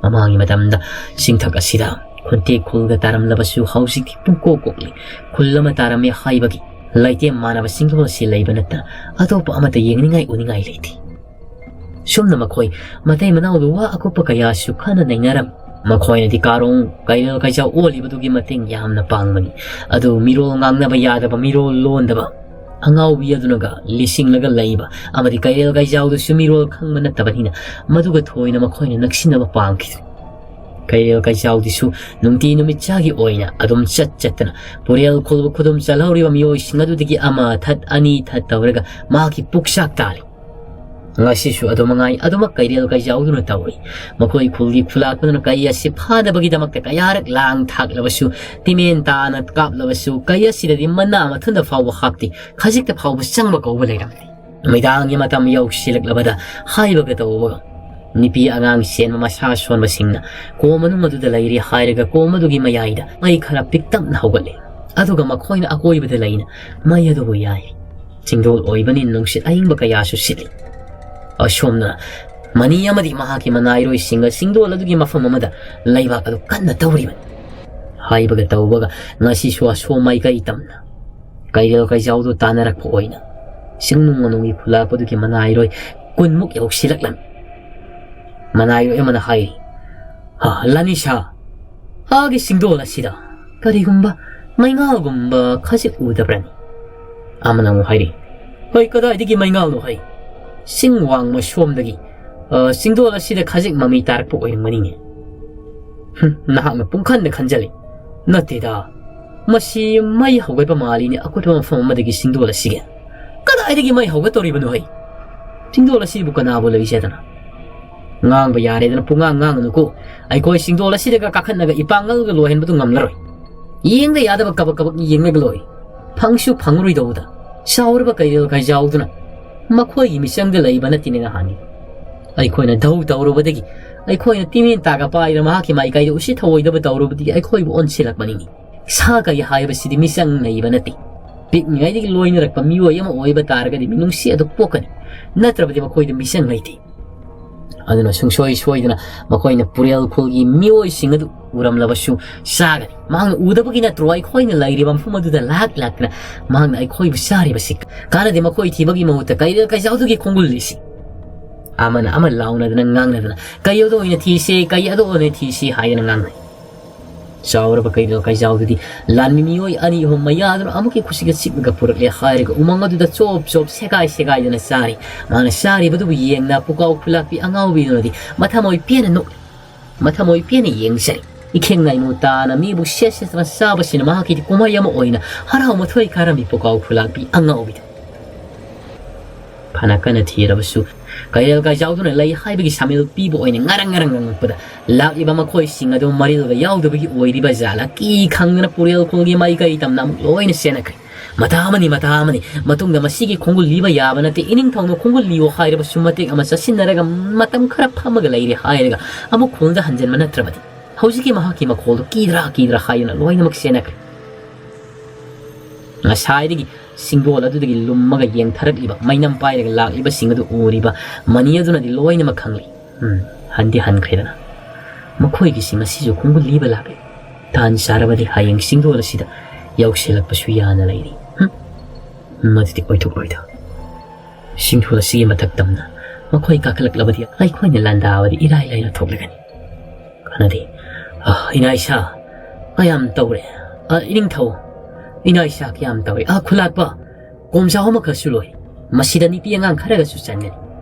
ꯃꯃꯥꯡꯒꯤ ꯃꯇꯝꯗ ꯆꯤꯡꯊꯛ ꯑꯁꯤꯗ ꯈꯨꯟꯇꯦꯛ ꯈꯨꯜꯒ ꯇꯥꯔꯝꯂꯕꯁꯨ, ꯍꯧꯖꯤꯛꯇꯤ ꯄꯨꯡꯀꯣꯛ ꯀꯣꯛꯂꯤ꯫ ꯈꯨꯜ ꯑꯃ ꯇꯥꯔꯝꯃꯤ ꯍꯥꯏꯕꯒꯤ ꯂꯩꯇꯦꯝ ꯃꯥꯟꯅꯕ ꯁꯤꯡꯗꯣꯜ ꯑꯁꯤ ꯂꯩꯕ ꯅꯠꯇꯅ ꯑꯇꯣꯞꯄ ꯑꯃꯠꯇ ꯌꯦꯡꯅꯤꯡꯉꯥꯏ ꯎꯅꯤꯡꯉꯥꯏ ꯂꯩꯇꯦ꯫ ꯁꯨꯝꯅ ꯃꯈꯣꯏ ꯃꯇꯩ ꯃꯅꯥꯎꯗꯨ ꯋꯥ ꯑꯀꯨꯞꯄ ꯀꯌꯥꯁꯨ ꯈꯟꯅ ꯅꯩꯅꯔꯝꯃꯤ꯫ ꯃꯈꯣꯏꯅꯗꯤ ꯀꯥꯔꯣꯡ ꯀꯩꯔꯦꯜ ꯀꯩꯖꯥꯎ ꯑꯣꯜꯂꯤꯕꯗꯨꯒꯤ ꯃꯇꯦꯡ ꯌꯥꯝꯅ ꯄꯥꯡꯕꯅꯤ꯫ ꯑꯗꯨ ꯃꯤꯔꯣꯜ ꯉꯥꯡꯅꯕ ꯌꯥꯗꯕ, ꯃꯤꯔꯣꯜ ꯂꯣꯟꯗꯕ ꯑꯉꯥꯎꯕꯤ ꯑꯗꯨꯅꯒ ꯂꯤꯁꯤꯡꯂꯒ ꯂꯩꯕ ꯑꯃꯗꯤ ꯀꯩꯔꯦꯜ ꯀꯩꯖꯥꯎꯗꯨꯁꯨ ꯃꯤꯔꯣꯜ ꯈꯪꯕ ꯅꯠꯇꯕꯅꯤꯅ ꯃꯗꯨꯒ ꯊꯣꯏꯅ ꯃꯈꯣꯏꯅ ꯅꯛꯁꯤꯟꯅꯕ ꯄꯥꯝꯈꯤꯗ꯭ꯔꯦ꯫ ꯀꯩꯔꯦꯜ ꯀꯩꯆꯥꯎꯗꯤꯁꯨ ꯅꯨꯡꯇꯤ ꯅꯨꯃꯤꯠ ꯆꯥꯒꯤ ꯑꯣꯏꯅ ꯑꯗꯨꯝ ꯆꯠ ꯆꯠꯇꯅ ꯄꯨꯔꯦꯜ ꯈꯨꯜꯕ ꯈꯨꯗꯨꯝ ꯆꯠꯍꯧꯔꯤꯕ ꯃꯤꯑꯣꯏꯁꯤꯡ ꯑꯗꯨꯗꯒꯤ ꯑꯃ ꯊꯠ ꯑꯅꯤ ꯊꯠ ꯇꯧꯔꯒ ꯃꯍꯥꯛꯀꯤ ꯄꯨꯛꯆꯥꯛ ꯇꯥꯜꯂꯤ꯫ ꯉꯁꯤꯁꯨ ꯑꯗꯨ ꯃꯉꯥꯏ, ꯑꯗꯨꯃꯛ ꯀꯩꯔꯦꯜ ꯀꯩꯆꯥꯎꯗꯨꯅ ꯇꯧꯔꯤ꯫ ꯃꯈꯣꯏ ꯈꯨꯜꯒꯤ ꯈꯨꯂꯥꯛꯄꯗꯨꯅ ꯀꯩ ꯑꯁꯤ ꯐꯥꯅꯕꯒꯤꯗꯃꯛꯇ ꯀꯌꯥꯔꯛ ꯂꯥꯡ ꯊꯥꯛꯂꯕꯁꯨ, ꯇꯤꯃꯦꯟ ꯇꯥꯅ ꯀꯥꯞꯂꯕꯁꯨ, ꯀꯩ ꯑꯁꯤꯗꯗꯤ ꯃꯅꯥ ꯃꯊꯨꯟꯗ ꯐꯥꯎꯕ ꯍꯥꯞꯇꯦ, ꯈꯖꯤꯛꯇ ꯐꯥꯎꯕ ꯆꯪꯕ ꯀꯧꯕ ꯂꯩꯔꯝꯗꯦ꯫ ꯅꯨꯃꯤꯗꯥꯡꯒꯤ ꯃꯇꯝ ꯌꯧꯁꯤꯜꯂꯛꯂꯕꯗ ꯍꯥꯏꯕꯒ ꯇꯧꯕꯒ ꯅꯨꯄꯤ ꯑꯉꯥꯡ ꯆꯦꯟꯕ ꯃꯁꯥ ꯁꯣꯟꯕꯁꯤꯡꯅ ꯀꯣꯝ ꯃꯅꯨꯡ ꯑꯗꯨꯗ ꯂꯩꯔꯤ ꯍꯥꯏꯔꯒ ꯀꯣꯝ ꯑꯗꯨꯒꯤ ꯃꯌꯥꯏꯗ ꯃꯩ ꯈꯔ ꯄꯤꯛꯇꯞꯅ ꯍꯧꯒꯠꯂꯤ꯫ ꯑꯗꯨꯒ ꯃꯈꯣꯏꯅ ꯑꯀꯣꯏꯕꯗ ꯂꯩꯅ ꯃꯩ ꯑꯗꯨꯕꯨ ꯌꯥꯏ꯫ ꯆꯤꯡꯗꯣꯜ ꯑꯣꯏꯕꯅꯤꯅ ꯅꯨꯡꯁꯤꯠ ꯑꯏꯪꯕ ꯀꯌꯥꯁꯨ ꯁꯤꯠꯂꯤ꯫ ꯑꯁꯣꯝꯅ ꯃꯅꯤ ꯑꯃꯗꯤ ꯃꯍꯥꯛꯀꯤ ꯃꯅꯥꯏꯔꯣꯏꯁꯤꯡꯒ ꯆꯤꯡꯗꯣꯜ ꯑꯗꯨꯒꯤ ꯃꯐꯝ ꯑꯃꯗ ꯂꯩꯕꯥꯛ ꯑꯗꯨ ꯀꯟꯅ ꯇꯧꯔꯤꯕꯅꯤ꯫ ꯍꯥꯏꯕꯒ ꯇꯧꯕꯒ ꯉꯁꯤꯁꯨ ꯑꯁꯣꯝ ꯃꯥꯏꯀꯩ ꯇꯝꯅ ꯀꯩꯔꯦꯜ ꯀꯩꯆꯥꯎꯗꯨ ꯇꯥꯟꯅꯔꯛꯄ ꯑꯣꯏꯅ ꯆꯤꯡꯅꯨꯡ ꯃꯅꯨꯡꯒꯤ ꯈꯨꯂꯥꯛꯄꯗꯨꯒꯤ ꯃꯅꯥꯏꯔꯣꯏ ꯀꯨꯟꯃꯨꯛ ꯌꯧꯁꯤꯜꯂꯛꯂꯝꯃꯤ꯫ ꯃꯅꯥꯏꯔꯣꯏ ꯑꯃꯅ ꯍꯥꯏꯔꯤ, "ꯍꯥ, ꯂꯥꯅꯤꯁꯥ, ꯑꯥꯒꯤ ꯆꯤꯡꯗꯣꯜ ꯑꯁꯤꯗ ꯀꯔꯤꯒꯨꯝꯕ ꯃꯩꯉꯥꯜꯒꯨꯝꯕ ꯈꯖꯤꯛ ꯎꯗꯕ꯭ꯔꯅꯤ?" ꯑꯃꯅ ꯑꯃꯨꯛ ꯍꯥꯏꯔꯤ, "ꯍꯣꯏ, ꯀꯗꯥꯏꯗꯒꯤ ꯃꯩꯉꯥꯜꯅꯣ ꯍꯩ? ꯆꯤꯡ ꯋꯥꯡꯃ ꯁꯣꯝꯗꯒꯤ, ꯑ, ꯆꯤꯡꯗꯣꯜ ꯑꯁꯤꯗ ꯈꯖꯤꯛ ꯃꯃꯤ ꯇꯥꯔꯛꯄ ꯑꯣꯏꯔꯝꯒꯅꯤꯅꯦ꯫ ꯍꯨꯝ, ꯅꯍꯥꯛꯅ ꯄꯨꯡꯈꯟꯗ ꯈꯟꯖꯜꯂꯤ꯫ ꯅꯠꯇꯦꯗ, ꯃꯁꯤ ꯃꯩ ꯍꯧꯒꯠꯄ ꯃꯥꯜꯂꯤꯅꯦ, ꯑꯀꯨꯠꯄ ꯃꯐꯝ ꯑꯃꯗꯒꯤ ꯆꯤꯡꯗꯣꯜ ꯑꯁꯤꯒꯤ꯫ ꯀꯗꯥꯏꯗꯒꯤ ꯃꯩ ꯍꯧꯒꯠꯇꯧꯔꯤꯕꯅꯣ ꯍꯩ? ꯆꯤꯡꯗꯣꯜ ꯑꯁꯤꯕꯨ ꯀꯅꯥꯕꯨ ꯂꯩꯖꯗꯅ?" "ꯉꯥꯡꯕ ꯌꯥꯔꯦꯗꯅ ꯄꯨꯡꯉꯥꯡ ꯉꯥꯡꯒꯅꯨꯀꯣ꯫ ꯑꯩꯈꯣꯏ ꯆꯤꯡꯗꯣꯜ ꯑꯁꯤꯗꯒ ꯀꯥꯈꯠꯅꯒ ꯏꯄꯥꯡꯒꯜꯒ ꯂꯣꯏꯍꯟꯕꯗꯨ ꯉꯝꯂꯔꯣꯏ꯫ ꯌꯦꯡꯗ ꯌꯥꯗꯕ ꯀꯕꯛ ꯀꯕꯛ ꯌꯦꯡꯂꯒ ꯂꯣꯏ꯫ ꯐꯪꯁꯨ ꯐꯪꯂꯔꯣꯏꯗꯧꯕꯗ ꯆꯥꯎꯔꯕ ꯀꯩꯔꯦꯜ ꯀꯩꯖꯥꯎꯗꯨꯅ ꯃꯈꯣꯏꯒꯤ ꯃꯤꯆꯪꯗ ꯂꯩꯕ ꯅꯠꯇꯦꯅꯦ ꯅꯍꯥꯟꯒꯤ꯫ ꯑꯩꯈꯣꯏꯅ ꯙꯧ ꯇꯧꯔꯨꯕꯗꯒꯤ, ꯑꯩꯈꯣꯏꯅ ꯇꯤꯃꯦꯟ ꯇꯥꯒ ꯄꯥꯏꯔ ꯃꯍꯥꯛꯀꯤ ꯃꯥꯏꯀꯩꯗ ꯎꯁꯤꯠ ꯊꯑꯣꯏꯗꯕ ꯇꯧꯔꯨꯕꯗꯒꯤ ꯑꯩꯈꯣꯏꯕꯨ ꯑꯣꯟꯁꯤꯜꯂꯛꯄꯅꯤꯅꯦ꯫ ꯁꯥ ꯀꯩ ꯍꯥꯏꯕꯁꯤꯗꯤ ꯃꯤꯆꯪ ꯂꯩꯕ ꯅꯠꯇꯦ꯫ ꯄꯤꯛꯂꯤꯉꯩꯗꯒꯤ ꯂꯣꯏꯅꯔꯛꯄ ꯃꯤꯑꯣꯏ ꯑꯃ ꯑꯣꯏꯕ ꯇꯥꯔꯒꯗꯤ ꯃꯤꯅꯨꯡꯁꯤ ꯑꯗꯨ ꯄꯣꯛꯀꯅꯤ, ꯅꯠꯇ꯭ꯔꯕꯗꯤ ꯃꯈꯣꯏꯗ ꯃꯤꯆꯪ ꯂꯩꯇꯦ꯫ ꯑꯗꯨꯅ ꯁꯨꯡꯁꯣꯏ ꯁꯣꯏꯗꯅ ꯃꯈꯣꯏꯅ ꯄꯨꯔꯦꯜ ꯈꯨꯜꯒꯤ ꯃꯤꯑꯣꯏꯁꯤꯡ ꯑꯗꯨ ꯎꯔꯝꯂꯕꯁꯨ ꯆꯥꯒꯅꯤ꯫ ꯃꯍꯥꯛꯅ ꯎꯗꯕꯒꯤ ꯅꯠꯇ꯭ꯔꯣ ꯑꯩꯈꯣꯏꯅ ꯂꯩꯔꯤꯕ ꯃꯐꯝ ꯑꯗꯨꯗ ꯂꯥꯛ ꯂꯥꯛꯇꯅ ꯃꯍꯥꯛꯅ ꯑꯩꯈꯣꯏꯕꯨ ꯆꯥꯔꯤꯕꯁꯤ? ꯀꯥꯟꯅꯗꯦ ꯃꯈꯣꯏ ꯊꯤꯕꯒꯤ ꯃꯍꯨꯠꯇ ꯀꯩꯔꯦꯜ ꯀꯩꯖꯥꯎꯗꯨꯒꯤ ꯈꯣꯡꯒꯨꯜ ꯂꯤꯁꯤ꯫ ꯑꯃꯅ ꯑꯃ ꯂꯥꯎꯅꯗꯅ ꯉꯥꯡꯅꯗꯅ ꯀꯩ ꯑꯗꯨ ꯑꯣꯏꯅ ꯊꯤꯁꯤ, ꯀꯩ ꯑꯗꯨ ꯑꯣꯏꯅ ꯊꯤꯁꯤ ꯍꯥꯏꯗꯅ ꯉꯥꯡꯅꯩ꯫ ꯆꯥꯎꯔꯕ ꯀꯩꯔꯦꯜ ꯀꯩꯖꯥꯎꯗꯨꯗꯤ ꯂꯥꯟꯃꯤ ꯃꯤꯑꯣꯏ ꯑꯅꯤ ꯑꯍꯨꯝ ꯃꯌꯥꯗꯨꯅ ꯑꯃꯨꯛꯀꯤ ꯈꯨꯁꯤꯒ ꯆꯤꯛꯂꯒ ꯄꯨꯔꯛꯂꯦ ꯍꯥꯏꯔꯒ ꯎꯃꯪ ꯑꯗꯨꯗ ꯆꯣꯞ ꯆꯣꯞ ꯁꯦꯒꯥꯏ ꯁꯦꯒꯥꯏꯗꯨꯅ ꯆꯥꯔꯤ꯫ ꯃꯥꯅ ꯆꯥꯔꯤꯕꯗꯨꯕꯨ ꯌꯦꯡꯅ ꯄꯨꯀꯥꯎ ꯈꯨꯂꯥꯛꯄꯤ ꯑꯉꯥꯎꯕꯤꯗꯨꯅꯗꯤ ꯃꯊꯃꯣꯏ ꯄꯦꯟꯅ ꯅꯣꯛꯂꯤ꯫ ꯃꯊꯃꯣꯏ ꯄꯦꯟꯅ ꯌꯦꯡꯖꯔꯤ꯫ ꯏꯈꯦꯡ ꯅꯥꯏꯃꯣ ꯇꯥꯅ ꯃꯤꯕꯨ ꯁꯦꯠ ꯁꯦꯠꯇꯅ ꯆꯥꯕꯁꯤꯅ ꯃꯍꯥꯛꯀꯤꯗꯤ ꯀꯨꯝꯍꯩ ꯑꯃ ꯑꯣꯏꯅ ꯍꯔꯥꯎ ꯃꯊꯣꯏ ꯀꯥꯔꯝꯃꯤ ꯄꯨꯀꯥꯎ ꯈꯨꯂꯥꯛꯄꯤ ꯑꯉꯥꯎꯕꯤꯗ꯫ ꯐꯅ ꯀꯟꯅ ꯊꯤꯔꯕꯁꯨ ꯀꯩꯔꯦꯜ ꯀꯥꯏꯖꯥꯎꯗꯨꯅ ꯂꯩ ꯍꯥꯏꯕꯒꯤ ꯁꯥꯃꯤꯜ ꯄꯤꯕ ꯑꯣꯏꯅ ꯉꯔꯪ ꯉꯔꯪ ꯉꯪꯉꯛꯄꯗ ꯂꯥꯛꯂꯤꯕ ꯃꯈꯣꯏꯁꯤꯡ ꯑꯗꯨ ꯃꯔꯤꯜꯒ ꯌꯥꯎꯗꯕꯒꯤ ꯑꯣꯏꯔꯤꯕ ꯖꯥꯠꯂ ꯀꯤ ꯈꯪꯗꯅ ꯄꯨꯔꯦꯜ ꯈꯨꯜꯒꯤ ꯃꯥꯏꯀꯩ ꯇꯝꯅ ꯑꯃꯨꯛ ꯂꯣꯏꯅ ꯆꯦꯟꯅꯈ꯭ꯔꯦ꯫ ꯃꯇꯥ ꯑꯃꯅꯤ, ꯃꯇꯥ ꯑꯃꯅꯤ꯫ ꯃꯇꯨꯡꯗ ꯃꯁꯤꯒꯤ ꯈꯣꯡꯒꯨꯜ ꯂꯤꯕ ꯌꯥꯕ ꯅꯠꯇꯦ, ꯏꯅꯤꯡꯊꯧꯅ ꯈꯣꯡꯒꯨꯜ ꯂꯤꯌꯣ ꯍꯥꯏꯔꯕꯁꯨ ꯃꯇꯦꯛ ꯑꯃ ꯆꯠꯁꯤꯟꯅꯔꯒ ꯃꯇꯝ ꯈꯔ ꯐꯝꯃꯒ ꯂꯩꯔꯦ ꯍꯥꯏꯔꯒ ꯑꯃꯨꯛ ꯈꯣꯜꯗ ꯍꯟꯖꯤꯟꯕ ꯅꯠꯇ꯭ꯔꯕꯗꯤ ꯍꯧꯖꯤꯛꯀꯤ ꯃꯍꯥꯛꯀꯤ ꯃꯈꯣꯜꯗꯨ ꯀꯤꯗ꯭ꯔꯥ ꯀꯤꯗ꯭ꯔꯥ ꯍꯥꯏꯗꯨꯅ ꯂꯣꯏꯅꯃꯛ ꯆꯦꯟꯅꯈ꯭ꯔꯦ꯫ ꯉꯁꯥꯏꯗꯒꯤ ꯁꯤꯡꯗꯣꯜ ꯑꯗꯨꯗꯒꯤ ꯂꯨꯝꯃꯒ ꯌꯦꯡꯊꯔꯛꯂꯤꯕ ꯃꯩꯅꯝ ꯄꯥꯏꯔꯒ ꯂꯥꯛꯂꯤꯕꯁꯤꯡ ꯑꯗꯨ ꯎꯔꯤꯕ ꯃꯅꯤ ꯑꯗꯨꯅꯗꯤ ꯂꯣꯏꯅꯃꯛ ꯈꯪꯂꯤ꯫ ꯎꯝ, ꯍꯟꯗꯤ ꯍꯟꯈ꯭ꯔꯦꯗꯅ꯫ ꯃꯈꯣꯏꯒꯤꯁꯤ ꯉꯁꯤꯁꯨ ꯈꯣꯡꯒꯨꯜ ꯂꯤꯕ ꯂꯥꯛꯂꯦ꯫ ꯇꯥꯟ ꯆꯥꯔꯕꯗꯤ ꯍꯌꯦꯡ ꯁꯤꯡꯗꯣꯜ ꯑꯁꯤꯗ ꯌꯧꯁꯤꯜꯂꯛꯄꯁꯨ ꯌꯥꯅ ꯂꯩꯔꯤ꯫ ꯍꯨꯝ, ꯃꯗꯨꯗꯤ ꯑꯣꯏꯊꯣꯛꯂꯣꯏꯗ꯫ ꯁꯤꯡꯗꯣꯜ ꯑꯁꯤꯒꯤ ꯃꯊꯛ ꯇꯝꯅ ꯃꯈꯣꯏ ꯀꯥꯈꯠꯂꯛꯂꯕꯗꯤ ꯑꯩꯈꯣꯏꯅ ꯂꯥꯟꯗꯥꯕꯗꯤ ꯏꯔꯥꯏ ꯂꯥꯏꯅ ꯊꯣꯛꯂꯒꯅꯤ꯫ ꯀꯥꯟꯅꯗꯦ꯫ ꯑ, ꯏꯅꯥ ꯏꯁꯥ, ꯀꯌꯥꯝ ꯇꯧꯔꯦ? ꯑ, ꯏꯅꯤꯡꯊꯧ, ꯏꯅꯥ ꯏꯁꯥ ꯀꯌꯥꯝ ꯇꯧꯔꯦ? ꯑ, ꯈꯨꯂꯥꯛꯄ, ꯀꯣꯝꯖꯥꯎ ꯑꯃꯈꯛꯁꯨ ꯂꯣꯏ꯫ ꯃꯁꯤꯗ ꯅꯨꯄꯤ ꯑꯉꯥꯡ ꯈꯔꯒꯁꯨ ꯆꯟꯒꯅꯤ꯫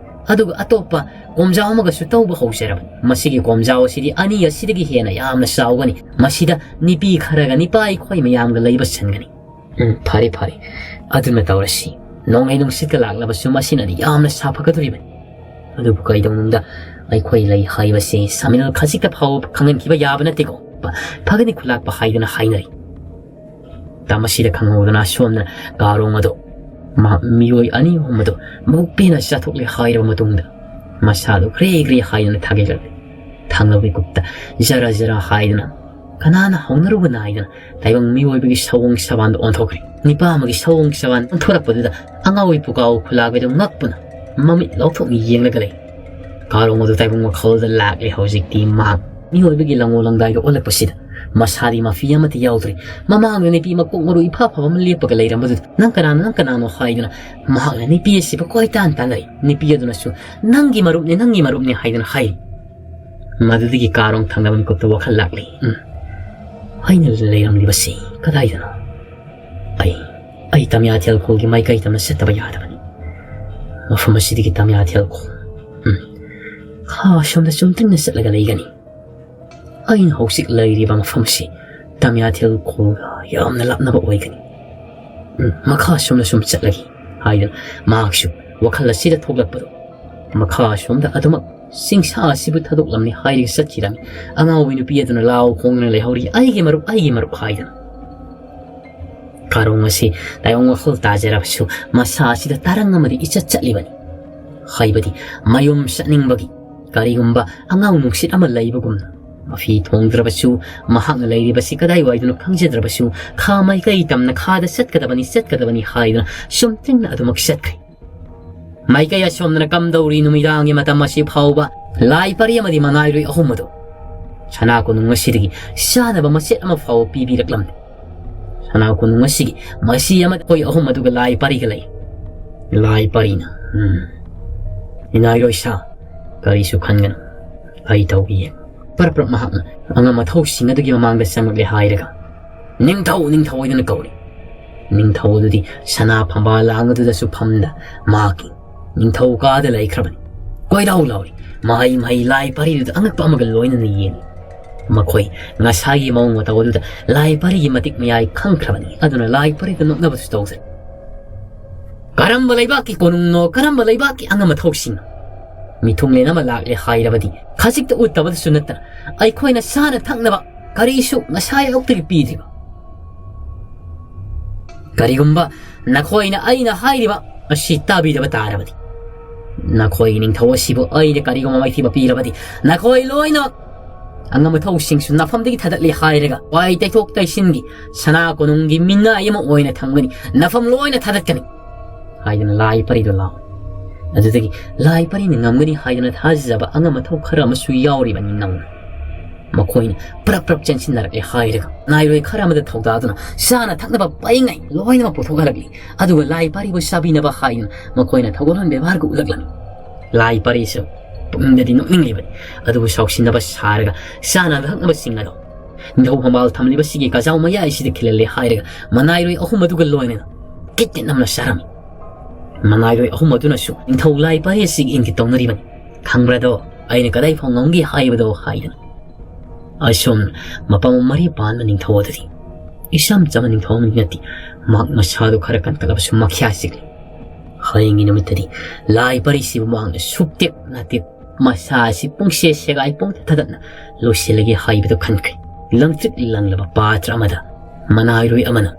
ꯑꯗꯨꯒ ꯑꯇꯣꯞꯄ ꯀꯣꯝꯖꯥꯎ ꯑꯃꯒꯁꯨ ꯇꯧꯕ ꯍꯧꯖꯔꯕꯅꯤ꯫ ꯃꯁꯤꯒꯤ ꯀꯣꯝꯖꯥꯎ ꯑꯁꯤꯗꯤ ꯑꯅꯤ ꯑꯁꯤꯗꯒꯤ ꯍꯦꯟꯅ ꯌꯥꯝꯅ ꯆꯥꯎꯒꯅꯤ꯫ ꯃꯁꯤꯗ ꯅꯨꯄꯤ ꯈꯔꯒ ꯅꯨꯄꯥ ꯑꯩꯈꯣꯏ ꯃꯌꯥꯝꯒ ꯂꯩꯕ ꯆꯟꯒꯅꯤ꯫ ꯎꯝ, ꯐꯔꯦ, ꯐꯔꯦ꯫ ꯑꯗꯨꯅ ꯇꯧꯔꯁꯤ꯫ ꯅꯣꯡꯂꯩ ꯅꯨꯡꯁꯤꯠꯀ ꯂꯥꯛꯂꯕꯁꯨ ꯃꯁꯤꯅꯗꯤ ꯌꯥꯝꯅ ꯁꯥꯐꯒꯗꯧꯔꯤꯕꯅꯤ꯫ ꯑꯗꯨꯕꯨ ꯀꯩꯗꯧꯅꯨꯡꯗ ꯑꯩꯈꯣꯏ ꯂꯩ ꯍꯥꯏꯕꯁꯤ ꯁꯥꯃꯤꯜ ꯈꯖꯤꯛꯇ ꯐꯥꯎꯕ ꯈꯪꯍꯟꯈꯤꯕ ꯌꯥꯕ ꯅꯠꯇꯦꯀꯣ꯫ ꯐꯒꯅꯤ ꯈꯨꯂꯥꯛꯄ ꯍꯥꯏꯗꯨꯅ ꯍꯥꯏꯅꯔꯤ꯫ ꯇ ꯃꯁꯤꯗ ꯈꯪꯍꯧꯗꯅ ꯑꯁꯣꯝꯅ ꯀꯥꯔꯣꯡ ꯑꯗꯣ, ꯃꯍꯥꯛ ꯃꯤꯑꯣꯏ ꯑꯅꯤ ꯑꯍꯨꯝ ꯑꯗꯣ ꯃꯕꯨꯛ ꯄꯦꯟꯅ ꯆꯥꯊꯣꯛꯂꯦ ꯍꯥꯏꯔꯕ ꯃꯇꯨꯡꯗ ꯃꯁꯥꯗꯣ ꯒ꯭ꯔꯦ ꯒ꯭ꯔꯦ ꯍꯥꯏꯗꯨꯅ ꯊꯥꯒꯠꯂꯛꯂꯦ꯫ ꯊꯥꯡꯂꯕ ꯃꯤꯀꯨꯞꯇ ꯖꯔ ꯖꯔ ꯍꯥꯏꯗꯨꯅ ꯀꯅꯥꯅ ꯍꯧꯅꯔꯨꯕ ꯅꯥꯏꯗꯅ ꯇꯥꯏꯕꯪ ꯃꯤꯑꯣꯏꯕꯒꯤ ꯁꯑꯣꯡ ꯁꯕꯥꯟꯗ ꯑꯣꯟꯊꯣꯛꯈ꯭ꯔꯦ꯫ ꯅꯤꯄꯥ ꯑꯃꯒꯤ ꯁꯑꯣꯡ ꯁꯕꯥꯟ ꯑꯣꯟꯊꯣꯔꯛꯄꯗꯨꯗ ꯑꯉꯥꯎꯕꯤ ꯄꯨꯀꯥꯎ ꯈꯨꯂꯥꯛꯄꯤꯗꯨ ꯉꯛꯄꯅ ꯃꯃꯤꯠ ꯂꯥꯎꯊꯣꯛꯅ ꯌꯦꯡꯂꯒ ꯂꯩ꯫ ꯀꯥꯔꯣꯡ ꯑꯗꯨ ꯇꯥꯏꯕꯪ ꯋꯥꯈꯜꯗ ꯂꯥꯛꯂꯦ꯫ ꯍꯧꯖꯤꯛꯇꯤ ꯃꯍꯥꯛ ꯃꯤꯑꯣꯏꯕꯒꯤ ꯂꯪꯉꯣ ꯂꯪꯗꯥꯏꯗ ꯑꯣꯜꯂꯛꯄꯁꯤꯗ ꯃꯁꯥꯗꯤ ꯃꯐꯤ ꯑꯃꯠꯇ ꯌꯥꯎꯗ꯭ꯔꯤ꯫ ꯃꯃꯥꯡꯗ ꯅꯨꯄꯤ ꯃꯀꯣꯛ ꯃꯔꯨ ꯏꯐꯥ ꯐꯕ ꯑꯃ ꯂꯦꯞꯄꯒ ꯂꯩꯔꯝꯕꯗꯨꯗ "ꯅꯪ ꯀꯅꯥꯅꯣ, ꯅꯪ ꯀꯅꯥꯅꯣ?" ꯍꯥꯏꯗꯨꯅ ꯃꯍꯥꯛꯅ ꯅꯨꯄꯤ ꯑꯁꯤꯕꯨ ꯀꯣꯏꯇꯥꯟ ꯇꯥꯟꯅꯔꯤ꯫ ꯅꯨꯄꯤ ꯑꯗꯨꯅꯁꯨ "ꯅꯪꯒꯤ ꯃꯔꯨꯞꯅꯤ, ꯅꯪꯒꯤ ꯃꯔꯨꯞꯅꯤ" ꯍꯥꯏꯗꯨꯅ ꯍꯥꯏꯔꯤ꯫ ꯃꯗꯨꯗꯒꯤ ꯀꯥꯔꯣꯡ ꯊꯪꯅꯕ ꯃꯤꯀꯨꯞꯇ ꯋꯥꯈꯜ ꯂꯥꯛꯂꯤ꯫ ꯎꯝ, ꯑꯩꯅ ꯂꯩꯔꯝꯂꯤꯕꯁꯤ ꯀꯗꯥꯏꯗꯅꯣ? ꯑꯩ, ꯑꯩ ꯇꯝꯌꯥꯊꯦꯜ ꯈꯣꯜꯒꯤ ꯃꯥꯏꯀꯩ ꯇꯝꯅ ꯆꯠꯇꯕ ꯌꯥꯗꯕꯅꯤ꯫ ꯃꯐꯝ ꯑꯁꯤꯗꯒꯤ ꯇꯝꯌꯥꯊꯦꯜ ꯈꯣꯜ, ꯎꯝ, ꯈꯥ ꯑꯁꯣꯝꯗ ꯆꯨꯝꯗ꯭ꯔꯤꯡꯅ ꯆꯠꯂꯒ ꯂꯩꯒꯅꯤ꯫ ꯑꯩꯅ ꯍꯧꯖꯤꯛ ꯂꯩꯔꯤꯕ ꯃꯐꯝꯁꯤ ꯇꯃꯤꯌꯥꯊꯤꯜ ꯈꯨꯜꯒ ꯌꯥꯝꯅ ꯂꯥꯞꯅꯕ ꯑꯣꯏꯒꯅꯤ꯫ ꯎꯝ, ꯃꯈꯥ ꯁꯣꯝꯗ ꯁꯨꯝ ꯆꯠꯂꯒꯦ ꯍꯥꯏꯗꯅ ꯃꯍꯥꯛꯁꯨ ꯋꯥꯈꯜ ꯑꯁꯤꯗ ꯊꯣꯛꯂꯛꯄꯗꯣ ꯃꯈꯥ ꯁꯣꯝꯗ ꯑꯗꯨꯃꯛ ꯆꯤꯡꯁꯥ ꯑꯁꯤꯕꯨ ꯊꯥꯗꯣꯛꯂꯝꯃꯤ ꯍꯥꯏꯔꯒ ꯆꯠꯈꯤꯔꯝꯃꯤ꯫ ꯑꯉꯥꯎꯕꯤ ꯅꯨꯄꯤ ꯑꯗꯨꯅ ꯂꯥꯎ ꯈꯣꯡꯗꯨꯅ ꯂꯩꯍꯧꯔꯤ, "ꯑꯩꯒꯤ ꯃꯔꯨꯞ, ꯑꯩꯒꯤ ꯃꯔꯨꯞ" ꯍꯥꯏꯗꯅ꯫ ꯀꯥꯔꯣꯡ ꯑꯁꯤ ꯂꯥꯏꯑꯣꯡ ꯋꯥꯈꯜ ꯇꯥꯖꯔꯕꯁꯨ ꯃꯁꯥ ꯑꯁꯤꯗ ꯇꯔꯪ ꯑꯃꯗꯤ ꯏꯆꯠ ꯆꯠꯂꯤꯕꯅꯤ꯫ ꯍꯥꯏꯕꯗꯤ ꯃꯌꯨꯝ ꯆꯠꯅꯤꯡꯕꯒꯤ ꯀꯔꯤꯒꯨꯝꯕ ꯑꯉꯥꯎ ꯅꯨꯡꯁꯤꯠ ꯑꯃ ꯂꯩꯕꯒꯨꯝꯅ꯫ ꯃꯐꯤ ꯊꯣꯡꯗ꯭ꯔꯕꯁꯨ, ꯃꯍꯥꯛꯅ ꯂꯩꯔꯤꯕꯁꯤ ꯀꯗꯥꯏꯋꯥꯏꯗꯅꯣ ꯈꯪꯖꯗ꯭ꯔꯕꯁꯨ, ꯈꯥ ꯃꯥꯏꯀꯩ ꯇꯝꯅ ꯈꯥꯗ ꯆꯠꯀꯗꯕꯅꯤ, ꯆꯠꯀꯗꯕꯅꯤ ꯍꯥꯏꯗꯨꯅ ꯁꯨꯝ ꯇꯤꯡꯅ ꯑꯗꯨꯃꯛ ꯆꯠꯈ꯭ꯔꯦ꯫ ꯃꯥꯏꯀꯩ ꯑꯁꯣꯝꯗꯅ ꯀꯝꯗꯧꯔꯤ ꯅꯨꯃꯤꯗꯥꯡꯒꯤ ꯃꯇꯝ ꯑꯁꯤ ꯐꯥꯎꯕ ꯂꯥꯏ ꯄꯔꯤ ꯑꯃꯗꯤ ꯃꯅꯥꯏꯔꯣꯏ ꯑꯍꯨꯝ ꯑꯗꯨ ꯁꯅꯥ ꯀꯣꯅꯨꯡ ꯑꯁꯤꯗꯒꯤ ꯆꯥꯅꯕ ꯃꯆꯦꯠ ꯑꯃ ꯐꯥꯎꯕ ꯄꯤꯕꯤꯔꯛꯂꯝꯗꯦ꯫ ꯁꯅꯥ ꯀꯣꯅꯨꯡ ꯑꯁꯤꯒꯤ ꯃꯁꯤ ꯑꯃ ꯑꯩꯈꯣꯏ ꯑꯍꯨꯝ ꯑꯗꯨꯒ ꯂꯥꯏ ꯄꯔꯤꯒ ꯂꯩ꯫ ꯂꯥꯏ ꯄꯔꯤꯅ, "ꯎꯝ, ꯏꯅꯥꯏꯔꯣꯏ ꯁꯥ, ꯀꯔꯤꯁꯨ ꯈꯟꯒꯅꯨ, ꯑꯩ ꯇꯧꯕꯤꯌꯦ꯫" ꯄꯔꯞ ꯄꯔꯞ ꯃꯍꯥꯛꯅ ꯑꯉꯝ ꯑꯊꯧꯁꯤꯡ ꯑꯗꯨꯒꯤ ꯃꯃꯥꯡꯗ ꯆꯪꯂꯛꯂꯦ ꯍꯥꯏꯔꯒ, "ꯅꯤꯡꯊꯧ, ꯅꯤꯡꯊꯧ" ꯍꯥꯏꯗꯨꯅ ꯀꯧꯔꯤ꯫ ꯅꯤꯡꯊꯧ ꯑꯗꯨꯗꯤ ꯁꯅꯥ ꯐꯝꯕꯥꯜ ꯂꯥꯡ ꯑꯗꯨꯗꯁꯨ ꯐꯝꯗ ꯃꯍꯥꯛꯀꯤ ꯅꯤꯡꯊꯧ ꯀꯥꯗ ꯂꯩꯈ꯭ꯔꯕꯅꯤ꯫ ꯀꯣꯏꯔꯥꯎ ꯂꯥꯎꯔꯤ꯫ ꯃꯍꯩ ꯃꯍꯩ ꯂꯥꯏ ꯄꯔꯤꯗꯨꯗ ꯑꯉꯛꯄ ꯑꯃꯒ ꯂꯣꯏꯅꯅ ꯌꯦꯡꯂꯤ꯫ ꯃꯈꯣꯏ ꯉꯁꯥꯏꯒꯤ ꯃꯑꯣꯡ ꯃꯇꯧ ꯑꯗꯨꯗ ꯂꯥꯏ ꯄꯔꯤꯒꯤ ꯃꯇꯤꯛ ꯃꯌꯥꯏ ꯈꯪꯈ꯭ꯔꯕꯅꯤ꯫ ꯑꯗꯨꯅ ꯂꯥꯏ ꯄꯔꯤꯗꯨ ꯅꯣꯛꯅꯕꯁꯨ ꯇꯧꯗ꯭ꯔꯦ꯫ "ꯀꯔꯝꯕ ꯂꯩꯕꯥꯛꯀꯤ ꯀꯣꯅꯨꯡꯅꯣ, ꯀꯔꯝꯕ ꯂꯩꯕꯥꯛꯀꯤ ꯑꯉꯝ ꯑꯊꯧꯁꯤꯡꯅꯣ? ꯃꯤꯊꯨꯡꯂꯦꯟ ꯑꯃ ꯂꯥꯛꯂꯦ ꯍꯥꯏꯔꯕꯗꯤ ꯈꯖꯤꯛꯇ ꯎꯠꯇꯕꯗꯁꯨ ꯅꯠꯇꯅ ꯑꯩꯈꯣꯏꯅ ꯆꯥꯅ ꯊꯛꯅꯕ ꯀꯔꯤꯁꯨ ꯉꯁꯥꯏ ꯑꯌꯨꯛꯇꯒꯤ ꯄꯤꯗ꯭ꯔꯤꯕ꯫ ꯀꯔꯤꯒꯨꯝꯕ ꯅꯈꯣꯏꯅ ꯑꯩꯅ ꯍꯥꯏꯔꯤꯕ ꯑꯁꯤ ꯇꯥꯕꯤꯗꯕ ꯇꯥꯔꯕꯗꯤ, ꯅꯈꯣꯏꯒꯤ ꯅꯤꯡꯊꯧ ꯑꯁꯤꯕꯨ ꯑꯩꯅ ꯀꯔꯤꯒꯨꯝꯕ ꯃꯥꯏꯊꯤꯕ ꯄꯤꯔꯕꯗꯤ, ꯅꯈꯣꯏ ꯂꯣꯏꯅꯃꯛ ꯑꯉꯝ ꯑꯊꯧꯁꯤꯡꯁꯨ ꯅꯐꯝꯗꯒꯤ ꯊꯥꯗꯠꯂꯤ ꯍꯥꯏꯔꯒ ꯋꯥꯏ ꯇꯩꯊꯣꯛ ꯇꯩꯁꯤꯟꯒꯤ ꯁꯅꯥ ꯀꯣꯅꯨꯡꯒꯤ ꯃꯤꯅꯥꯏ ꯑꯃ ꯑꯣꯏꯅ ꯊꯝꯒꯅꯤ, ꯅꯐꯝ ꯂꯣꯏꯅ ꯊꯥꯗꯠꯀꯅꯤ" ꯍꯥꯏꯗꯅ ꯂꯥꯏ ꯄꯔꯤꯗꯨ ꯂꯥꯎꯏ꯫ ꯑꯗꯨꯗꯒꯤ ꯂꯥꯏ ꯄꯔꯤꯅ ꯉꯝꯒꯅꯤ ꯍꯥꯏꯗꯅ ꯊꯥꯖꯖꯕ ꯑꯉꯝ ꯑꯊꯧ ꯈꯔ ꯑꯃꯁꯨ ꯌꯥꯎꯔꯤꯕꯅꯤ ꯅꯧꯅ꯫ ꯃꯈꯣꯏꯅ ꯄ꯭ꯔꯞ ꯄ꯭ꯔꯞ ꯆꯦꯟꯁꯤꯟꯅꯔꯛꯂꯦ ꯍꯥꯏꯔꯒ ꯅꯥꯏꯔꯣꯏ ꯈꯔ ꯑꯃꯗ ꯊꯧꯗꯥꯗꯨꯅ ꯆꯥꯅ ꯊꯛꯅꯕ ꯄꯩꯉꯩ ꯂꯣꯏꯅꯃꯛ ꯄꯨꯊꯣꯛꯍꯜꯂꯛꯂꯤ꯫ ꯑꯗꯨꯒ ꯂꯥꯏ ꯄꯔꯤꯕꯨ ꯆꯥꯕꯤꯅꯕ ꯍꯥꯏꯗꯨꯅ ꯃꯈꯣꯏꯅ ꯊꯧꯒꯜꯂꯣꯟ ꯕꯦꯕꯥꯔꯒ ꯎꯠꯂꯛꯂꯝꯃꯤ꯫ ꯂꯥꯏ ꯄꯔꯤꯁꯨ ꯄꯨꯛꯅꯤꯡꯗꯗꯤ ꯅꯣꯛꯅꯤꯡꯂꯤꯕꯅꯤ, ꯑꯗꯨꯕꯨ ꯁꯥꯎꯁꯤꯟꯅꯕ ꯁꯥꯔꯒ ꯆꯥꯅ ꯊꯛꯅꯕꯁꯤꯡ ꯑꯗꯣ ꯅꯤꯡꯊꯧ ꯐꯝꯕꯥꯜ ꯊꯝꯂꯤꯕꯁꯤꯒꯤ ꯀꯖꯥꯎ ꯃꯌꯥꯏꯁꯤꯗ ꯈꯤꯜꯍꯜꯂꯦ ꯍꯥꯏꯔꯒ ꯃꯅꯥꯏꯔꯣꯏ ꯑꯍꯨꯝ ꯑꯗꯨꯒ ꯂꯣꯏꯅꯅ ꯀꯤꯠ ꯀꯤꯠ ꯅꯝꯅ ꯆꯥꯔꯝꯃꯤ꯫ ꯃꯅꯥꯏꯔꯣꯏ ꯑꯍꯨꯝ ꯑꯗꯨꯅꯁꯨ ꯅꯤꯡꯊꯧ ꯂꯥꯏ ꯄꯔꯤ ꯑꯁꯤꯒꯤ ꯏꯪꯒꯤꯠ ꯇꯧꯅꯔꯤꯕꯅꯤ꯫ "ꯈꯪꯕ꯭ꯔꯗꯣ, ꯑꯩꯅ ꯀꯗꯥꯏ ꯐꯥꯎ ꯉꯝꯒꯦ ꯍꯥꯏꯕꯗꯣ?" ꯍꯥꯏꯗꯅ꯫ ꯑꯁꯨꯝ ꯃꯄꯥ ꯃꯔꯤ ꯄꯥꯟꯕ ꯅꯤꯡꯊꯧ ꯑꯗꯨꯗꯤ ꯏꯆꯝ ꯆꯝꯕ ꯅꯤꯡꯊꯧ ꯑꯃꯗꯤ ꯅꯠꯇꯦ꯫ ꯃꯍꯥꯛ ꯃꯁꯥꯗꯨ ꯈꯔ ꯀꯟꯈꯠꯂꯕꯁꯨ ꯃꯈ꯭ꯌꯥ ꯆꯤꯛꯂꯤ꯫ ꯍꯌꯦꯡꯒꯤ ꯅꯨꯃꯤꯠꯇꯗꯤ ꯂꯥꯏ ꯄꯔꯤꯁꯤꯕꯨ ꯃꯍꯥꯛꯅ ꯁꯨꯛꯇꯦꯛ ꯅꯥꯇꯦꯛ ꯃꯁꯥ ꯑꯁꯤ ꯄꯨꯡꯁꯦ ꯁꯦꯒꯥꯏ ꯄꯨꯡꯊ ꯊꯗꯠꯅ ꯂꯣꯏꯁꯤꯜꯂꯒꯦ ꯍꯥꯏꯕꯗꯨ ꯈꯟꯈ꯭ꯔꯦ꯫ ꯂꯪꯇ꯭ꯔꯤꯛ ꯂꯪꯂꯕ ꯄꯥꯇ꯭ꯔ ꯑꯃꯗ ꯃꯅꯥꯏꯔꯣꯏ ꯑꯃꯅ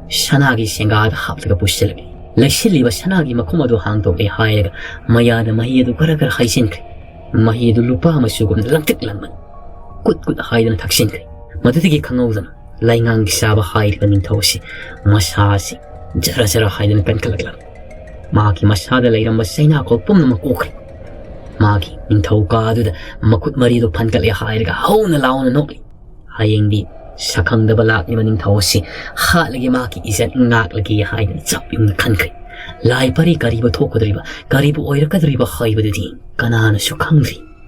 ꯁꯅꯥꯒꯤ ꯁꯦꯡꯒꯥꯗ ꯍꯥꯞꯂꯒ ꯄꯨꯁꯤꯜꯂꯛꯂꯤ꯫ ꯂꯩꯁꯤꯜꯂꯤꯕ ꯁꯅꯥꯒꯤ ꯃꯈꯨꯝ ꯑꯗꯨ ꯍꯥꯡꯗꯣꯛꯂꯦ ꯍꯥꯏꯔꯒ ꯃꯌꯥꯗ ꯃꯍꯤ ꯑꯗꯨ ꯈꯔ ꯈꯔ ꯍꯩꯖꯤꯟꯈ꯭ꯔꯦ꯫ ꯃꯍꯤ ꯑꯗꯨ ꯂꯨꯄꯥ ꯃꯆꯨꯒꯨꯝꯅ ꯂꯪꯇ꯭ꯔꯤꯛ ꯂꯪꯕꯅꯤ꯫ ꯀꯨꯠ ꯀꯨꯠ ꯍꯥꯏꯗꯨꯅ ꯊꯛꯆꯤꯟꯈ꯭ꯔꯦ꯫ ꯃꯗꯨꯗꯒꯤ ꯈꯪꯍꯧꯗꯅ ꯂꯩꯉꯥꯡꯒꯤ ꯆꯥꯕ ꯍꯥꯏꯔꯤꯕ ꯅꯤꯡꯊꯧ ꯑꯁꯤ ꯃꯁꯥ ꯑꯁꯤ ꯖꯔ ꯖꯔ ꯍꯥꯏꯗꯨꯅ ꯀꯟꯈꯠꯂꯛꯂꯝꯃꯤ꯫ ꯃꯍꯥꯛꯀꯤ ꯃꯁꯥꯗ ꯂꯩꯔꯝꯕ ꯆꯩꯅꯥꯈꯣꯜ ꯄꯨꯝꯅꯃꯛ ꯀꯣꯛꯈ꯭ꯔꯦ꯫ ꯃꯥꯒꯤ ꯅꯤꯡꯊꯧ ꯀꯥ ꯑꯗꯨꯗ ꯃꯈꯨꯠ ꯃꯔꯤꯗꯨ ꯐꯟꯒꯠꯂꯦ ꯍꯥꯏꯔꯒ ꯍꯧꯅ ꯂꯥꯎꯅ ꯅꯣꯛꯂꯤ꯫ ꯍꯌꯦꯡꯗꯤ ꯁꯛꯈꯪꯗꯕ ꯂꯥꯛꯂꯤꯕ ꯅꯤꯡꯊꯧ ꯑꯁꯤ ꯍꯥꯠꯂꯒꯦ, ꯃꯍꯥꯛꯀꯤ ꯏꯖꯠ ꯉꯥꯛꯂꯒꯦ ꯍꯥꯏꯗꯨꯅ ꯆꯞ ꯌꯨꯡꯅ ꯈꯟꯈ꯭ꯔꯦ꯫ ꯂꯥꯏ ꯄꯔꯤ ꯀꯔꯤꯕꯨ ꯊꯣꯛꯀꯗꯧꯔꯤꯕ, ꯀꯔꯤꯕꯨ ꯑꯣꯏꯔꯛꯀꯗꯧꯔꯤꯕ ꯍꯥꯏꯕꯗꯨꯗꯤ ꯀꯅꯥꯅꯁꯨ ꯈꯪꯗ꯭ꯔꯤ꯫